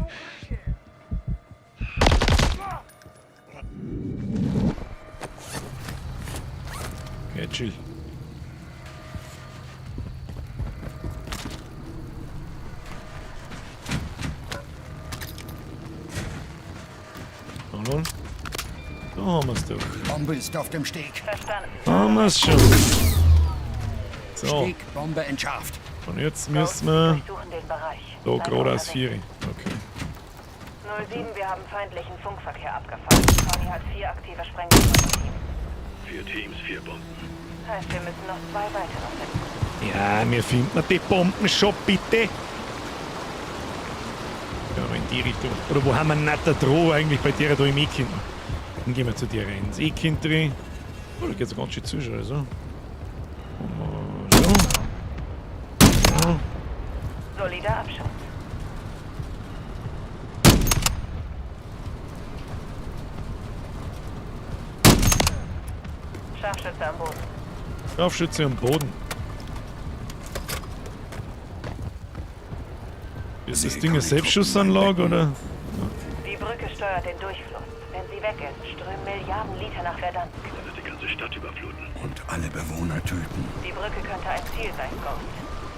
Okay, chill. Und? Da haben wir's doch. Bombe ist auf dem Steg. Verstanden. Haben wir's schon. So. Steg, Bombe entschärft. Und jetzt müssen wir Durchsuchen den Bereich. da geradeaus 4. Okay. 07, wir haben feindlichen Funkverkehr abgefangen. Conny hat 4 aktive Sprengsätze im Team. 4 Teams, 4 Bomben. Heißt, wir müssen noch 2 weitere finden. Ja, wir finden die Bomben schon, bitte. Ja, aber in die Richtung. Oder wo haben wir nicht der Droh eigentlich bei der da im E-Kind? Dann gehen wir zu dir ins E-Kind drin. Oh, da geht's ganz schön zu, oder so. So. So. Solider Abschuss. Scharfschütze am Boden. Scharfschütze am Boden. Ist das Ding eine Selbstschussanlage, oder? Die Brücke steuert den Durchfluss. Wenn sie weg ist, strömen Milliarden Liter nach Verdansk. Das wird die ganze Stadt überfluten. Und alle Bewohner töten. Die Brücke könnte ein Ziel sein, Ghost.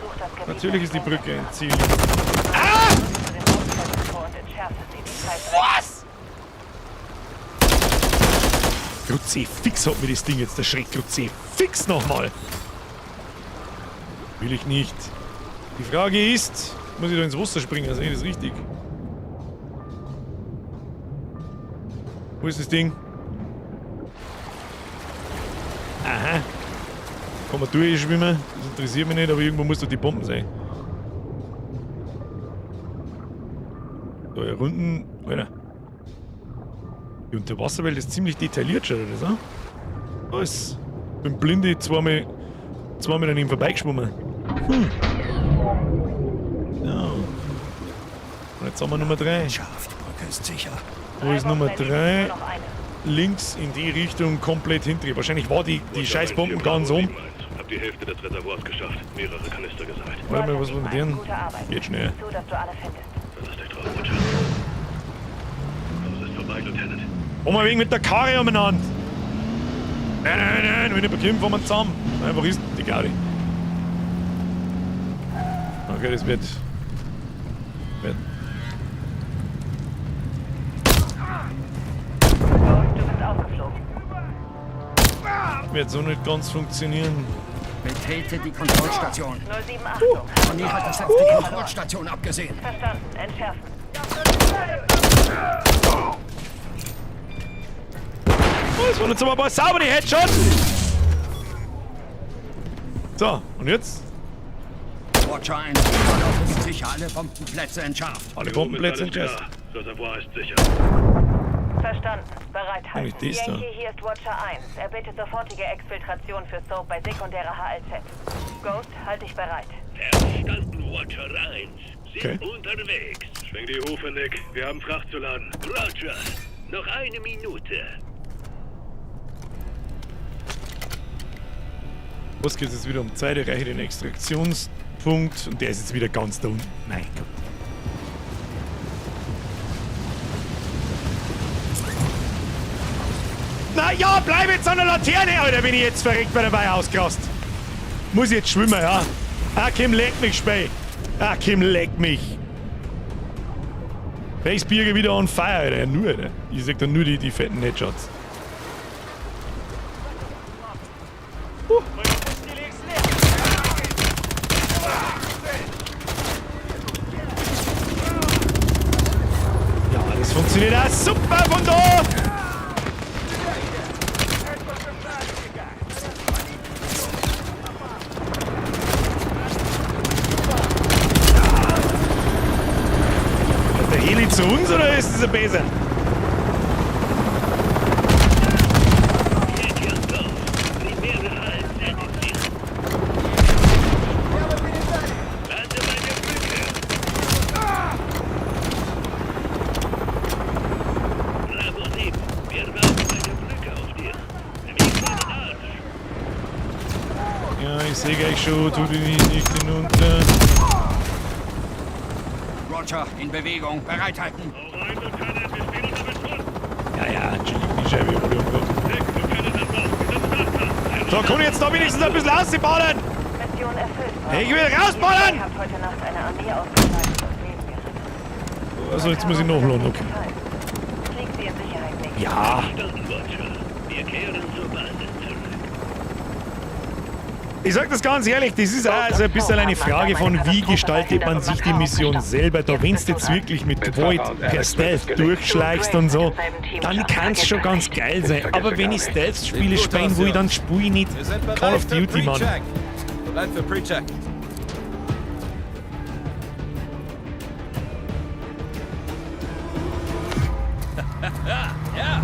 Such das Gebiet. Natürlich ist die Brücke ein Ziel. Ah! Zu den Hausfeldern vor und entschärfe sie. Die Zeit drängt. Was? Kruzifix hat mir das Ding jetzt, der Schreck. Kruzifix nochmal. Will ich nicht. Die Frage ist, muss ich da ins Wasser springen? Also, das ist richtig. Wo ist das Ding? Aha. Kann man durchschwimmen? Das interessiert mich nicht, aber irgendwo muss doch die Bomben sein. Da hier unten. Alter. Die Unterwasserwelt ist ziemlich detailliert schon, oder so. Da ist bin blinde zweimal daneben vorbeigeschwommen. Ja. Und jetzt haben wir Nummer 3. Schaftbrücke ist sicher. Wo ist Nummer 3? Links in die Richtung komplett hinter. Wahrscheinlich war die Scheißbomben ganz um. Hab die Hälfte des Reservoirs geschafft. Mehrere Kanister gesammelt. Warte mal, was war mit denen? Geht schnell. Zu, dass du alle findest. Verlass dich drauf, Roger. Pause ist vorbei, Lieutenant. Komm mal wegen mit der Karre umeinander. Nein, nein, nein, wenn ich bekomme, fahren wir zusammen. Einfach ist die Gaudi. Okay, das wird. Ghost, du bist aufgeflogen. Wird so nicht ganz funktionieren. Betrete die Kontrollstation. 07, Achtung. Conny hat es auf die Kontrollstation abgesehen. Verstanden. Entschärfen. Oh, das waren jetzt aber ein paar saubere Headshots. So, und jetzt? Watcher 1, Verlauf ist sicher. Alle Bombenplätze entschärft. Alle Bombenplätze entschärft. Reservoir ist sicher. Verstanden. Bereithalten. Eigentlich das da. Yankee, hier ist Watcher 1. Er bittet sofortige Exfiltration für Soap bei sekundärer HLZ. Ghost, halt dich bereit. Verstanden, Watcher 1. Sind Okay. unterwegs. Schwing die Hufe, Nick. Wir haben Fracht zu laden. Roger. Noch eine Minute. Was geht jetzt wieder um Zeit? Erreiche den Extraktionspunkt und der ist jetzt wieder ganz da unten. Mein Gott. Na ja, bleib jetzt an der Laterne, Alter, bin ich jetzt verreckt bei dabei ausgerast. Muss ich jetzt schwimmen, ja? Ah, Kim, leck mich, Spey. Ah, Kim, leck mich. Face-Birger wieder on fire, Alter. Ja, nur, Alter. Ich sag dann nur die fetten Headshots. Ja, das funktioniert auch super von da! Ist der Heli zu uns oder ist das ein besser? Bravo 7. Wir warten bei der Brücke auf dir. Beweg deinen Arsch. Ja, ich sehe gleich schon, tu dich nicht hinunter. Roger, in Bewegung. Bereithalten. Ja, ja, chillig, die Scheibe, alle umgebracht. So, komm jetzt da wenigstens ein bisschen rausballern! Mission erfüllt. Hey, ich will rausballern! Ihr habt heute Nacht eine Armee ausgeschaltet und Leben gerettet. Also, jetzt muss ich nachladen, okay. Fliegt sie in Sicherheit nicht. Ja. Verstanden, Watcher. Wir kehren zur Basis zurück. Ich sag das ganz ehrlich, das ist auch also ein bisschen eine Frage von, wie gestaltet man sich die Mission selber. Da, wenn du jetzt wirklich mit Gewalt per Stealth durchschleichst und so, dann kann's schon ganz geil sein. Aber wenn ich Stealth-Spiele spielen will, dann spiele ich nicht Wir sind bereit Call of für Duty, Mann. Pre-Check. Bereit für Pre-Check. Ja,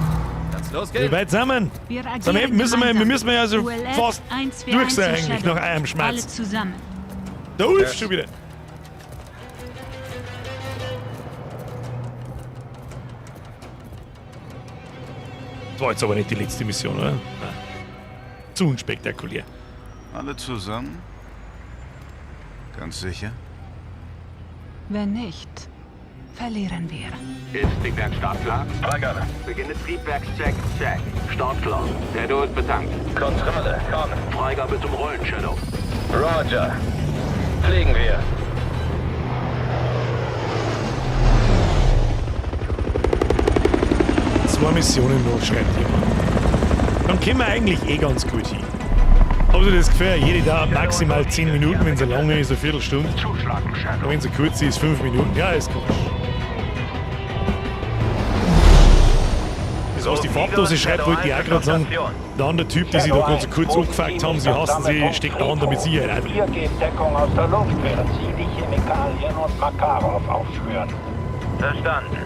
kann's losgehen. Wie weit sind wir? Wir agieren Sind wir, müssen wir, wir müssen ja also ULF fast 141 durch sein eigentlich Shadow. nach einem Alle Schmerz. zusammen. Der Ulf schon wieder. Das war jetzt aber nicht die letzte Mission, oder? Nein. Zu unspektakulär. Alle zusammen? Ganz sicher? Wenn nicht, verlieren wir. Ist Triebwerk startklar? Freigabe. Beginne Triebwerkscheck, check. Startklar. Der Do ist betankt. Kontrolle, komm. Freigabe zum Rollen, Shadow. Roger. Fliegen wir. Zwei Missionen noch, schreibt jemand. Dann kommen wir eigentlich eh ganz gut hin. Also das Gefühl, jede dauert maximal 10 Minuten, wenn sie lange ist, eine Viertelstunde. Und wenn sie kurz ist, 5 Minuten. Ja, ist komisch. Das heißt, die Farbdose schreibt, wollte ich auch gerade sagen. Der andere Typ, die sich da gerade so kurz angefuckt haben, sie hassen sie, steckt der andere mit Sicherheit auch drin. Wir geben Deckung aus der Luft, während Sie die Chemikalien und Makarov aufspüren. Verstanden.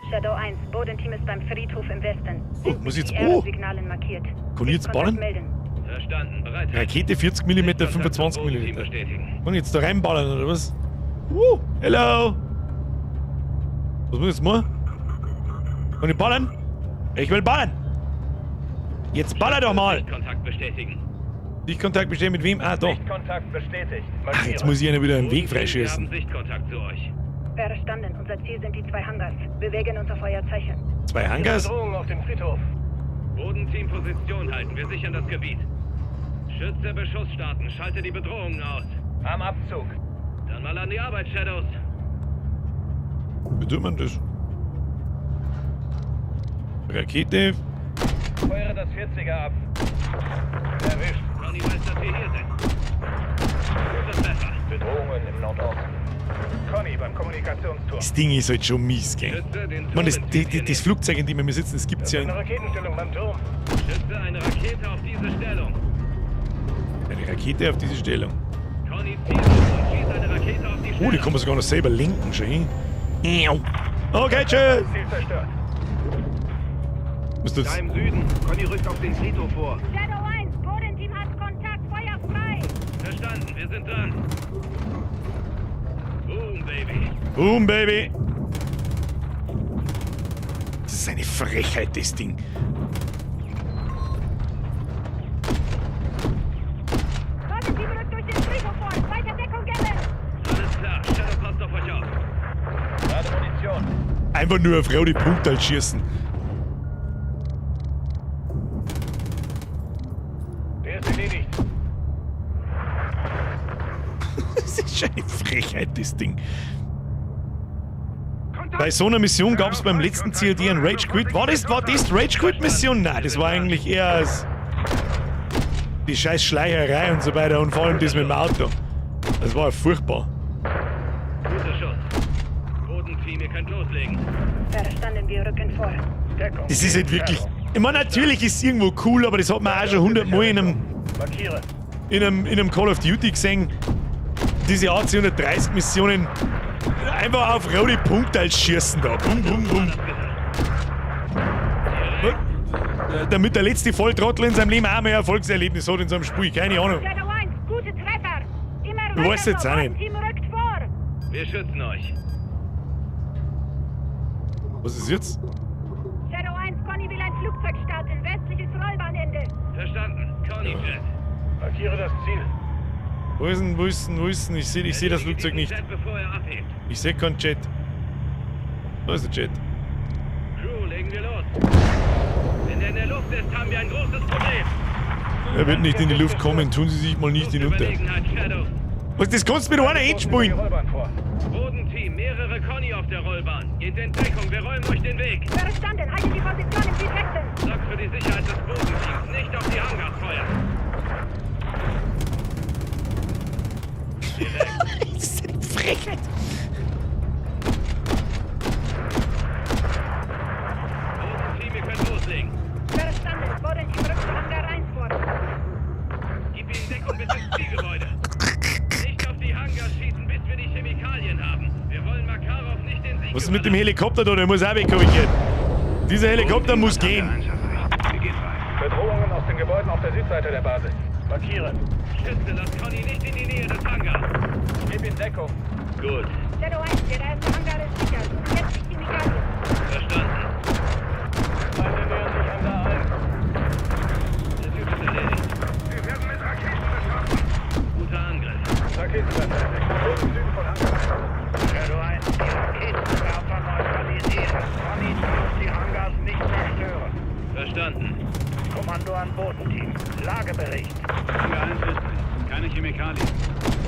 Shadow 1, Bodenteam ist beim Friedhof im Westen. Oh, muss ich jetzt- oh. Signalen markiert. Kann ich jetzt ballern? Melden. Verstanden. Bereit. Rakete 40 mm, 25 mm. Kann ich jetzt da reinballern oder was? Hello! Was muss ich jetzt machen? Kann ich ballern? Ich will ballern! Jetzt baller doch mal! Kontakt bestätigen. Sichtkontakt bestehen mit wem? Ah, da. Sichtkontakt bestätigt. Ach, jetzt muss ich einer wieder einen Weg Wir haben freischießen. Sichtkontakt zu euch. Verstanden. Unser Ziel sind die zwei Hangars. Bewegen uns auf euer Zeichen. Zwei Hangars? Bedrohung auf dem Friedhof. Bodenteam Position halten. Wir sichern das Gebiet. Schütze Beschuss starten. Schalte die Bedrohungen aus. Am Abzug. Dann mal an die Arbeit, Shadows. Wie tut man das? Rakete. Feuere das 40er ab. Erwischt. Conny weiß, dass wir hier sind. Guter Treffer. Bedrohungen im Nordosten. Conny beim Kommunikationsturm. Das Ding ist halt schon mies, gell? Ich meine, das Flugzeug, in dem wir sitzen, das gibt's ja in. Eine Raketenstellung beim Turm. Schütze eine Rakete auf diese Stellung. Eine Rakete auf diese Stellung. Conny zielt und schießt eine Rakete auf die Oh, Stellung. die kann man sogar noch selber lenken, schon hin. Okay, tschüss. Ziel zerstört. Was tut's? Da im Süden. Conny rückt auf den Friedhof vor. Shadow 1, Bodenteam hat Kontakt. Feuer frei. Verstanden, wir sind dran. Boom, Baby. Boom, Baby. Das ist eine Frechheit, das Ding. Bodenteam rückt durch den Friedhof vor. Weiter Deckung geben. Alles klar, Shadow passt auf euch auf. Lade Munition. Einfach nur auf rote Punkte halt schießen. Der ist erledigt. Das ist schon eine Frechheit, das Ding. Bei so einer Mission gab es beim letzten COD ein Rage Quit. War das die Rage Quit Mission? Nein, das war eigentlich eher als die scheiß Schleicherei und so weiter und vor allem das mit dem Auto. Das war furchtbar. Guter Schuss. Bodenteam, ihr könnt loslegen. Verstanden, wir rücken vor. Deckung. Das ist halt wirklich. Ich meine, natürlich ist es irgendwo cool, aber das hat man auch schon 100 Mal in einem, Markiere. in einem Call of Duty gesehen. Diese AC-130 Missionen einfach auf rote Punkte als schießen da. Bum, bum, bum. Damit der letzte Volltrottel in seinem Leben auch mal ein Erfolgserlebnis hat in so einem Spiel. Keine Ahnung. Shadow 1, gute Treffer. Immer Du weiter weißt jetzt so. auch nicht. Bodenteam rückt vor. Wir schützen euch. Was ist jetzt? Shadow 1, Conny will ein Flugzeug starten. Westliches Rollbahnende. Verstanden. Conny Jet. Markiere das Ziel. Wo ist denn, wo ist denn, wo ist denn? Ich sehe das Flugzeug nicht. Jet, bevor er abhebt. Ich sehe keinen Jet. Da ist der Jet. Crew, legen wir los. Wenn er in der Luft ist, haben wir ein großes Problem. Er wird nicht in die Luft kommen. Tun Sie sich mal nicht hinunter. Überlegenheit, Shadow. Was, das kannst du mit einer hinspielen. Rollbahn vor. Bodenteam, mehrere Conny auf der Rollbahn. Geht in Deckung, wir räumen euch den Weg. Verstanden, halten die Position im Südwesten. Sorgt für die Sicherheit des Bodenteams, nicht auf die Hangars feuern. Das ist eine Frechheit. Bodenteam, ihr könnt loslegen. Verstanden, Bodenteam rückt zu Hangar 1 vor. Gib ihnen Deckung bis ins Zielgebäude. Nicht auf die Hangars schießen, bis wir die Chemikalien haben. Wir wollen Makarov nicht den Sieg Was ist mit dem Helikopter da? Der muss auch weg, hab ich gehört. Dieser Helikopter muss gehen. Bedrohungen aus den Gebäuden auf der Südseite der Basis. Markiere. Schütze, lass Conny nicht in die Nähe des Hangars. Gib ihm Deckung. Gut, Shadow 1, der erste Hangar ist sicher. Suchen jetzt die Chemikalien. verstanden. Feinde nähern sich Hangar 1. Der Typ ist erledigt. Sie werden mit Raketen beschossen. Guter Angriff. Raketenwerfer entdeckt. Im Süden von Hangar 1. Shadow 1, die Raketenwerfer neutralisieren. Conny darf die Hangars nicht zerstören. Verstanden. Kommando an Bodenteam. Lagebericht. Hangar 1 ist keine Chemikalien.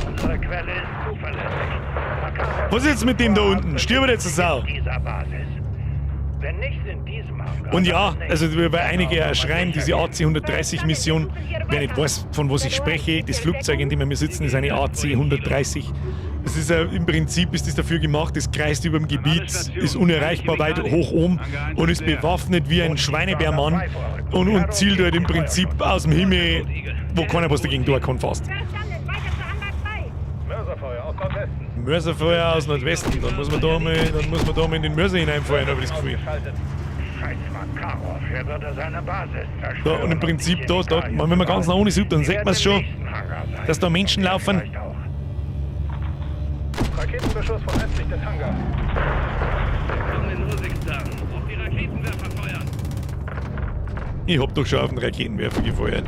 Unsere Quelle ist zuverlässig. Makarov Was ist jetzt mit dem da unten? Stirbt jetzt Sau. dieser Basis. Wenn nicht in diesem Hangar. Und ja, also weil einige ja schreien, diese AC-130-Mission, wer nicht weiß, von was ich spreche, das Flugzeug, in dem wir sitzen, ist eine AC-130. Das ist ja, im Prinzip ist das dafür gemacht, es kreist über dem Gebiet, ist unerreichbar weit hoch oben und ist bewaffnet wie ein Schweinebärmann und zielt halt im Prinzip aus dem Himmel, wo keiner was dagegen tun kann fast. Verstanden, weiter zu Hangar 2. Mörserfeuer aus Nordwesten. Mörserfeuer aus Nordwesten. Dann muss man da mal, dann muss man da mal in den Mörser hineinfeuern, habe ich das Gefühl. Scheiß Makarov, er würde seine Basis zerstören. Da, und im Prinzip da, da, wenn man ganz nach unten sieht, dann sieht man es schon, dass da Menschen laufen. Raketenbeschuss von östlich des Hangars. Willkommen in Urzikstan. Auf die Raketenwerfer feuern. Ich hab doch schon auf den Raketenwerfer gefeuert.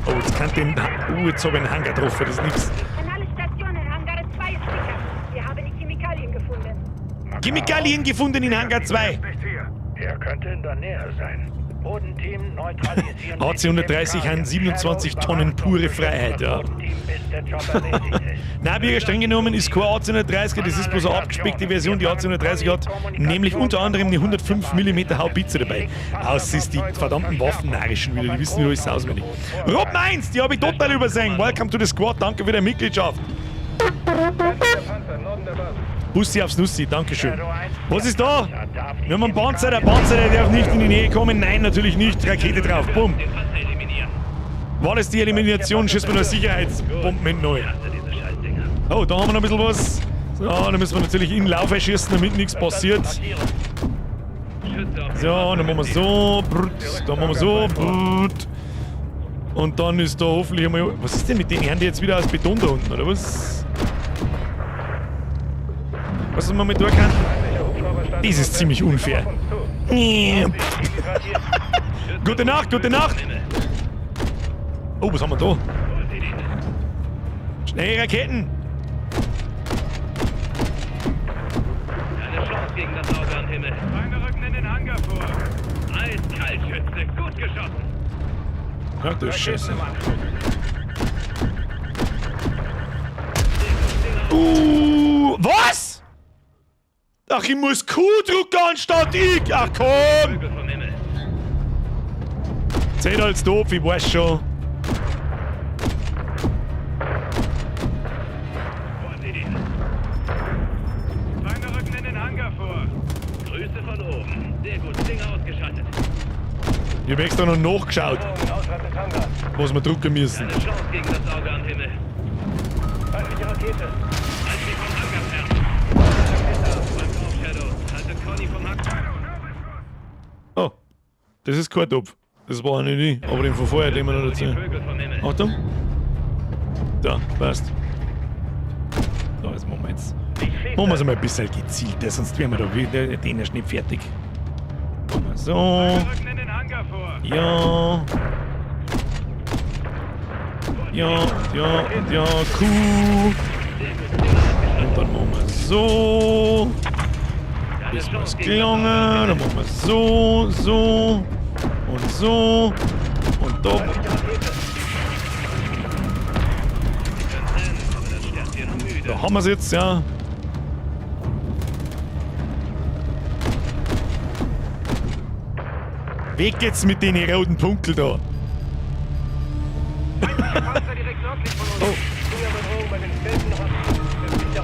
Oh, jetzt kann den. Oh, jetzt hab ich einen Hangar getroffen, das ist nix. An alle Stationen, Hangar 2 ist sicher. Wir haben die Chemikalien gefunden. Chemikalien gefunden in Hangar 2. Er könnte in der Nähe sein. Bodenteam neutralisieren. AC 130 haben 27 Tonnen pure Freiheit, ja. Na, Birger, streng genommen ist kein AC 130er, das ist bloß eine abgespeckte Version. Die AC 130 hat nämlich unter anderem eine 105 mm Haubitze dabei. Aus ist die verdammten Waffennarischen wieder, die wissen wieder alles auswendig. Rob 1, die habe ich total übersehen. Welcome to the Squad, danke für deine Mitgliedschaft. Bussi aufs Nussi, dankeschön. Was ist da? Wir haben einen Panzer, der Panzer, der darf nicht in die Nähe kommen. Nein, natürlich nicht. Rakete drauf, bumm. War das die Elimination? Schießt man nur Sicherheitsbomben hinten neu. Oh, da haben wir noch ein bisschen was. So, da müssen wir natürlich in den Lauf schießen, damit nichts passiert. So, dann machen wir so. Brut, dann machen wir so. Brut. Und dann ist da hoffentlich einmal. Was ist denn mit den Herren, die jetzt wieder aus Beton da unten, oder was? Was man mit durch kann? Das ist ziemlich unfair. Gute Nacht, gute Nacht! Oh, was haben wir da? Schnell Raketen! Keine Chance gegen das Auge am Himmel. Feinde rücken in den Hangar vor. Eiskalt, Schütze. Gut geschossen. Ach du Scheiße. Was? Ach, ich muss Q drücken anstatt ich. Ach komm! Zählt als doof, ich weiß schon. Feinde rücken in den Hangar vor. Grüße von oben. Sehr gut, Dinger ausgeschaltet. Ich hab extra noch nachgeschaut, was wir drucken müssen. Keine Chance gegen das Auge am Himmel. Feindliche Rakete. Halt sie vom Hangar fern. Pass auf, Shadow. Halte Conny vom Hangar. Oh, das ist kein Topf. Das war nicht ich, aber den von vorher, den wir noch dazu. Achtung. Da, passt. So, jetzt machen wir jetzt. Machen wir es einmal ein bisschen gezielter, sonst werden wir da wieder den erst nicht fertig. Machen wir so. Ja. Ja, ja, und ja, Q. Und dann machen wir so. Bis wir's gelungen. Dann machen wir so, so. Und so. Und da. Da haben wir's jetzt, ja. Weg geht's mit den roten Punkten da. Oh.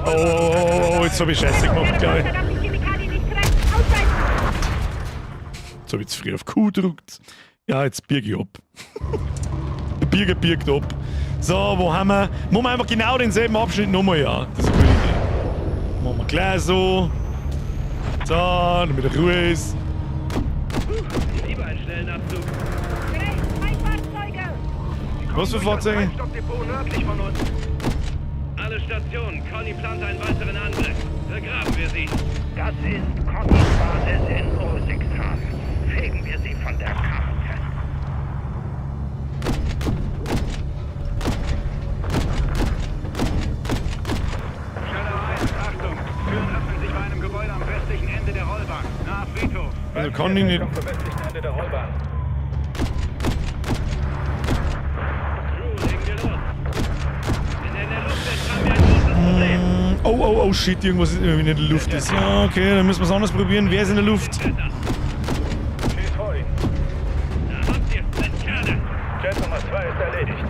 Oh, oh, oh, oh, jetzt hab ich Scheiße gemacht, glaube ich. Jetzt hab ich zu früh auf Q gedrückt. Ja, jetzt birg ich ab. Der Birger birgt ab. So, wo haben wir? Machen wir einfach genau denselben Abschnitt nochmal, ja. Das ist eine gute Idee. Machen wir gleich so. So, damit er Ruhe ist. Lieber einen schnellen Abzug. Was für Fahrzeuge? Treibstoffdepot nördlich von uns. Alle Stationen, Conny plant einen weiteren Angriff. Begraben wir sie. Das ist Connys Basis in Urzikstan. Fegen wir sie von der Karte. Shadow 1, Achtung. Türen öffnen sich bei einem Gebäude am westlichen Ende der Rollbahn. Nahe Friedhof. Also Conny nicht. Vom westlichen Ende der Rollbahn. Crew, legen wir los. Wenn er in der Luft ist, haben wir ein großes Problem. Oh, oh, oh, shit, irgendwas ist irgendwie in der Luft ist. Ja, okay, dann müssen wir es anders probieren. Wer ist in der Luft? Schieß vor ihn. Da habt ihr's, Mistkerle. Jet Nummer 2 ist erledigt.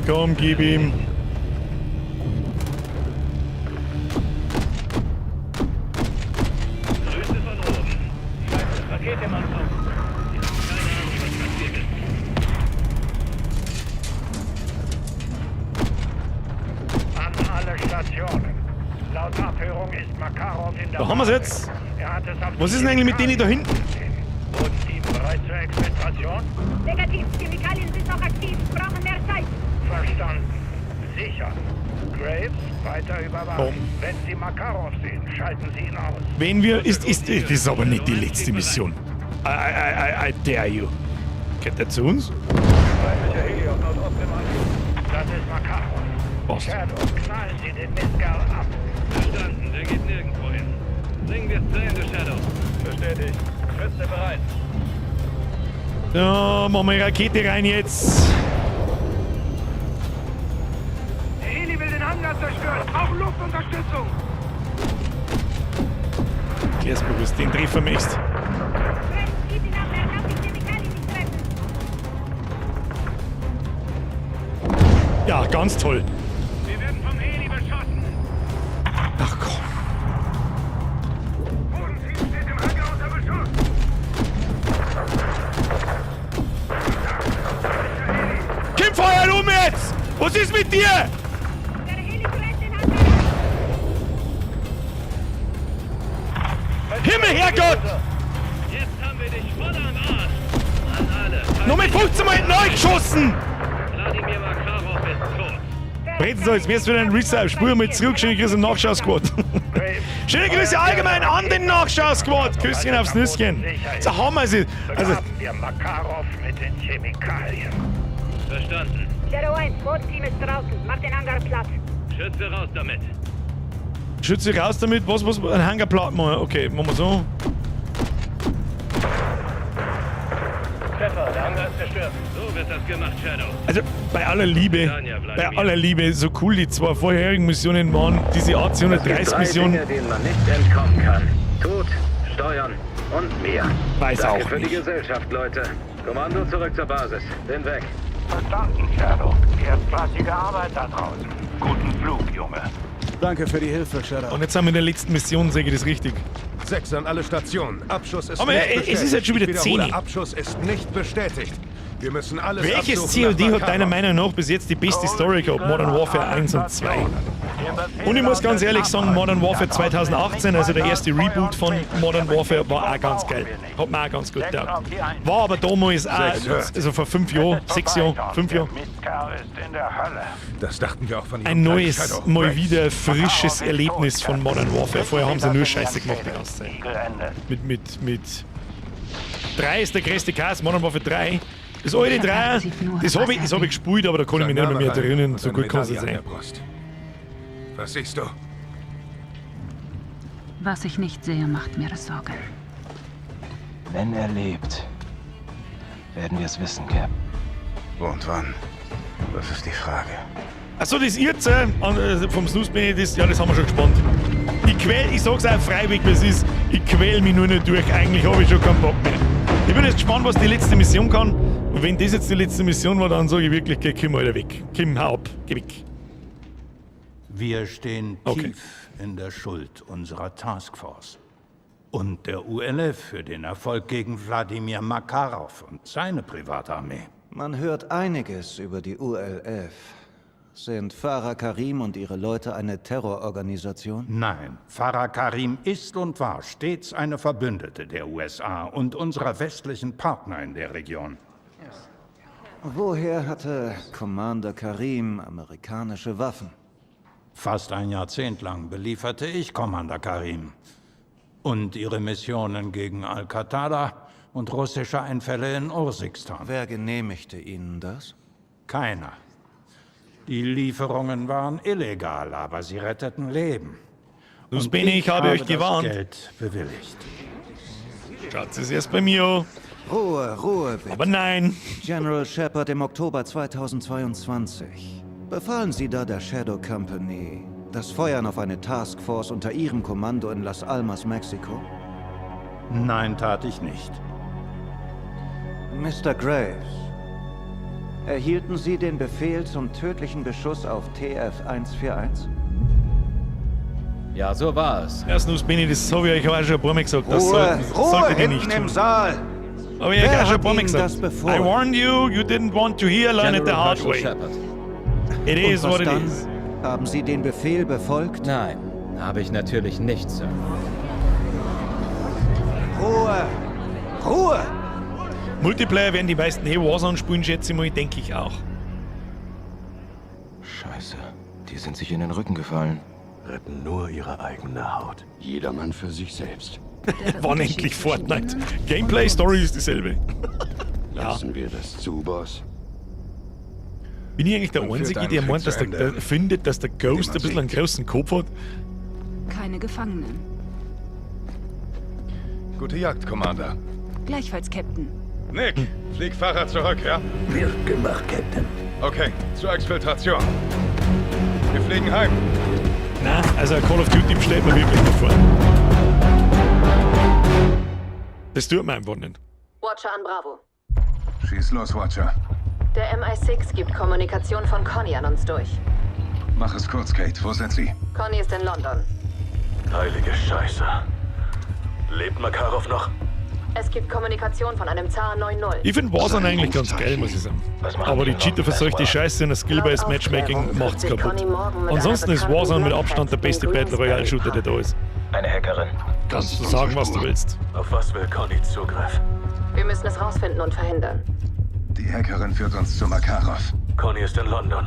Komm, gib ihm. Grüße von oben. Scheiße, Rakete im Anflug. Wir haben keine Ahnung, was passiert ist. An Stationen. Laut Abhörung ist Makarov in der Da haben wir's jetzt. Er hat es auf Was ist denn eigentlich mit denen da hinten? Bodenteam bereit zur Exfiltration? Negativ, Chemikalien sind noch aktiv, brauchen mehr Zeit. Verstanden. Sicher. Graves, weiter überwachen. Komm. Wenn Sie Makarov sehen, schalten Sie ihn aus. Wenn wir. Ist, das ist aber nicht die letzte Mission. I dare you. Geht der zu uns? Feindlicher Heli auf Nordost im Anflug. Das ist Makarov. Passt. Shadow, knallen Sie den Mistkerl ab. Verstanden, der geht nirgendwo hin. Bringen wir es zu Ende, Shadow. Bestätigt. Schütze bereit. So, machen wir die Rakete rein jetzt. Der Heli will den Hangar zerstören. Brauchen Luftunterstützung. Klär's bewusst, den treffen möchtest. Schieß ihn ab, er darf die Chemikalien nicht treffen. Ja, ganz toll. Wir werden vom Heli beschossen. Ach komm. Bodenteam steht im Hangar unter Beschuss. Kim, feuer um jetzt! Was ist mit dir? Der Heli greift den Hangar an. Himmel, Herrgott! Jetzt haben wir dich voll am Arsch. An alle. Nur mit 15 Mal neu geschossen! Wladimir Makarov ist tot. Breten so, jetzt wär's wieder ein Reset. Spur mal zurück. Schöne Grüße im Nachschau-Squad. Schöne Grüße allgemein an den Nachschau-Squad. Küsschen aufs Nüsschen. So haben wir sie. Also, Begraben wir Makarov mit den Chemikalien. Verstanden. Shadow 1, Bodenteam ist draußen. Mach den Hangar platt. Schütze raus damit. Schütze raus damit. Was, ein Hangar platt machen. Okay, machen wir so. Treffer, der Hangar ist zerstört. So wird das gemacht, Shadow. Also, bei aller Liebe, so cool die zwei vorherigen Missionen waren, diese Es gibt AC-130 drei Mission, Dinge, denen man nicht entkommen kann. Tod, Steuern und mir. Weiß Danke auch für nicht. die Gesellschaft, Leute. Kommando zurück zur Basis. Bin weg. Verstanden, Shadow. Erstklassige Arbeit da draußen. Guten Flug, Junge. Danke für die Hilfe, Shadow. Und jetzt sind wir in der letzten Mission, sehe ich das richtig. 6 an alle Stationen. Abschuss ist Aber nicht es bestätigt. ist jetzt schon wieder Ich wiederhole, 10. Abschuss ist nicht bestätigt. Wir müssen alles Welches absuchen COD nach hat deiner Makarov. Meinung nach bis jetzt die beste Story gehabt? Modern Warfare 1 und 2. Und ich muss ganz ehrlich sagen, Modern Warfare 2018, also der erste Reboot von Modern Warfare, war auch ganz geil. Hat mir auch ganz gut getaugt. War aber damals auch, Sechs hört. also vor 5 Jahren, 6 Jahren, 5 Jahren, Mistkerl ist in der Hölle. Das dachten wir auch von ein Ihrem neues, kleinen Shadow. mal Graves. wieder frisches Erlebnis von Modern Warfare. Vorher haben sie nur Scheiße gemacht die ganze Zeit. Mit 3 ist der größte Cast, Modern Warfare 3. Das alte 3, das habe ich, das hab ich gespielt, aber da kann ich mich Sein nicht mehr, Name rein erinnern, und so eine gut kann es Medaille nicht an sein. der Brust. Was siehst du? Was ich nicht sehe, macht mir Sorgen. Wenn er lebt, werden wir es wissen, Cap. Wo und wann? Das ist die Frage. Achso, das Irze vom Snooze bin ich, das, ja, das haben wir schon gespannt. Ich quäl, ich sag's auch freiwillig, wie es ist, ich quäl mich nur nicht durch, eigentlich habe ich schon keinen Bock mehr. Ich bin jetzt gespannt, was die letzte Mission kann. Und wenn das jetzt die letzte Mission war, dann sage ich wirklich, geh, komm Alter weg. Komm, hau ab, geh weg. Wir stehen Okay. tief in der Schuld unserer Taskforce und der ULF für den Erfolg gegen Wladimir Makarov und seine Privatarmee. Man hört einiges über die ULF. Sind Farah Karim und ihre Leute eine Terrororganisation? Nein, Farah Karim ist und war stets eine Verbündete der USA und unserer westlichen Partner in der Region. Woher hatte Commander Karim amerikanische Waffen? Fast ein Jahrzehnt lang belieferte ich Commander Karim und ihre Missionen gegen Al-Qatada und russische Einfälle in Urzikstan. Wer genehmigte Ihnen das? Keiner. Die Lieferungen waren illegal, aber sie retteten Leben. Nus Und Bene, ich habe euch das gewarnt. Geld bewilligt. Schaut es erst bei mir an. Ruhe, Ruhe, bitte. Aber nein. General Shepard im Oktober 2022. Befahlen Sie da der Shadow Company das Feuern auf eine Taskforce unter Ihrem Kommando in Las Almas, Mexiko? Nein, tat ich nicht. Mr. Graves, erhielten Sie den Befehl zum tödlichen Beschuss auf TF-141? Ja, so war es. Ja, Snooze Benny, das habe ich euch auch schon ein paar Mal gesagt. Das Ruhe, sollten, Ruhe solltet ihr hinten nicht im tun. Saal! Aber ich habe Wer auch schon ein hat paar Mal Ihnen gesagt. das befohlen? I warned you, you didn't want to hear, learn it the General hard Herschel way. Shepard. It Und is was what it dann? is. Haben Sie den Befehl befolgt? Nein, habe ich natürlich nicht, Sir. Ruhe! Ruhe! Multiplayer werden die meisten eh Warzone spielen, schätze ich mal, denke ich auch. Scheiße, die sind sich in den Rücken gefallen. Retten nur ihre eigene Haut. Jedermann für sich selbst. Wann endlich Fortnite? Gameplay, Story ist dieselbe. Lassen wir das zu, Boss. Bin ich eigentlich der Man führt Einzige, einen der Krieg meint, zu dass der, Ende. der findet, dass der Ghost Den ein man bisschen einen großen Kopf hat? Keine Gefangenen. Gute Jagd, Commander. Gleichfalls, Captain. Nick, flieg Fahrer zurück, ja? Wird gemacht, Captain. Okay, zur Exfiltration. Wir fliegen heim. Na, also Call of Duty bestellt man wirklich nicht vor. Das tut man einfach nicht. Watcher an Bravo. Schieß los, Watcher. Der MI6 gibt Kommunikation von Conny an uns durch. Mach es kurz, Kate. Wo sind sie? Conny ist in London. Heilige Scheiße. Lebt Makarov noch? Es gibt Kommunikation von einem Zar 9-0. Ich finde Warzone eigentlich ganz geil, muss ich sagen. Aber die Cheater verseuchte Scheiße und das Skill-Based Matchmaking macht's kaputt. Ansonsten ist Warzone mit Abstand der beste Battle Royale Shooter, der da ist. Eine Hackerin. Kannst du sagen, was du willst. Auf was will Conny Zugriff? Wir müssen es rausfinden und verhindern. Die Hackerin führt uns zu Makarov. Conny ist in London.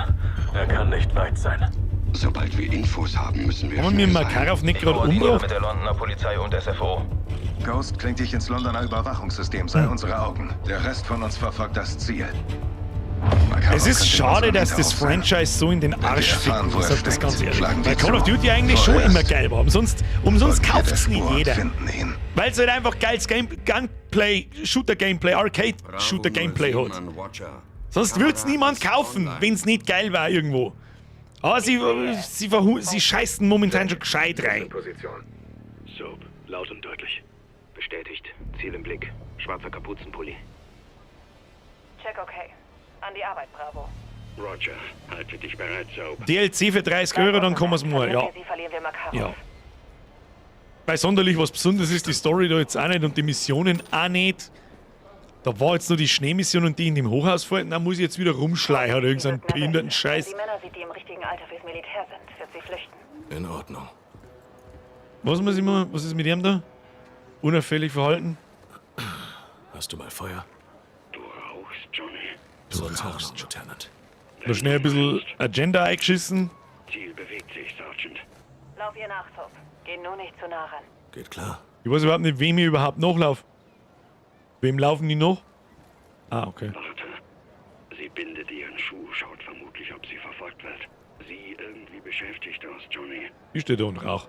Er kann nicht weit sein. Sobald wir Infos haben, müssen wir Haben wir schnell sein. Makarov nicht gerade Koordiniere umgebracht? mit der Londoner Polizei und SFO. Ghost klingt dich ins Londoner Überwachungssystem, sei unsere Augen. Der Rest von uns verfolgt das Ziel. Makarov Es ist könnte in schade, unserem dass das Hinterhof sein. Franchise so in den Arsch erfahren, fickt. wo Ich er sag das steckt, ganz ehrlich. schlagen wir Weil Call of zu. Duty eigentlich schon Vorerst. immer geil war. Umsonst, umsonst Folgen wir der kauft's nicht Spur und jeder. Finden ihn. Weil es halt einfach geiles Game, Gunplay, Shooter-Gameplay, Arcade-Shooter-Gameplay hat. Sonst würd's niemand kaufen, wenn's nicht geil war irgendwo. Aber sie, sie, verhu sie scheißen momentan schon gescheit rein. Position. Soap, laut und deutlich. Bestätigt. Ziel im Blick. Schwarzer Kapuzenpulli. Check okay. An die Arbeit, Bravo. Roger, halte dich bereit, Soap. DLC für 30 Euro, dann kommen wir's mal. Ja. Sie verlieren wir Makarov. Ja. Weil sonderlich was Besonderes ist die Story da jetzt auch nicht und die Missionen auch nicht. Da war jetzt nur die Schneemission und die in dem Hochhaus vorhin, da muss ich jetzt wieder rumschleichen oder irgendeinen behinderten Wenn Scheiß. sie Männer sieht, die im richtigen Alter fürs Militär sind, wird sie flüchten. In Ordnung. Was muss ich mal, was ist mit ihm da? Unauffällig verhalten? Hast du mal Feuer? Du rauchst, Johnny. Du rauchst, Lieutenant. Noch schnell ein bisschen Agenda eingeschissen. Ziel bewegt sich, Sergeant. Lauf ihr nach, Soap. Geh nur nicht zu nah ran. Geht klar. Ich weiß überhaupt nicht, wem ich überhaupt nachlaufe. Wem laufen die noch? Ah, okay. Warte. Sie bindet ihren Schuh, schaut vermutlich, ob sie verfolgt wird. Sie irgendwie beschäftigt aus, Johnny. Ich stehe da und rauch.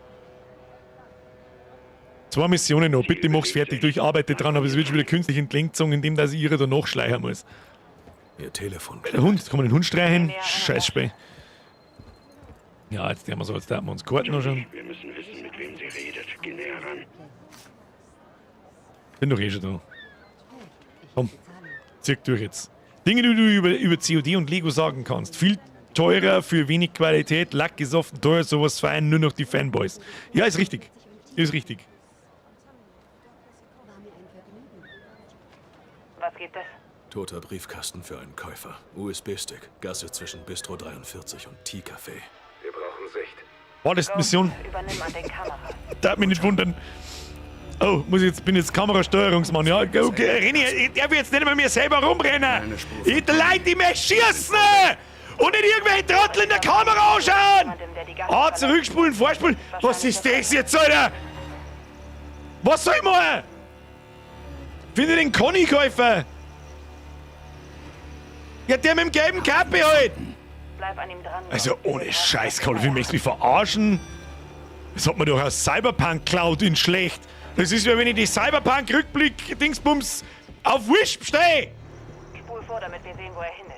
Zwei Missionen noch. Bitte mach's fertig. Du, ich arbeite dran, aber es wird schon wieder künstlich entgegengezogen, indem dass ich ihre da nachschleichen muss. Ihr Telefon. Der Hund, kann man den Hund streicheln? Scheiß Spiel. Ja, jetzt haben wir so, jetzt haben wir uns Karten noch schon. Wir müssen wissen, mit wem sie redet. Geh näher ran. Bin doch eh schon da. Komm, zieh durch jetzt. Dinge, die du über COD und Lego sagen kannst. Viel teurer für wenig Qualität, Lack gesoffen, teuer, sowas feiern nur noch die Fanboys. Ja, ist richtig. Ist richtig. Was gibt es? Toter Briefkasten für einen Käufer. USB-Stick. Gasse zwischen Bistro 43 und Tea-Café. Wir brauchen Sicht. War das die Mission? Übernimm an den Kameras. Darf mich nicht wundern. Oh, muss ich jetzt, bin jetzt Kamerasteuerungsmann, ja? Okay, René, ich darf jetzt nicht mehr mir selber rumrennen. Ich Leute, die mich schießen! Und nicht irgendwelche Trottel in der Kamera anschauen! Ah, zurückspulen, vorspulen. Was ist das jetzt, Alter? Was soll ich machen? Finde den Conny-Käufer! Ja, der mit dem gelben Kappe halt! Bleib an ihm dran. Also ohne Scheiß, Call of Duty, möchtest du mich verarschen? Das hat man doch aus Cyberpunk geklaut in schlecht. Das ist ja, wenn ich die Cyberpunk-Rückblick-Dingsbums auf Wish bestelle. Spul vor, damit wir sehen, wo er hin ist.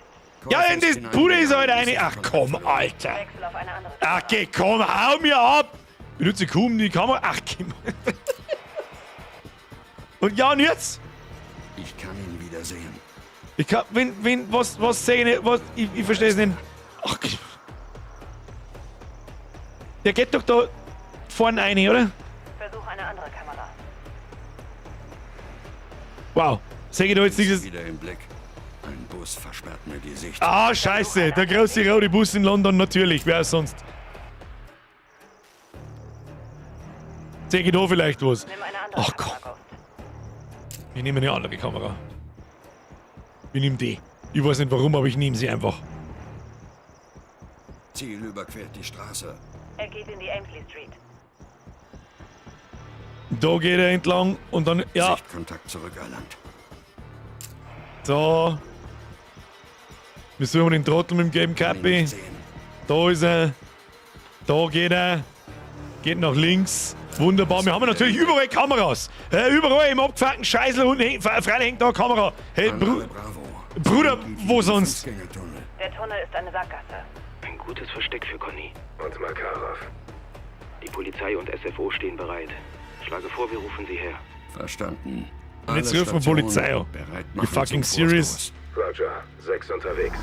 Ja, in das Bude ist halt eine. Ach komm, Alter. Wechsel auf eine andere. Ach geh, komm, hau mir ab. Benutze kaum die Kamera. Ach, komm. Und ja, und jetzt? Ich kann ihn wiedersehen. Ich kann, wenn, was seh ich nicht, was, ich verstehe es nicht. Ach, geh. Der geht doch da vorne rein, oder? Versuch eine andere Kamera. Wow. Sehe ich da jetzt dieses. Wieder im Blick. Ein Bus. Bus versperrt mir die Sicht. Ah, scheiße. Der große rote Bus in London, natürlich. Wer sonst? Sehe ich da vielleicht was? Ach komm. Ich nehme eine andere Kamera. Ich nehme die. Ich weiß nicht warum, aber ich nehme sie einfach. Ziel überquert die Straße. Er geht in die Amesley Street. Da geht er entlang und dann, ja. Sichtkontakt zurückerlangt. So. Wir suchen den Trottel mit dem gelben Käppi. Da ist er. Da geht er. Geht nach links. Wunderbar. Wir haben natürlich überall Kameras. Überall im abgefuckten Scheißel unten hängt, freilich hängt da eine Kamera. Hey, Bruder, wo sonst? Der Tunnel ist eine Sackgasse. Ein gutes Versteck für Conny. Und Makarov. Die Polizei und SFO stehen bereit. Schlage vor, wir rufen sie her. Verstanden. Und jetzt Alle rufen wir Stationen Polizei an. bereit You machen fucking zum serious? Roger, 6 unterwegs.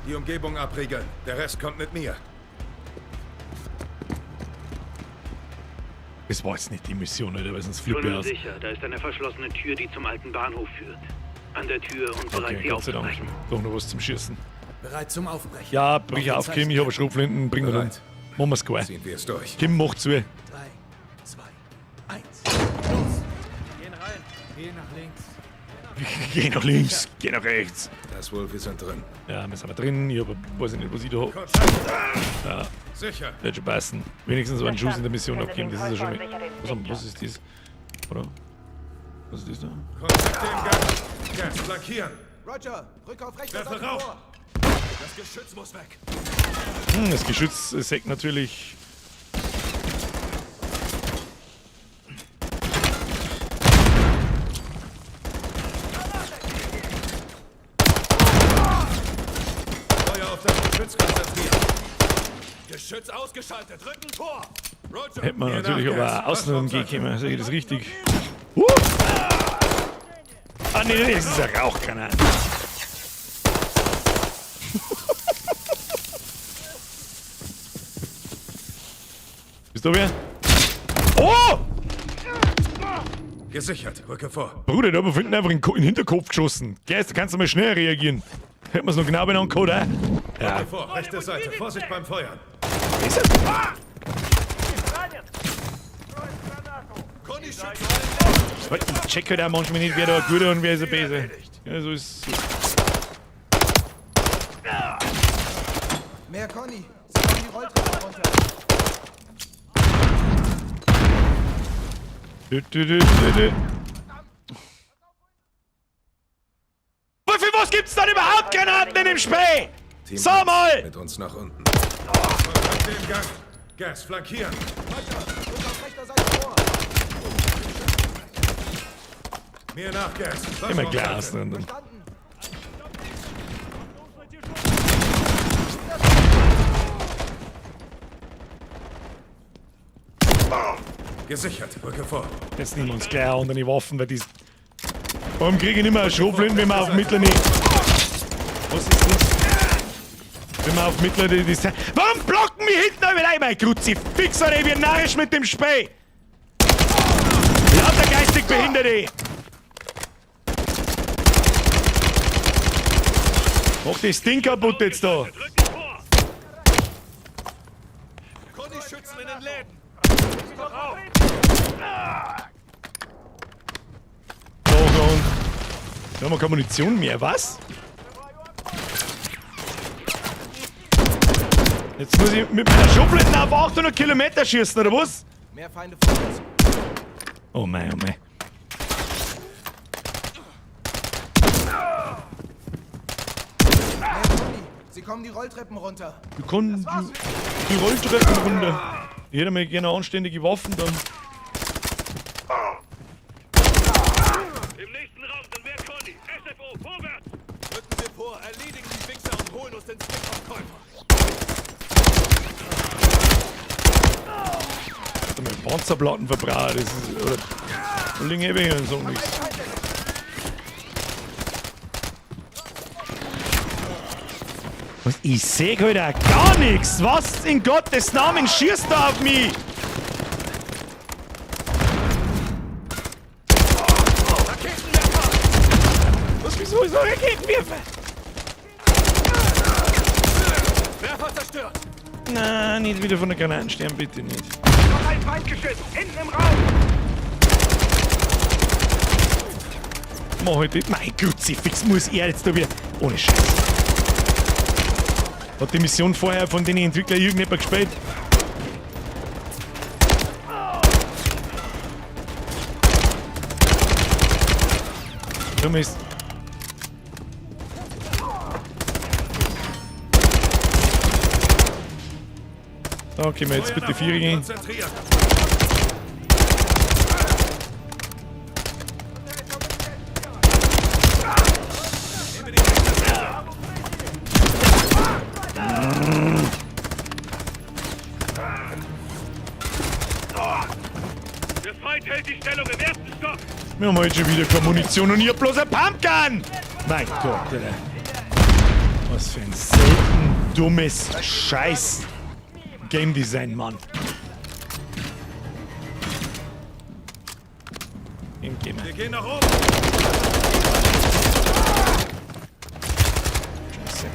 Die Umgebung abriegeln. Der Rest kommt mit mir. Das war jetzt nicht die Mission, Alter, weil sonst flippe ich Tunnel aus. sicher. Da ist eine verschlossene Tür, die zum alten Bahnhof führt. An der Tür und bereit, Okay, sie Gott sei Dank. aufzubrechen. Doch noch was zum Schießen. Bereit zum Aufbrechen. Ja, brich auf, Kim, ich habe Schrotflinten, bring ihn um. Machen wir's gleich. Ziehen wir es durch. Kim, mach zu. 3, 2, 1. Los! Gehen rein. Geh nach links. Geh nach links, geh nach rechts. Das Wolf, wir sind drin. Ja, wir sind aber drin. Ich hab, weiß ich nicht, was ich da hab. Ja. Sicher. Wird schon passen. Wenigstens einen Schuss in der Mission abgeben, das ist ja schon mal. Was ist das? Oder? Was ist das da? Kontakte im Gang. Gas flankieren. Roger, rück auf rechter Werfe Seite rauf. vor. Das Geschütz muss weg. Das Geschütz sägt natürlich. Feuer auf das Geschütz konzentrieren. Geschütz ausgeschaltet. Rücken vor. Roger. Hätte man Mir natürlich nach, aber Gas. auch außen gehen können. Sehe ich das richtig? Ah, nee, nee, das ist ein Rauchgranat. Bist du wer? Oh! Gesichert. Rücke vor. Bruder, da haben wir hinten einfach in den Hinterkopf geschossen. Geist, da kannst du mal schnell reagieren. Hätten wir's noch genau benannt, oder? Ja. Rücke vor. Rechte Seite. Vorsicht beim Feuern. Ist es? Ich check halt auch manchmal nicht, wer da ein guter und wer ist ein böse. Ja, so ist. Mehr Conny. Sie kommen die Rolltreppe runter. Dü, dü, dü, dü, dü. Für was gibt's dann überhaupt Granaten in dem Spiel? Team Sag eins, mal! Mit uns nach unten. Kontakte im Gang. Gas flankieren. Roger, rück auf rechter Seite vor. Mir nach, Gas. Immer Glas drin. Gesichert. Rücke vor. Jetzt nehmen wir uns gleich unter die Waffen, weil die. Warum kriege ich nicht mehr eine Schrotflinte, wenn wir auf mittlere. Was ist das? Wenn wir auf mittlere Distanz. Warum blocken wir hinten alle rein, mein Kruzifix, Alter? Ich bin narrisch mit dem Spey! Lauter geistig Behinderte! Mach das Ding kaputt jetzt da! Conny schützen in den Läden. Da, da und. Da haben wir keine Munition mehr, was? Jetzt muss ich mit meiner Schrotflinte auf 800 Kilometer schießen, oder was? Mehr Feinde vor uns. Oh mein, oh mein. Mehr Conny. Sie kommen die Rolltreppen runter. Du kannst die Rolltreppen runter. Ich hätte mir gerne anständige Waffen dann. Im nächsten Raum sind mehr Conny. SFO, vorwärts! Rücken wir vor, erledigen die Wichser und holen uns den Stick-Verkäufer. Da mit Panzerplatten verbraucht. Das ist. Oder. Da liegen ewig und so nichts. Was? Ich seh heute auch gar nichts! Was in Gottes Namen schießt da auf mich? Was, wieso ist er Raketenwerfer! Werfer zerstört! Na, nicht wieder von der Granaten sterben, bitte nicht. Noch ein Feindgeschütz! Hinten im Raum! Mach ich das? Mein Kruzifix, muss er jetzt da wieder. Ohne Scheiß. Hat die Mission vorher von den Entwicklern irgendjemand gespielt? Du Mist. Da können wir jetzt bitte vier gehen. Der Feind hält die Stellung im ersten Stock! Wir haben heute schon wieder keine Munition und ich hab bloß ein Pumpgun! Mein Gott, Alter. Was für ein selten dummes Scheiß Game Design, Mann. Im gehen wir. Wir gehen nach oben. Scheiße.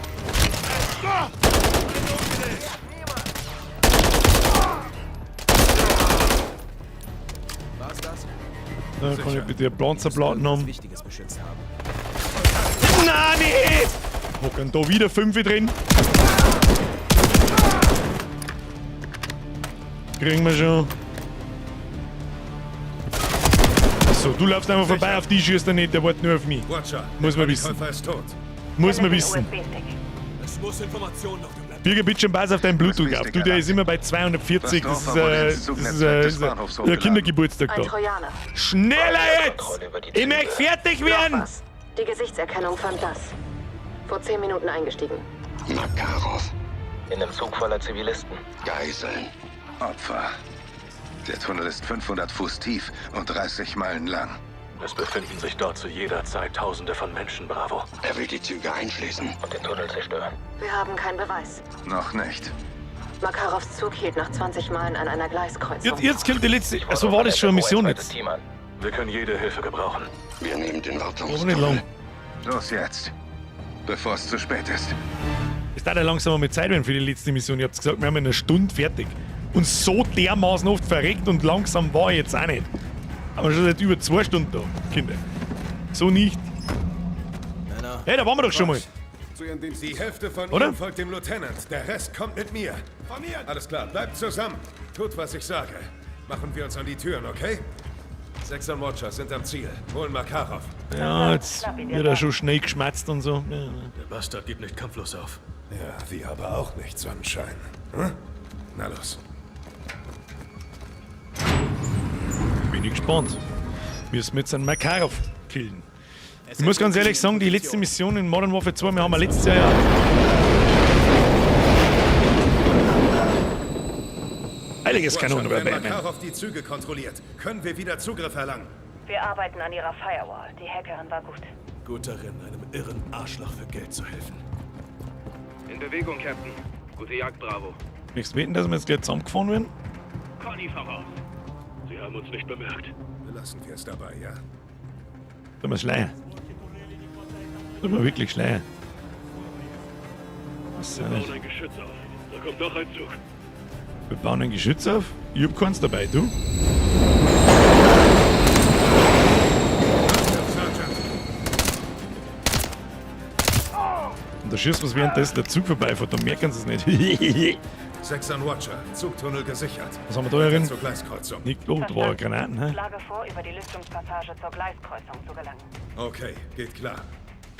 War's das? Da kann ich bitte ein Panzerblatt haben. Wichtiges beschützt haben. Na, nee! Hocken da wieder 5 drin. Kriegen wir schon. Achso, du laufst einfach vorbei, auf die schießt er nicht, der wartet nur auf mich. Watcher, Muss man wissen. Käufer ist tot. Muss man wissen. Es muss Informationen auf dem Laptop. Birger, bitte schön, pass auf deinen Bluetooth auf. Du, der ist immer bei 240. Das ist, das ist, Kindergeburtstag Ein da. Trojaner. Schneller jetzt! Ich möchte fertig werden! Noch was. Die Gesichtserkennung fand das. Vor 10 Minuten eingestiegen. Makarov. In einem Zug voller Zivilisten. Geiseln. Opfer. Der Tunnel ist 500 Fuß tief und 30 Meilen lang. Es befinden sich dort zu jeder Zeit Tausende von Menschen, Bravo. Er will die Züge einschließen. Und den Tunnel zerstören. Wir haben keinen Beweis. Noch nicht. Makarovs Zug hielt nach 20 Meilen an einer Gleiskreuzung. Jetzt kommt die letzte. Also war das schon eine Mission jetzt? Wir können jede Hilfe gebrauchen. Wir nehmen den Aber nicht Wartungstunnel. lang. Los jetzt. Bevor es zu spät ist. Es dauert ja langsam mal Zeit werden für die letzte Mission. Ihr habt gesagt, wir haben in einer Stunde fertig. Und so dermaßen oft verreckt und langsam war ich jetzt auch nicht. Aber schon seit über 2 Stunden da, Kinder. So nicht. Männer. Hey, da waren wir doch schon mal. Die Hälfte von Oder? ihnen folgt dem Lieutenant. Der Rest kommt mit mir. Alles klar, bleibt zusammen. Tut, was ich sage. Machen wir uns an die Türen, okay? 6 und Watcher sind am Ziel. Holen Makarov. Ja, jetzt wird er schon schnell geschmatzt und so. Ja. Der Bastard gibt nicht kampflos auf. Ja, wir aber auch nicht, Sonnenschein. Hm? Na los. Bin ich gespannt. Müssen wir jetzt einen Makarov killen. Ich muss ganz ehrlich sagen, die letzte Mission in Modern Warfare 2, wir haben ja letztes Jahr ja. Heiliges Kanon Watcher, über wenn Batman. Makarov die Züge kontrolliert, können wir wieder Zugriff erlangen. Wir arbeiten an ihrer Firewall. Die Hackerin war gut. Gut darin, einem irren Arschloch für Geld zu helfen. In Bewegung, Captain. Gute Jagd, Bravo. Möchtest du wetten, dass wir jetzt gleich zusammengefahren werden? Conny voraus. Sie haben uns nicht bemerkt. Belassen wir es dabei, ja? Sollen wir schleiern? Sollen wir wirklich schleiern? Was Wir soll bauen ich? ein Geschütz auf. Da kommt noch ein Zug. Wir bauen ein Geschütz auf? Ich hab keins dabei, du? Und da schießt was währenddessen der Zug vorbeifährt, dann merken sie es nicht. 6 an Watcher, Zugtunnel gesichert. Was haben wir da herin? Zur Gleiskreuzung. Nicht oh, da war Granaten, hä? Schlage vor, über die Lüftungspassage zur Gleiskreuzung zu gelangen. Okay, geht klar.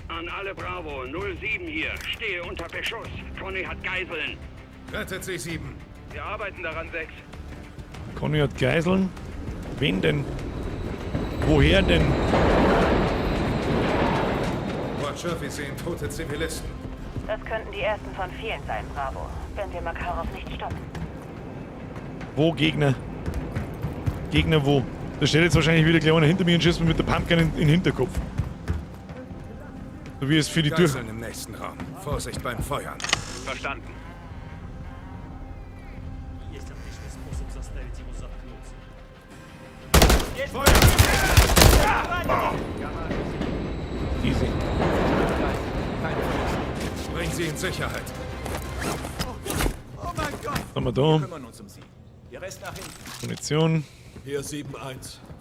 An alle Bravo, 07 hier. Stehe unter Beschuss. Conny hat Geiseln. Rettet sie, 7. Wir arbeiten daran, 6. Conny hat Geiseln. Wen denn? Woher denn? Watcher, wir sehen tote Zivilisten. Das könnten die ersten von vielen sein, Bravo. Wenn wir Makarov nicht stoppen. Wo Gegner? Gegner wo? Da steht jetzt wahrscheinlich wieder gleich einer hinter mir und schießt mir mit der Pumpgun in den Hinterkopf. So wie es für die Tür. Geiseln im nächsten Raum. Vorsicht beim Feuern. Verstanden. Easy. sie in Sicherheit. Oh mein Gott! Was haben wir da? Wir kümmern uns um sie. Der Rest nach hinten. Munition. Hier 7-1. Wir Haben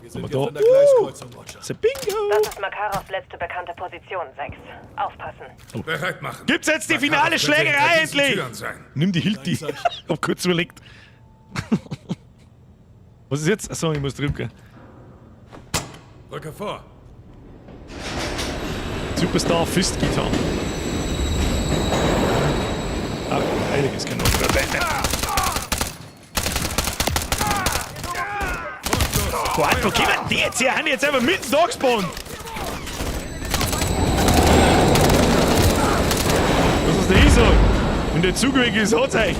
sind wir jetzt da? an der Gleiskreuzung, Watcher. Ist ein Bingo! Das ist Makarovs letzte bekannte Position, 6. Aufpassen. Oh. Bereit machen. Gibt's jetzt die Makarov finale könnte hinter Schlägerei diesen endlich? Türen sein. Nimm die Hilti. Hab kurz überlegt. Was ist jetzt? Achso, ich muss drücken. Rücke vor. Superstar Fist Guitar. Ah, einiges kann noch. Boah, wo kommen die jetzt her? Haben die jetzt einfach mitten da gespawnt? Was ist denn ich so? Wenn der Zug weg ist, hat's euch.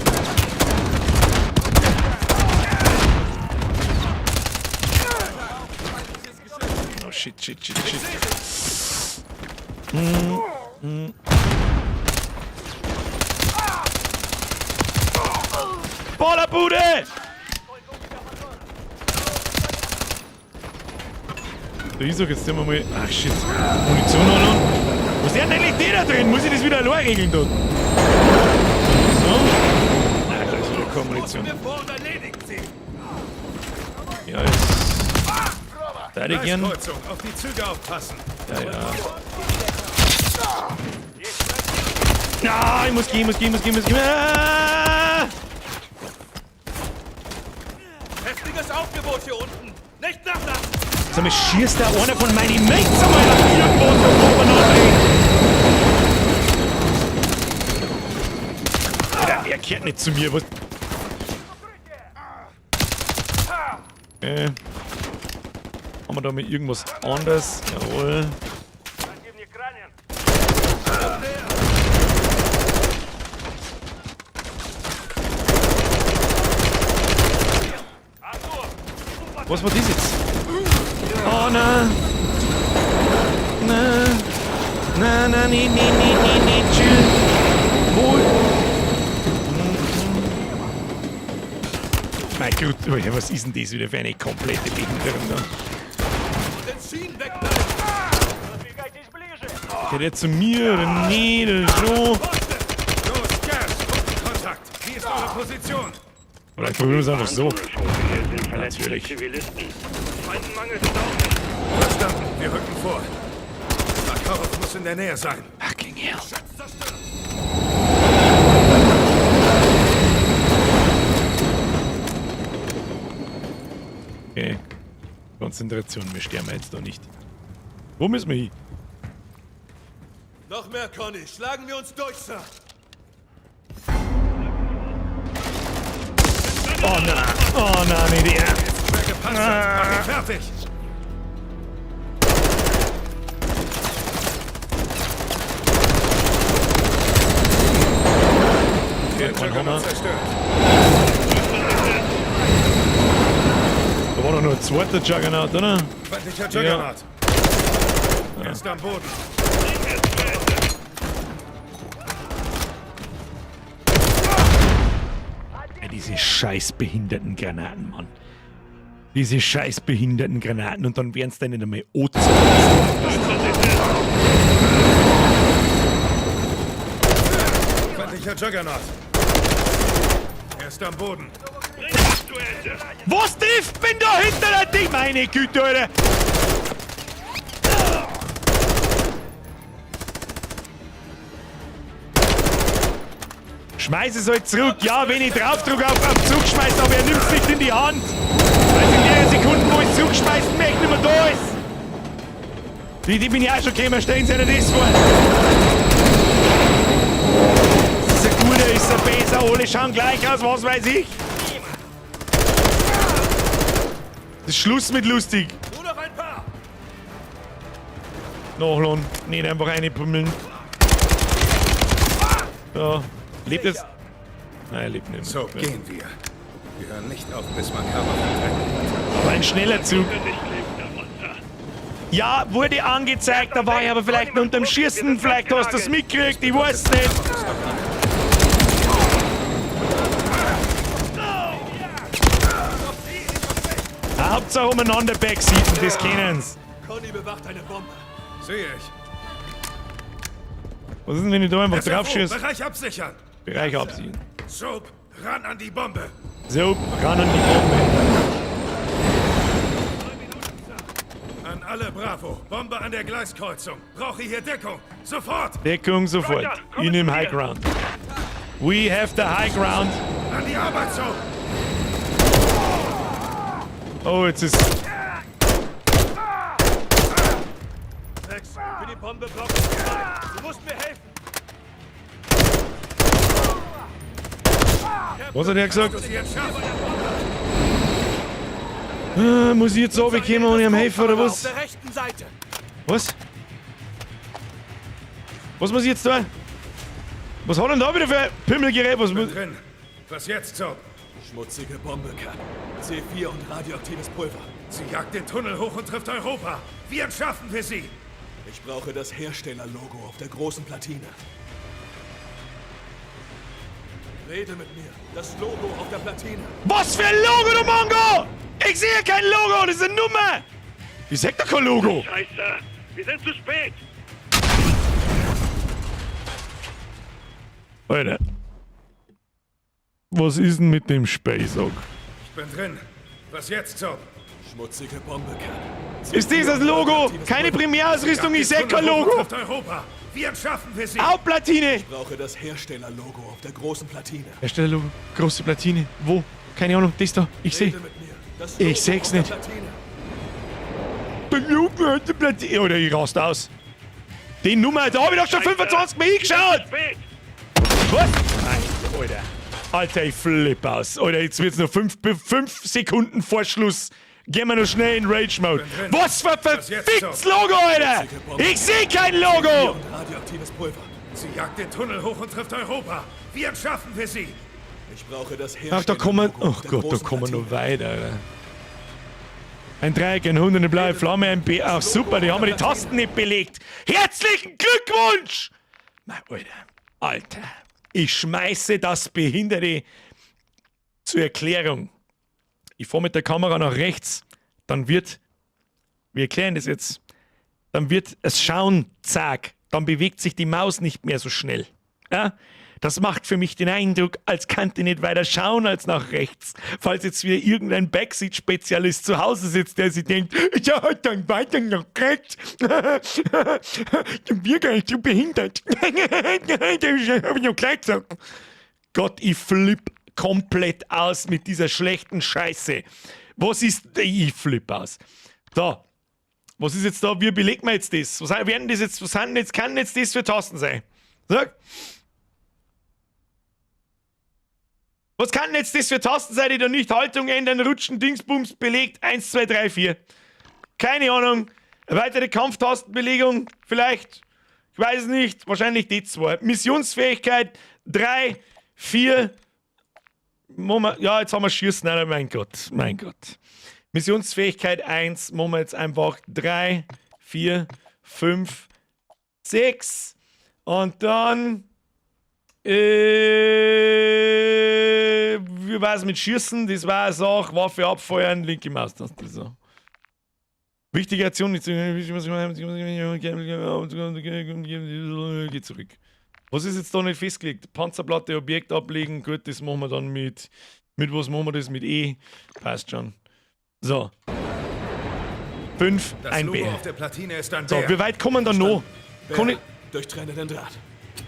Oh shit, shit, shit, shit. Ballerbude! So, ich sag jetzt nehmen wir mal. Ach shit. Munition auch noch. Was ist denn eigentlich die da drin? Muss ich das wieder allein regeln dort? So. Nein, da ist wieder keine Munition. Ja, ist. Da hätte ich gern. Gleiskreuzung. Auf die Züge aufpassen. Ja, ja. Na, ich muss gehen, muss gehen, muss gehen, muss gehen. Ah! Heftiges Aufgebot hier unten. Nicht nachlassen! Sag mal, schießt da einer von meinen Mates einmal nach irgendwo da oben rein? Alter, er kehrt nicht zu mir, was? Okay. Haben wir da mal irgendwas anderes? Jawohl. Was war das jetzt? Oh nein! Na, na, na, nee, nee, nee, nee, nee, chill. Wohl. Mein Gott, oh ja, was ist denn das wieder für eine komplette Behinderung da? Geht der zu mir oder nee, oder so? Los, Gas! Kontakt! Wie ist eure Position? Oder probieren wir es einfach so. Natürlich. Verstanden. Wir rücken vor. Makarov muss in der Nähe sein. Fucking hell. Okay. Konzentration, wir sterben jetzt da nicht. Wo müssen wir hin? Noch mehr, Conny. Schlagen wir uns durch, Sir. Oh nein, oh nein, nicht der. Schwer gepanzert. Mach ihn fertig. Okay, ein Hammer. Zerstört. Da war doch nur ein zweiter Juggernaut, oder? Feindlicher Juggernaut. Er ist am Boden. Ja, diese scheiß behinderten Granaten, Mann. Diese scheiß behinderten Granaten und dann werden's dann nicht einmal angezündet. Feindlicher Juggernaut. Er ist am Boden. Was trifft mich da hinter der Ding? Meine Güte, Alter! Schmeiß es halt zurück. Ja, wenn ich drauf drücke auf zurückschmeißen, aber er nimmt's nicht in die Hand. Weil in der Sekunde, wo ich zurückschmeißen möchte, nicht mehr da ist. Die bin ich auch schon gekommen, stellen Sie sich das vor. Ist ein guter, ist ein besser, alle schauen gleich aus, was weiß ich. Das ist Schluss mit lustig. Nur noch ein paar! Nachladen, nicht einfach reinpummeln. So. Lebt es? Nein, er lebt nicht mehr. So, gehen wir. Wir hören nicht auf, bis Makarov entdeckt. Aber ein schneller Zug. Ja, wurde angezeigt, da war ich aber vielleicht noch unterm Schießen, vielleicht hast du das mitgekriegt, ich weiß nicht. Hauptsache umeinander backseaten, das kennen's. Conny bewacht eine Bombe. Sehe ich. Was ist denn, wenn ich da einfach drauf schieße? Bereich absichern. Bereich absichern. Soap, ran an die Bombe. Soap, ran an die Bombe. An alle Bravo. Bombe an der Gleiskreuzung. Brauche hier Deckung. Sofort. Deckung sofort. Ich nehme High Ground. We have the high ground. An die Arbeit, Soap. Oh, jetzt ist. Rex, für die Bombe brauche ich Zeit. Du musst mir helfen. Was hat er gesagt? Muss ich jetzt runterkommen und ihm helfen oder was? Auf der rechten Seite. Was? Was muss ich jetzt tun? Was hat denn da wieder für ein Pimmelgerät? Was muss. Drin. Was jetzt, Soap? Schmutzige Bombe, Cap. C4 und radioaktives Pulver. Sie jagt den Tunnel hoch und trifft Europa. Wie entschaffen wir sie? Ich brauche das Herstellerlogo auf der großen Platine. Rede mit mir. Das Logo auf der Platine. Was für ein Logo, du Mongo! Ich sehe kein Logo, das ist eine Nummer! Ich seh doch kein Logo! Scheiße, wir sind zu spät. Alter. Was ist denn mit dem Space-Ock? Ich bin drin. Was jetzt, Soap? Schmutzige Bombe, Cap. Ist dieses Logo? Keine Primärausrüstung, ich seh kein Logo! Trifft Europa. Wie entschaffen wir sie? Hauptplatine! Ich brauche das Herstellerlogo auf der großen Platine. Herstellerlogo, große Platine. Wo? Keine Ahnung, das da. Ich seh. Das Ich seh's nicht. Platine. Platine. Oder ich rast aus. Die Nummer, da hab ich doch schon 25 Mal hingeschaut! Was? Nein, Alter. Alter, ich flipp aus. Alter, jetzt wird's noch 5 Sekunden vor Schluss. Gehen wir noch schnell in Rage-Mode. Was für verficktes Logo, Alter! Ich seh kein Logo! Und radioaktives Pulver. Sie jagt den Tunnel hoch und trifft Europa. Wie entschaffen wir sie? Ich brauche das Ach, da kommen. Herstellerlogo Oh auf der Gott, da großen kommen wir noch Platine. weiter, Alter. Ein Dreieck, ein Hund, eine blaue Flamme, ein B. Ach super, die haben mir die Tasten nicht belegt. Herzlichen Glückwunsch! Mein Alter, Alter, ich schmeiße das Behinderte zur Erklärung. Ich fahre mit der Kamera nach rechts, dann wird, wir erklären das jetzt, dann wird es Schauen zack, dann bewegt sich die Maus nicht mehr so schnell. Ja? Das macht für mich den Eindruck, als könnte ich nicht weiter schauen als nach rechts. Falls jetzt wieder irgendein Backseat-Spezialist zu Hause sitzt, der sich denkt, ja, dann weiter nach rechts. Dann wir gar nicht so behindert. Das hab ich noch gleich gesagt. Gott, ich flipp komplett aus mit dieser schlechten Scheiße. Was ist. Ich flipp aus. So. Was ist jetzt da? Wie belegt man jetzt das? Was werden das jetzt? Was sind jetzt, kann jetzt das für Tasten sein? Sag. Was kann jetzt das für Tasten sein, die da nicht Haltung ändern, rutschen, Dingsbums, belegt? 1, 2, 3, 4. Keine Ahnung. Weitere Kampftastenbelegung, vielleicht. Ich weiß es nicht. Wahrscheinlich die zwei. Missionsfähigkeit 3, 4. Moment. Ja, jetzt haben wir Schießen. Nein, mein Gott, mein Gott. Missionsfähigkeit 1. Machen wir jetzt einfach 3, 4, 5, 6. Und dann. Wie war es mit Schießen? Das war eine Sache. Waffe abfeuern, linke Maustaste. So. Wichtige Aktion. Geht zurück. Was ist jetzt da nicht festgelegt? Panzerplatte, Objekt ablegen. Gut, das machen wir dann mit. Mit was machen wir das? Mit E. Passt schon. So. 5, Das ein Logo B. auf der Platine ist ein So, Bär. wie weit kommen wir dann noch? Kann ich, Durchtrenne den Draht.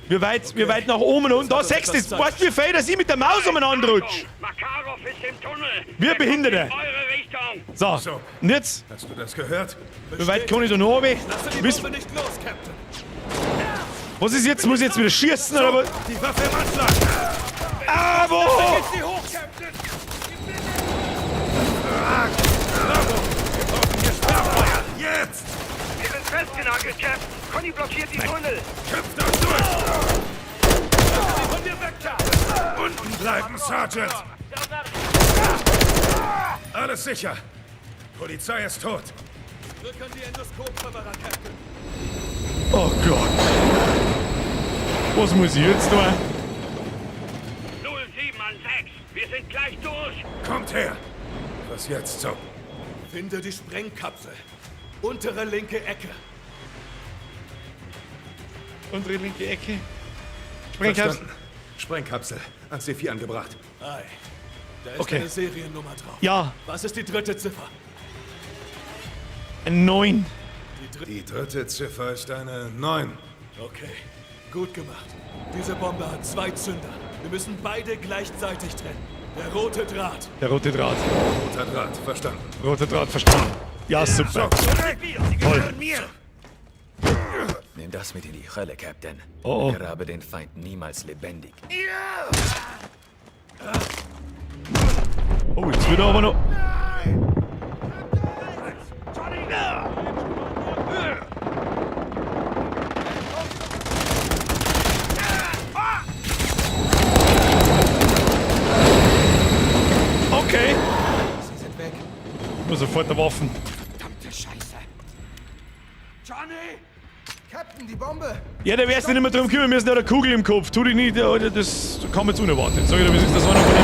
wie weit nach oben und da sechst du, weißt du, wie viel, dass ich mit der Maus umeinander rutsch? Makarov ist im Tunnel. Wir Behinderte. In eure Richtung. So, und jetzt? Hast du das gehört? Wie weit kann ich da noch runter? Lasse die Wiss- Bombe nicht los, Captain. Was ist jetzt? Muss ich jetzt wieder schießen oder was? Die Waffe im Anschlag! Ah, wo? Geht sie hoch, Captain. Bravo! Wir brauchen hier Sperrfeuer! Jetzt! Wir sind festgenagelt, Captain. Conny blockiert die Tunnel. Kämpft euch durch! Unten bleiben, Sergeant! Alles sicher! Polizei ist tot! Drück an die Endoskopkamera, Captain. Oh Gott. Was muss ich jetzt tun? 07 an 6. Wir sind gleich durch. Kommt her! Was jetzt, Soap? Finde die Sprengkapsel. Untere linke Ecke. Unsere linke Ecke. Sprengkapsel. Verstanden. Sprengkapsel. An C4 angebracht. Ei. Da ist Okay. eine Seriennummer drauf. Ja. Was ist die dritte Ziffer? Ein 9. Die dritte Ziffer ist eine 9. Okay, gut gemacht. Diese Bombe hat zwei Zünder. Wir müssen beide gleichzeitig trennen. Der rote Draht. Der rote Draht. Roter Draht, verstanden. Roter Draht, verstanden. Ja, super. Toll. Nimm das mit in die Hölle, Captain. Oh, oh. Grabe den Feind niemals lebendig. Oh, jetzt wird er aber noch. Okay. Sie sind weg. Nur sofort der Waffen. Verdammte Scheiße. Johnny! Captain, die Bombe! Ja, der wär's nicht mehr drum kümmern müssen, der hat eine Kugel im Kopf. Tu dich nicht, Alter, das kam jetzt unerwartet. Sag ich dir, wie ist das einer von dem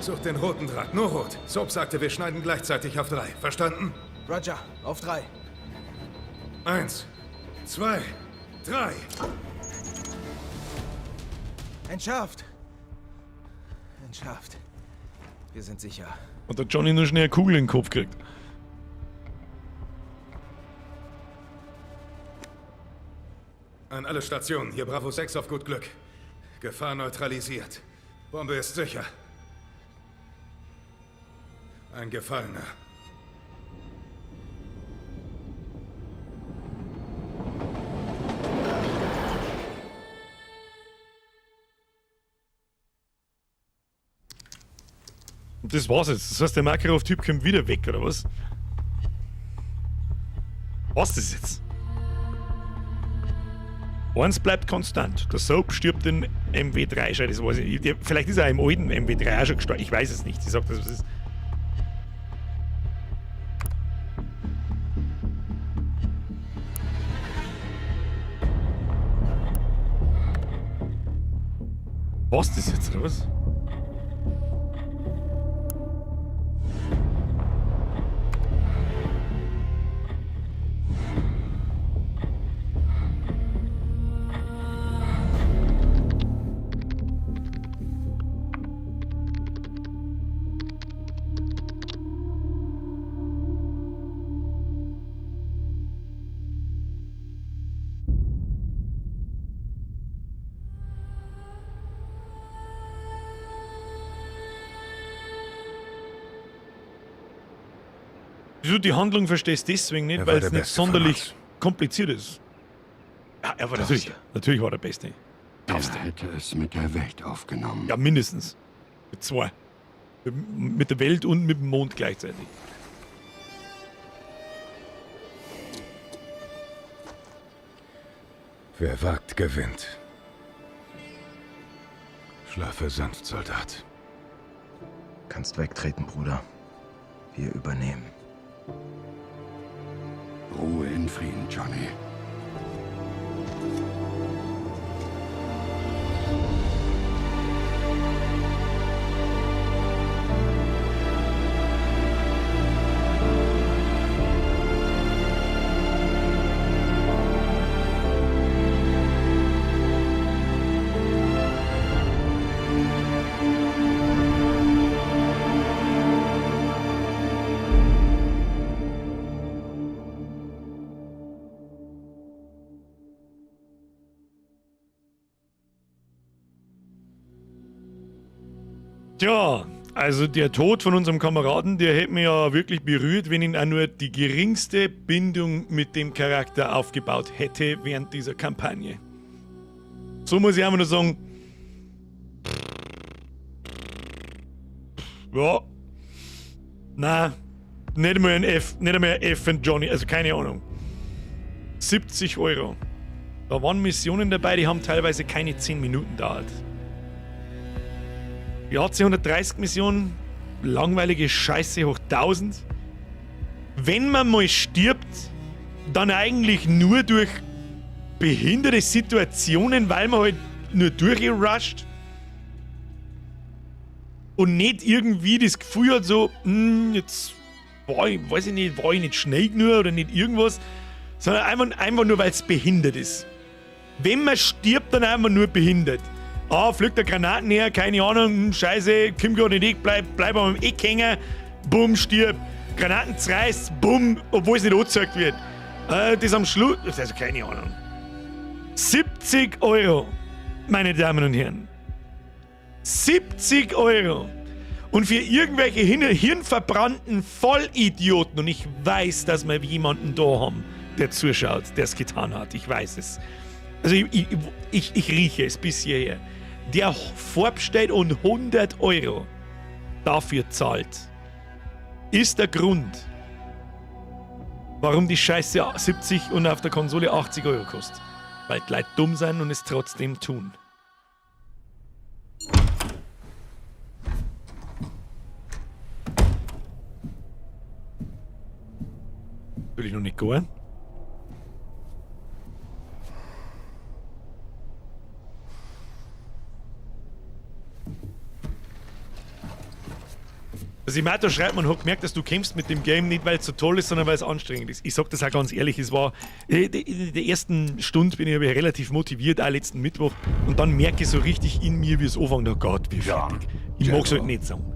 Such den roten Draht, nur rot. Soap sagte, wir schneiden gleichzeitig auf drei. Verstanden? Roger, auf drei. 1, 2, 3. Entschärft. Entschärft. Wir sind sicher. Und der Johnny nur schnell eine Kugel in den Kopf kriegt. An alle Stationen, hier Bravo 6 auf gut Glück. Gefahr neutralisiert. Bombe ist sicher. Ein Gefallener. Und das war's jetzt. Das heißt, der Makarov-Typ kommt wieder weg, oder was? Was das jetzt? Eins bleibt konstant. Der Soap stirbt in MW3 schon, das weiß ich nicht. Vielleicht ist er im alten MW3 auch schon gestorben. Ich weiß es nicht. Ich sag das, was ist. Was das jetzt, oder was? Wieso die Handlung verstehst deswegen nicht, Er war weil es der nicht Beste von sonderlich kompliziert ist. Ja, er war natürlich, natürlich war der Beste. Er hätte es mit der Welt aufgenommen. Ja, mindestens. Mit zwei. Mit der Welt und mit dem Mond gleichzeitig. Wer wagt, gewinnt. Schlafe sanft, Soldat. Kannst wegtreten, Bruder. Wir übernehmen. Ruhe in Frieden, Johnny. Tja, also der Tod von unserem Kameraden, der hätte mich ja wirklich berührt, wenn ihn auch nur die geringste Bindung mit dem Charakter aufgebaut hätte während dieser Kampagne. So muss ich einfach nur sagen, ja, na, nicht einmal ein F, nicht einmal ein F und Johnny, also keine Ahnung. 70 Euro. Da waren Missionen dabei, die haben teilweise keine 10 Minuten dauert. Die AC 130 Mission, langweilige Scheiße hoch 1000. Wenn man mal stirbt, dann eigentlich nur durch behinderte Situationen, weil man halt nur durchgerusht und nicht irgendwie das Gefühl hat, so, jetzt war ich, weiß ich nicht, war ich nicht schnell genug oder nicht irgendwas, Sondern einfach nur, weil es behindert ist. Wenn man stirbt, dann einfach nur behindert. Ah, fliegt der Granaten her, keine Ahnung, scheiße, komm gerade nicht, bleib am Eck hängen, bumm, stirb. Granaten zerreißt, bumm, obwohl es nicht angezeigt wird. Das am Schluss, also keine Ahnung. 70 Euro, meine Damen und Herren. 70 Euro. Und für irgendwelche hirnverbrannten Vollidioten, und ich weiß, dass wir jemanden da haben, der zuschaut, der es getan hat, ich weiß es. Also ich rieche es bis hierher. Der vorbestellt und 100 Euro dafür zahlt, ist der Grund, warum die Scheiße 70 und auf der Konsole 80 Euro kostet. Weil die Leute dumm sind und es trotzdem tun. Will ich noch nicht gehen. Also Imato schreibt, man hat gemerkt, dass du kämpfst mit dem Game nicht, weil es so toll ist, sondern weil es anstrengend ist. Ich sag das auch ganz ehrlich, es war in der ersten Stunde bin ich aber relativ motiviert, auch letzten Mittwoch, und dann merke ich so richtig in mir, wie es anfängt, oh Gott, wie fertig. Ich mag's halt nicht sagen.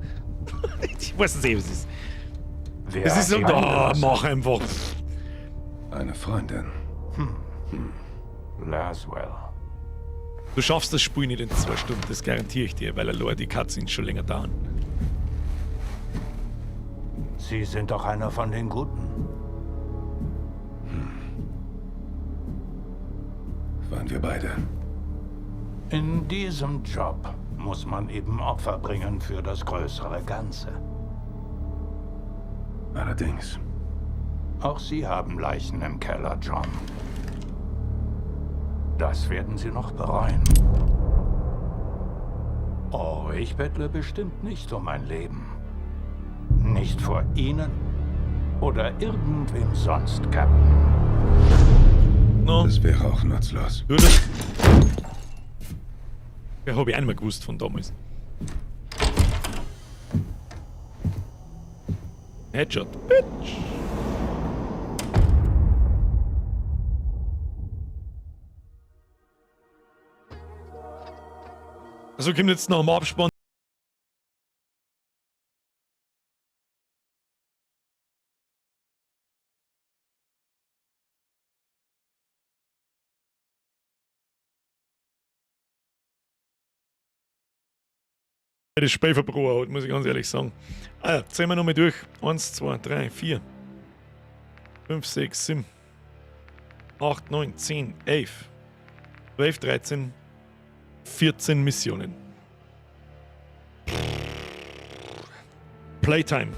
Ich weiß nicht, was es ist. Wer Es ist so, hat sie oh, eingelassen? mach einfach. Eine Freundin. Laswell. Du schaffst das Spiel nicht in 2 Stunden, das garantiere ich dir, weil allein die Cutscenes schon länger dauern. Sie sind doch einer von den Guten. Waren wir beide. In diesem Job muss man eben Opfer bringen für das größere Ganze. Allerdings. Auch Sie haben Leichen im Keller, John. Das werden Sie noch bereuen. Oh, ich bettle bestimmt nicht um mein Leben. Nicht vor Ihnen oder irgendwem sonst, Captain. No. Das wäre auch nutzlos. Würde. Ja, hab ich auch nicht mehr gewusst von damals. Headshot. Bitch. Also kommt jetzt noch am Abspann. Das Spiel verbrochen hat, muss ich ganz ehrlich sagen. Ah, zählen wir nochmal durch. 1, 2, 3, 4, 5, 6, 7, 8, 9, 10, 11, 12, 13, 14 Missionen. Playtime.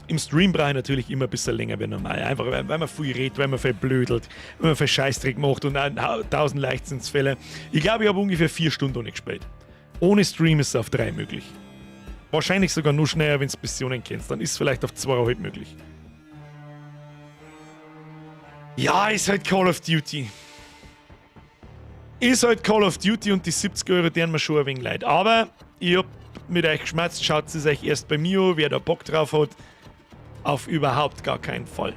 Im Stream brauche ich natürlich immer ein bisschen länger wie normal. Einfach, weil man viel redet, weil man viel blödelt, weil man viel Scheißdreck macht und auch 1000 Leichtsinnsfälle. Ich glaube, ich habe ungefähr 4 Stunden ohne gespielt. Ohne Stream ist es auf 3 möglich. Wahrscheinlich sogar nur schneller, wenn du Missionen kennst. Dann ist es vielleicht auf 2,5 möglich. Ja, ist halt Call of Duty. Ist halt Call of Duty und die 70 Euro, deren mir schon ein wenig leid. Aber ich hab mit euch geschmerzt. Schaut es euch erst bei mir an, wer da Bock drauf hat. Auf überhaupt gar keinen Fall.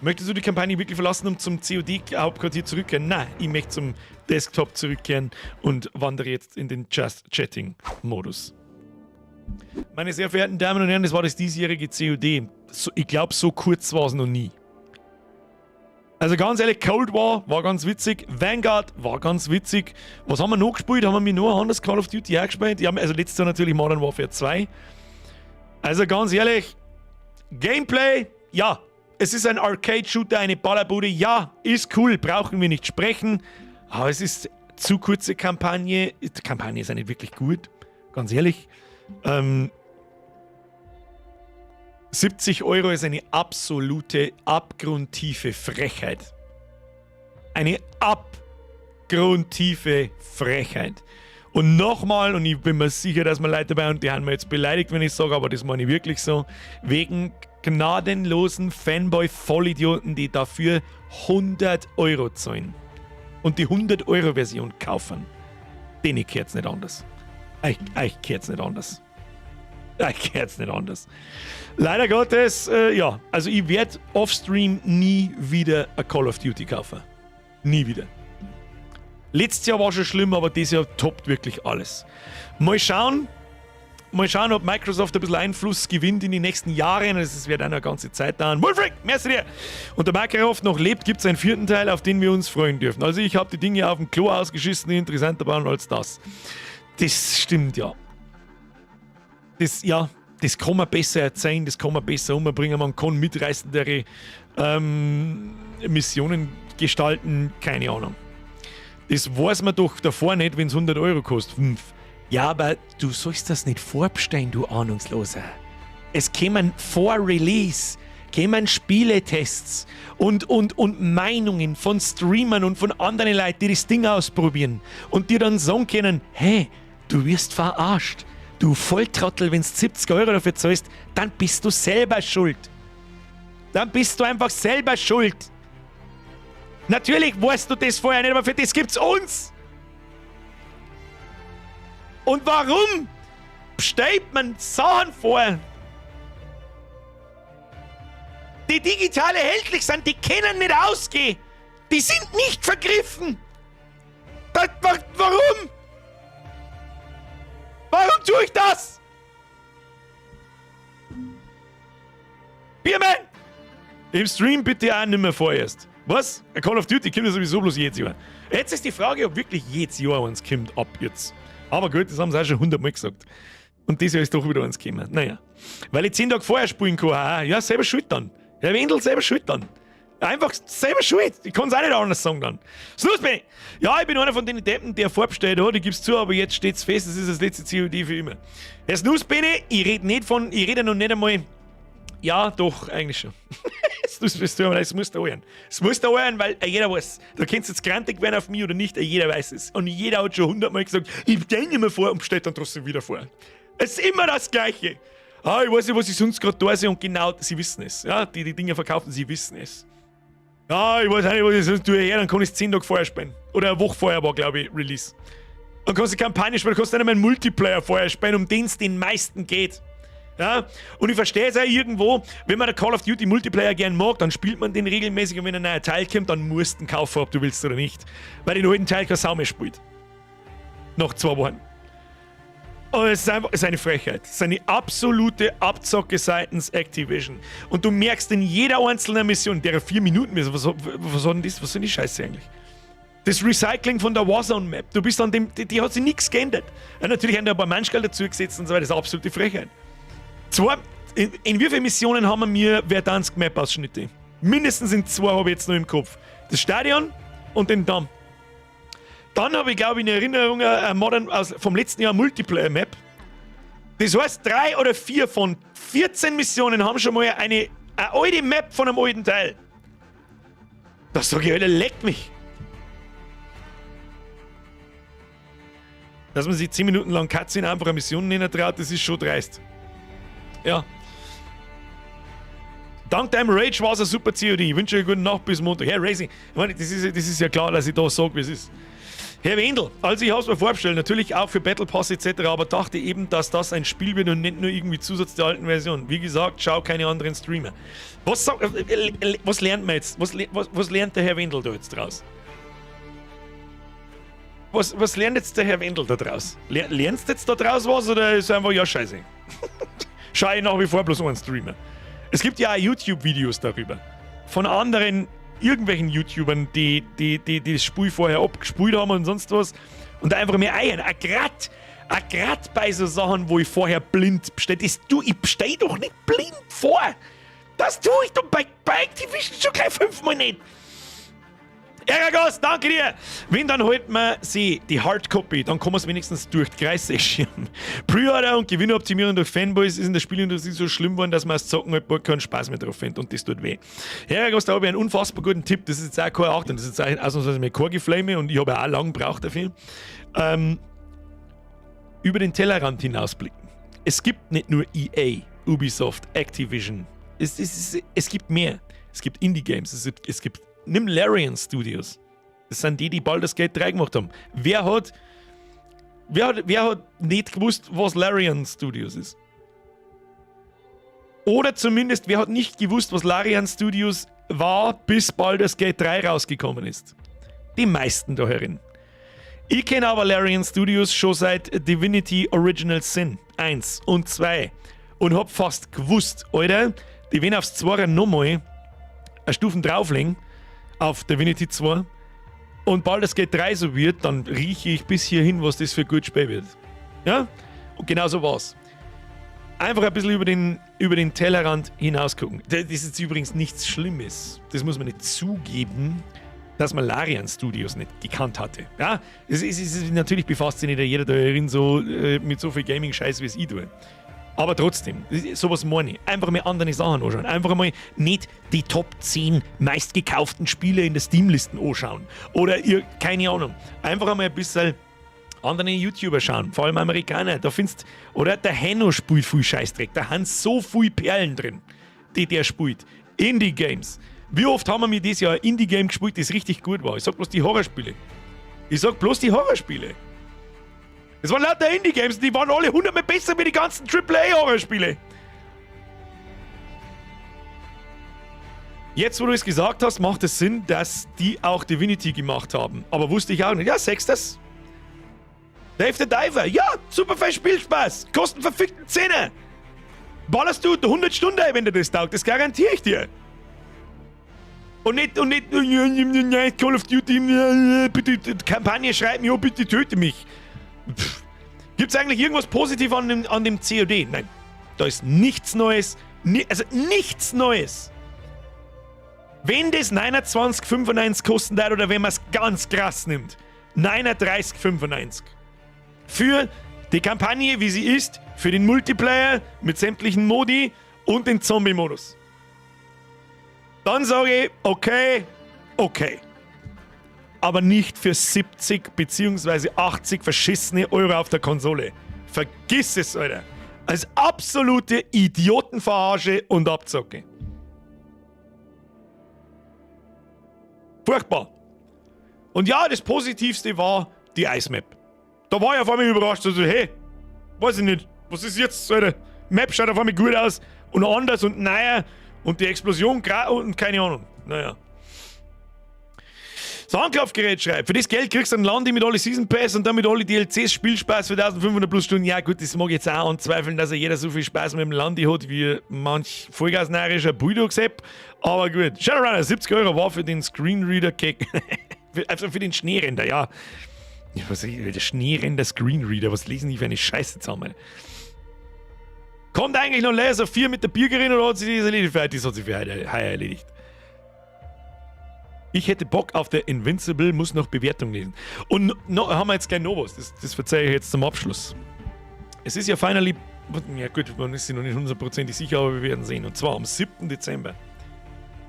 Möchtest du die Kampagne wirklich verlassen, um zum C O D-Hauptquartier zurückkehren? Nein, ich möchte zum Desktop zurückkehren und wandere jetzt in den Just Chatting-Modus. Meine sehr verehrten Damen und Herren, das war das diesjährige COD. So, ich glaub, so kurz war's noch nie. Also ganz ehrlich, Cold War war ganz witzig, Vanguard war ganz witzig. Was haben wir noch gespielt? Haben wir mir nur ein anderes Call of Duty auch gespielt? Ja, also letztes Jahr natürlich Modern Warfare 2. Also ganz ehrlich, Gameplay, ja. Es ist ein Arcade-Shooter, eine Ballerbude, ja, ist cool, brauchen wir nicht sprechen. Aber es ist zu kurze Kampagne. Die Kampagne ist ja nicht wirklich gut, ganz ehrlich. 70 Euro ist eine absolute, abgrundtiefe Frechheit. Eine abgrundtiefe Frechheit. Und nochmal, und ich bin mir sicher, dass mir Leute dabei, und die haben mir jetzt beleidigt, wenn ich sage, aber das meine ich wirklich so, wegen gnadenlosen Fanboy-Vollidioten, die dafür 100 Euro zahlen und die 100-Euro-Version kaufen. Denen kehrt's nicht anders. Euch kehrt's nicht anders. Ich kenn's nicht anders. Leider Gottes, ja, also ich werde offstream nie wieder a Call of Duty kaufen. Nie wieder. Letztes Jahr war schon schlimm, aber dieses Jahr toppt wirklich alles. Mal schauen, mal schauen, ob Microsoft ein bisschen Einfluss gewinnt in die nächsten Jahre. Das wird auch noch eine ganze Zeit dauern. Wolfric, merci dir! Und der Makarov noch lebt, gibt es einen vierten Teil, auf den wir uns freuen dürfen. Also ich habe die Dinge auf dem Klo ausgeschissen, die interessanter waren als das. Das stimmt ja. Das, ja, das kann man besser erzählen, das kann man besser umbringen, man kann mitreißendere Missionen gestalten, keine Ahnung. Das weiß man doch davor nicht, wenn es 100 Euro kostet. 5. Ja, aber du sollst das nicht vorbestellen, du Ahnungsloser. Es kämen vor Release, kämen Spieletests und Meinungen von Streamern und von anderen Leuten, die das Ding ausprobieren und dir dann sagen können, hey, du wirst verarscht. Du Volltrottel, wenn du 70 Euro dafür zahlst, dann bist du selber schuld. Dann bist du einfach selber schuld. Natürlich weißt du das vorher nicht, aber für das gibt's uns. Und warum bestellt man Sachen vor, die digital erhältlich sind, die können nicht ausgehen. Die sind nicht vergriffen. Das, warum? Warum tue ich das? Biermann! Im Stream bitte auch nicht mehr vorerst. Was? Call of Duty kommt ja sowieso bloß jedes Jahr. Jetzt ist die Frage, ob wirklich jedes Jahr eins kommt ab jetzt. Aber gut, das haben sie auch schon 100 Mal gesagt. Und dieses Jahr ist doch wieder eins gekommen. Naja. Weil ich 10 Tage vorher spielen kann. Aha. Ja, selber schuld dann. Der Wendel selber schuld dann. Einfach selber schuld. Ich kann es auch nicht anders sagen dann. Snooze bin ich. Ja, ich bin einer von den Deppen, der vorbestellt hat. Ich gib's zu, aber jetzt steht's fest, es ist das letzte COD für immer. Herr Snooze bin ich. Ich rede nicht von, ich rede noch nicht einmal. Ja, doch, eigentlich schon. Das muss da hören. Das muss da hören, weil jeder weiß. Da kannst du jetzt grantig werden auf mich oder nicht, jeder weiß es. Und jeder hat schon 100-mal gesagt, ich denke immer vor und bestellt dann trotzdem wieder vor. Es ist immer das Gleiche. Ah, ich weiß nicht, was ich sonst gerade da sehe und genau, sie wissen es. Ja, die, die Dinge verkaufen, sie wissen es. Ja, ich weiß auch nicht, was ich sonst tue. Ja, dann kann ich es 10 Tage vorher spielen. Oder eine Woche vorher war, glaube ich, Release. Dann kannst du Kampagne spielen, dann kannst du nicht einmal einen Multiplayer vorher spielen, um den es den meisten geht. Ja? Und ich verstehe es auch irgendwo, wenn man der Call of Duty Multiplayer gern mag, dann spielt man den regelmäßig und wenn ein neuer Teil kommt, dann musst du ihn kaufen, ob du willst oder nicht. Weil den alten Teil keine Sau mehr spielt. Nach 2 Wochen. Und es ist einfach, es ist eine Frechheit. Es ist eine absolute Abzocke seitens Activision. Und du merkst in jeder einzelnen Mission, der 4 Minuten ist, was soll denn das? Was soll die Scheiße eigentlich? Das Recycling von der Warzone Map, du bist an dem, die hat sich nichts geändert. Ja, natürlich haben da ein paar Manschgeld dazu gesetzt und so weiter, das ist eine absolute Frechheit. In wie vielen Missionen haben wir Verdansk Map Ausschnitte? Mindestens in 2 habe ich jetzt noch im Kopf. Das Stadion und den Damm. Dann habe ich, glaube ich, in Erinnerung eine Modern, aus, vom letzten Jahr Multiplayer Map. Das heißt, 3 oder 4 von 14 Missionen haben schon mal eine alte Map von einem alten Teil. Das sag ich, Alter, leckt mich. Dass man sich 10 Minuten lang Cutscene einfach eine Mission nennen traut, das ist schon dreist. Ja. Dank deinem Rage war es ein super COD. Ich wünsche euch gute Nacht bis Montag. Herr Racing, ich meine, das ist ja klar, dass ich da sage, wie es ist. Herr Wendel, also ich hab's mir vorbestellt, natürlich auch für Battle Pass etc., aber dachte eben, dass das ein Spiel wird und nicht nur irgendwie Zusatz der alten Version. Wie gesagt, schau keine anderen Streamer. Was lernt man jetzt? Was lernt der Herr Wendel da jetzt draus? Was lernt jetzt der Herr Wendel da draus? Lernst du jetzt da draus was oder ist einfach, ja, scheiße? Schau ich nach wie vor bloß einen Streamer. Es gibt ja auch YouTube-Videos darüber. Von anderen, irgendwelchen YouTubern, die das Spiel vorher abgespielt haben und sonst was. Und einfach mehr eiern. Auch grad bei so Sachen, wo ich vorher blind bestelle. Ich bestell doch nicht blind vor. Das tue ich doch bei Activision schon gleich 5-mal nicht. Eragos, danke dir! Wenn, dann holt man sie, die Hardcopy, dann kann man es wenigstens durch die Kreise schirmen. Pre-Order und Gewinnoptimierung durch Fanboys ist in der Spielindustrie so schlimm geworden, dass man als Zocken halt bald keinen Spaß mehr drauf findet und das tut weh. Eragos, da habe ich einen unfassbar guten Tipp, das ist jetzt auch keine Achtung, das ist jetzt auch ausnahmsweise mal kein Geflame und ich habe auch lange gebraucht dafür. Über den Tellerrand hinausblicken. Es gibt nicht nur EA, Ubisoft, Activision. Es gibt mehr. Es gibt Indie-Games, es gibt nimm Larian Studios. Das sind die, die Baldur's Gate 3 gemacht haben. Wer hat nicht gewusst, was Larian Studios ist? Oder zumindest, wer hat nicht gewusst, was Larian Studios war, bis Baldur's Gate 3 rausgekommen ist? Die meisten da herin. Ich kenne aber Larian Studios schon seit Divinity Original Sin 1 und 2 und hab fast gewusst, Alter, die wenn aufs 2 nochmal eine Stufen drauflegen auf Divinity 2 und Baldur's Gate 3 so wird, dann rieche ich bis hierhin, was das für ein gutes Spiel wird. Ja? Und genau so war's. Einfach ein bisschen über den Tellerrand hinaus gucken. Das ist jetzt übrigens nichts Schlimmes. Das muss man nicht zugeben, dass man Larian Studios nicht gekannt hatte. Ja, es ist natürlich befasst sich nicht jeder da drin so mit so viel Gaming-Scheiß, wie es ich tue. Aber trotzdem, sowas meine ich. Einfach mal andere Sachen anschauen. Einfach mal nicht die Top 10 meistgekauften Spiele in der Steam-Listen anschauen. Oder ihr, keine Ahnung. Einfach einmal ein bisschen andere YouTuber schauen, vor allem Amerikaner. Da findest, oder der Henno spielt viel Scheißdreck. Da haben so viel Perlen drin, die der spielt. Indie-Games. Wie oft haben wir mir dieses Jahr ein Indie-Game gespielt, das richtig gut war? Ich sag bloß die Horrorspiele. Ich sag bloß die Horrorspiele. Es waren lauter Indie-Games, die waren alle hundertmal besser wie die ganzen AAA-Horrorspiele. Jetzt, wo du es gesagt hast, macht es Sinn, dass die auch Divinity gemacht haben. Aber wusste ich auch nicht. Ja, sechs das. Dave the Diver. Ja, super viel Spielspaß. Kosten verfickten Zehner. Ballerst du 100 Stunden, wenn dir das taugt. Das garantiere ich dir. Und nicht, Call of Duty, bitte, Kampagne schreibt mir, oh, bitte töte mich. Gibt es eigentlich irgendwas Positives an dem COD? Nein. Da ist nichts Neues. Also nichts Neues. Wenn das 29,95 kosten darf oder wenn man es ganz krass nimmt, 39,95. Für die Kampagne, wie sie ist, für den Multiplayer mit sämtlichen Modi und den Zombie-Modus. Dann sage ich, okay. Aber nicht für 70 bzw. 80 verschissene Euro auf der Konsole. Vergiss es, Alter. Als absolute Idiotenverarsche und Abzocke. Furchtbar. Und ja, das Positivste war die Eismap. Da war ich auf einmal überrascht. Also, hey, weiß ich nicht, was ist jetzt, Alter? Map schaut auf einmal gut aus und anders und neuer und die Explosion und keine Ahnung. Naja. Das Anklopfgerät schreibt, für das Geld kriegst du einen Landi mit alle Season Pass und dann mit alle DLCs Spielspaß für 1500 plus Stunden. Ja gut, das mag ich jetzt auch anzweifeln, dass er jeder so viel Spaß mit dem Landi hat, wie manch vollgasnarrischer Bulldog-Sepp. Aber gut. Shadowrunner, 70 Euro war für den Screenreader-Cake. Also für den Schneerender, ja. Was, der Schneerender Screenreader, was lesen die für eine Scheiße zusammen? Kommt eigentlich noch Layers of 4 mit der Birgerin oder hat sich das erledigt? Das hat sich für heuer erledigt. Ich hätte Bock auf der Invincible, muss noch Bewertung lesen. Und no, haben wir jetzt gleich noch was, das verzeihe ich jetzt zum Abschluss. Es ist ja finally, ja gut, man ist sich noch nicht hundertprozentig sicher, aber wir werden sehen. Und zwar am 7. Dezember.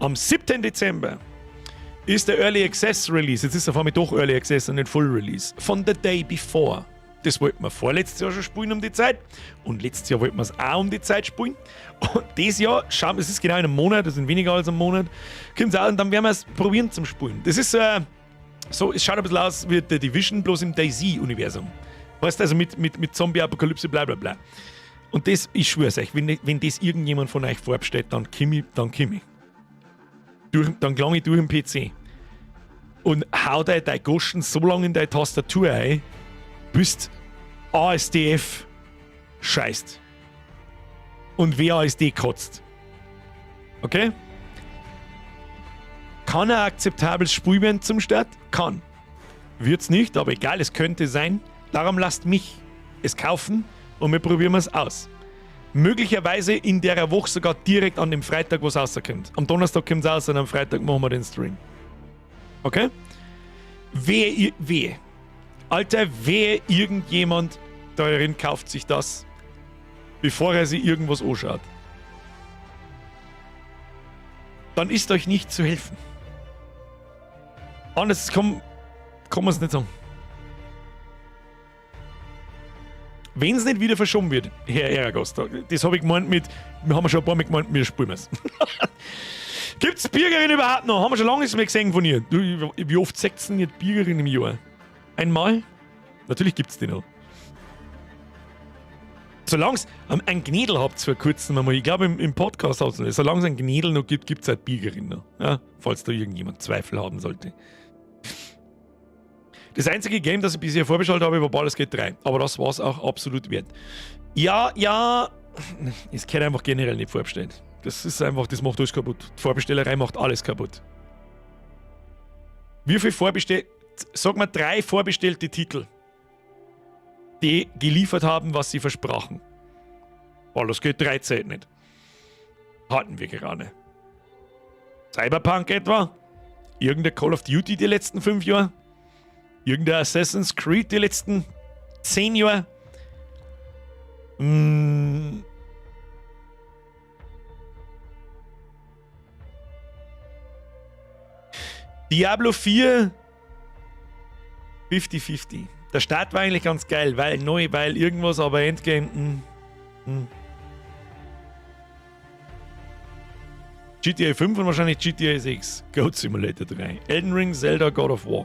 Am 7. Dezember ist der Early Access Release. Jetzt ist auf einmal doch Early Access und nicht Full Release. Von The Day Before. Das wollten wir vorletztes Jahr schon spielen um die Zeit. Und letztes Jahr wollten wir es auch um die Zeit spielen. Und dieses Jahr, schauen wir, es ist genau in einem Monat, das sind weniger als ein Monat, kommt es auch und dann werden wir es probieren zum Spielen. Das ist so, es schaut ein bisschen aus wie The Division, bloß im DayZ-Universum. Weißt du, also mit Zombie-Apokalypse, bla bla bla. Und das, ich schwör's euch, wenn das irgendjemand von euch vorbestellt, dann komm ich, dann komm ich. Dann klang ich durch den PC. Und hau dir dein Goschen so lange in deine Tastatur ein, bis ASDF scheißt. Und WASD kotzt. Okay? Kann ein akzeptables Spiel werden zum Start? Kann. Wird's nicht, aber egal, es könnte sein. Darum lasst mich es kaufen und wir probieren es aus. Möglicherweise in der Woche sogar direkt an dem Freitag, wo es rauskommt. Am Donnerstag kommt es raus und am Freitag machen wir den Stream. Okay? Wehe, wehe. Alter, wehe, irgendjemand darin kauft sich das, bevor er sich irgendwas anschaut. Dann ist euch nicht zu helfen. Anders kann man es nicht sagen. Wenn es nicht wieder verschoben wird, Herr Eragos, das habe ich gemeint mit, wir haben schon ein paar Mal gemeint, wir spielen es. Gibt es Birgerin überhaupt noch? Haben wir schon lange nichts mehr gesehen von ihr. Du, wie oft sagt denn nicht Birgerin im Jahr? Einmal? Natürlich gibt es die noch. Solange es ein Gnädel habt vor kurzem einmal, ich glaube im Podcast habt ihr solange es ein Gnädel noch gibt, gibt es halt Biergerinnen noch. Ja, falls da irgendjemand Zweifel haben sollte. Das einzige Game, das ich bisher vorbestellt habe, war Baldur's Gate 3. Aber das war es auch absolut wert. Ja, ja, es gehört einfach generell nicht vorbestellt. Das ist einfach, das macht alles kaputt. Die Vorbestellerei macht alles kaputt. Wie viel vorbestellt, sag mal drei vorbestellte Titel, die geliefert haben, was sie versprachen. Baldur's Gate 3 zählt nicht. Hatten wir gerade. Cyberpunk etwa? Irgendein Call of Duty die letzten 5 Jahre? Irgendein Assassin's Creed die letzten 10 Jahre? Diablo 4 50-50. Der Start war eigentlich ganz geil, weil neu, weil irgendwas, aber Endgame. GTA 5 und wahrscheinlich GTA 6. Goat Simulator 3. Elden Ring, Zelda, God of War.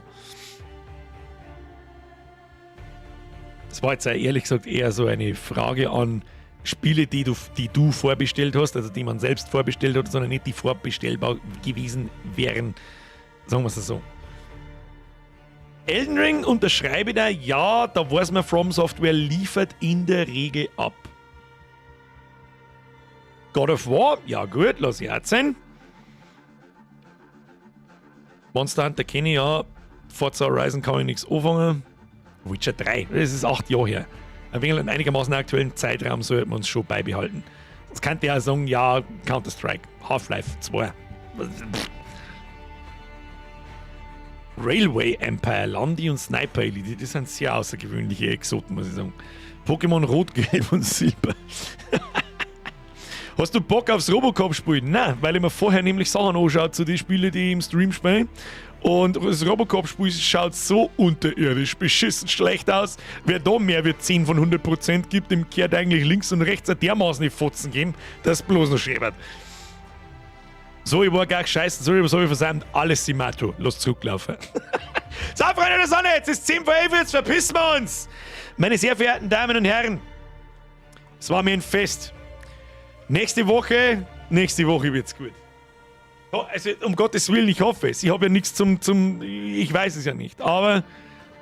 Das war jetzt auch ehrlich gesagt eher so eine Frage an Spiele, die du vorbestellt hast, also die man selbst vorbestellt hat, sondern nicht die vorbestellbar gewesen wären. Sagen wir es so. Elden Ring unterschreibe ich da, ja, da weiß man, From Software liefert in der Regel ab. God of War, ja gut, lass ich auch sein. Monster Hunter kenne ich ja, Forza Horizon kann ich nichts anfangen. Witcher 3, das ist 8 Jahre her. Ein wenig einen einigermaßen aktuellen Zeitraum sollte man uns schon beibehalten. Sonst könnte ja sagen, ja, Counter-Strike, Half-Life 2. Railway Empire, Landi und Sniper Elite, das sind sehr außergewöhnliche Exoten, muss ich sagen. Pokémon Rot, Gelb und Silber. Hast du Bock aufs Robocop-Spiel? Nein, weil ich mir vorher nämlich Sachen anschaue zu den Spielen, die ich im Stream spiele. Und das Robocop-Spiel schaut so unterirdisch beschissen schlecht aus. Wer da mehr wie 10 von 100% gibt, dem kehrt eigentlich links und rechts dermaßen die Fotzen geben, dass bloß noch schön. So, ich war gar scheiße, sorry, was habe ich versäumt? Alles Simato. Lass zurücklaufen. So, Freunde der Sonne, jetzt ist 10 vor 11, jetzt verpissen wir uns. Meine sehr verehrten Damen und Herren, es war mir ein Fest. Nächste Woche wird's gut. Also, um Gottes Willen, ich hoffe es. Ich habe ja nichts zum. Ich weiß es ja nicht. Aber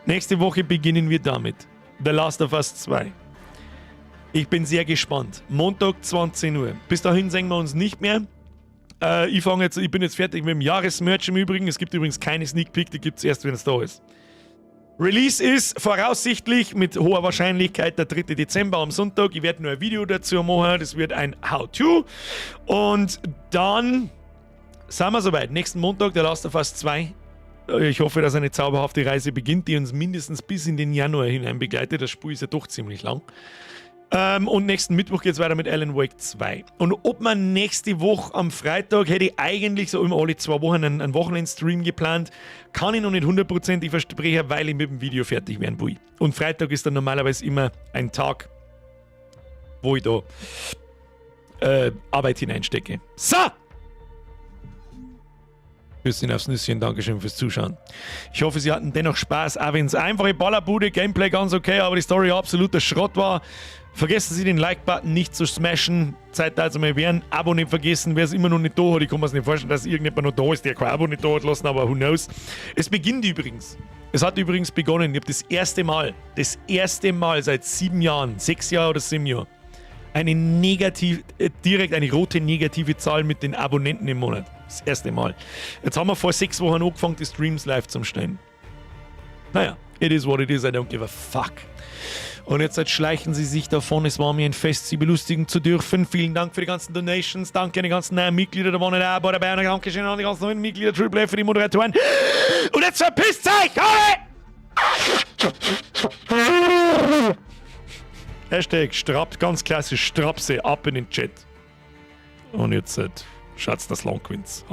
nächste Woche beginnen wir damit. The Last of Us 2. Ich bin sehr gespannt. Montag 20 Uhr. Bis dahin sehen wir uns nicht mehr. Ich bin jetzt fertig mit dem Jahresmerch im Übrigen. Es gibt übrigens keine Sneak Peek, die gibt es erst, wenn es da ist. Release ist voraussichtlich mit hoher Wahrscheinlichkeit der 3. Dezember am Sonntag. Ich werde nur ein Video dazu machen. Das wird ein How-To. Und dann sind wir soweit. Nächsten Montag, der Last of Us 2. Ich hoffe, dass eine zauberhafte Reise beginnt, die uns mindestens bis in den Januar hinein begleitet. Das Spiel ist ja doch ziemlich lang. Und nächsten Mittwoch geht es weiter mit Alan Wake 2. Und ob man nächste Woche am Freitag, hätte ich eigentlich so immer alle 2 Wochen einen Wochenendstream geplant, kann ich noch nicht hundertprozentig versprechen, weil ich mit dem Video fertig werden will. Und Freitag ist dann normalerweise immer ein Tag, wo ich da Arbeit hineinstecke. So! Küsschen aufs Nüsschen, Dankeschön fürs Zuschauen. Ich hoffe, Sie hatten dennoch Spaß, auch wenn es einfache Ballerbude, Gameplay ganz okay, aber die Story absoluter Schrott war. Vergessen Sie den Like-Button nicht zu smashen. Zeit also mal werden. Abo nicht vergessen. Wer es immer noch nicht da hat, ich kann mir nicht vorstellen, dass irgendjemand noch da ist, der kein Abo nicht da hat lassen, aber who knows. Es beginnt übrigens. Es hat übrigens begonnen. Ich habe das erste Mal seit 7 Jahren, 6 Jahre oder 7 Jahren, eine negativ, direkt eine rote negative Zahl mit den Abonnenten im Monat. Das erste Mal. Jetzt haben wir vor 6 Wochen angefangen, die Streams live zu stellen. Naja, it is what it is, I don't give a fuck. Und jetzt schleichen sie sich davon. Es war mir ein Fest, sie belustigen zu dürfen. Vielen Dank für die ganzen Donations. Danke an die ganzen neuen Mitglieder. Da waren nicht auch dabei. Und Dankeschön an die ganzen neuen Mitglieder. Triple F für die Moderatoren. Und jetzt verpisst euch alle! Hashtag Strapp, ganz klassisch Strapse ab in den Chat. Und jetzt schaut's, dass lang gewinnt.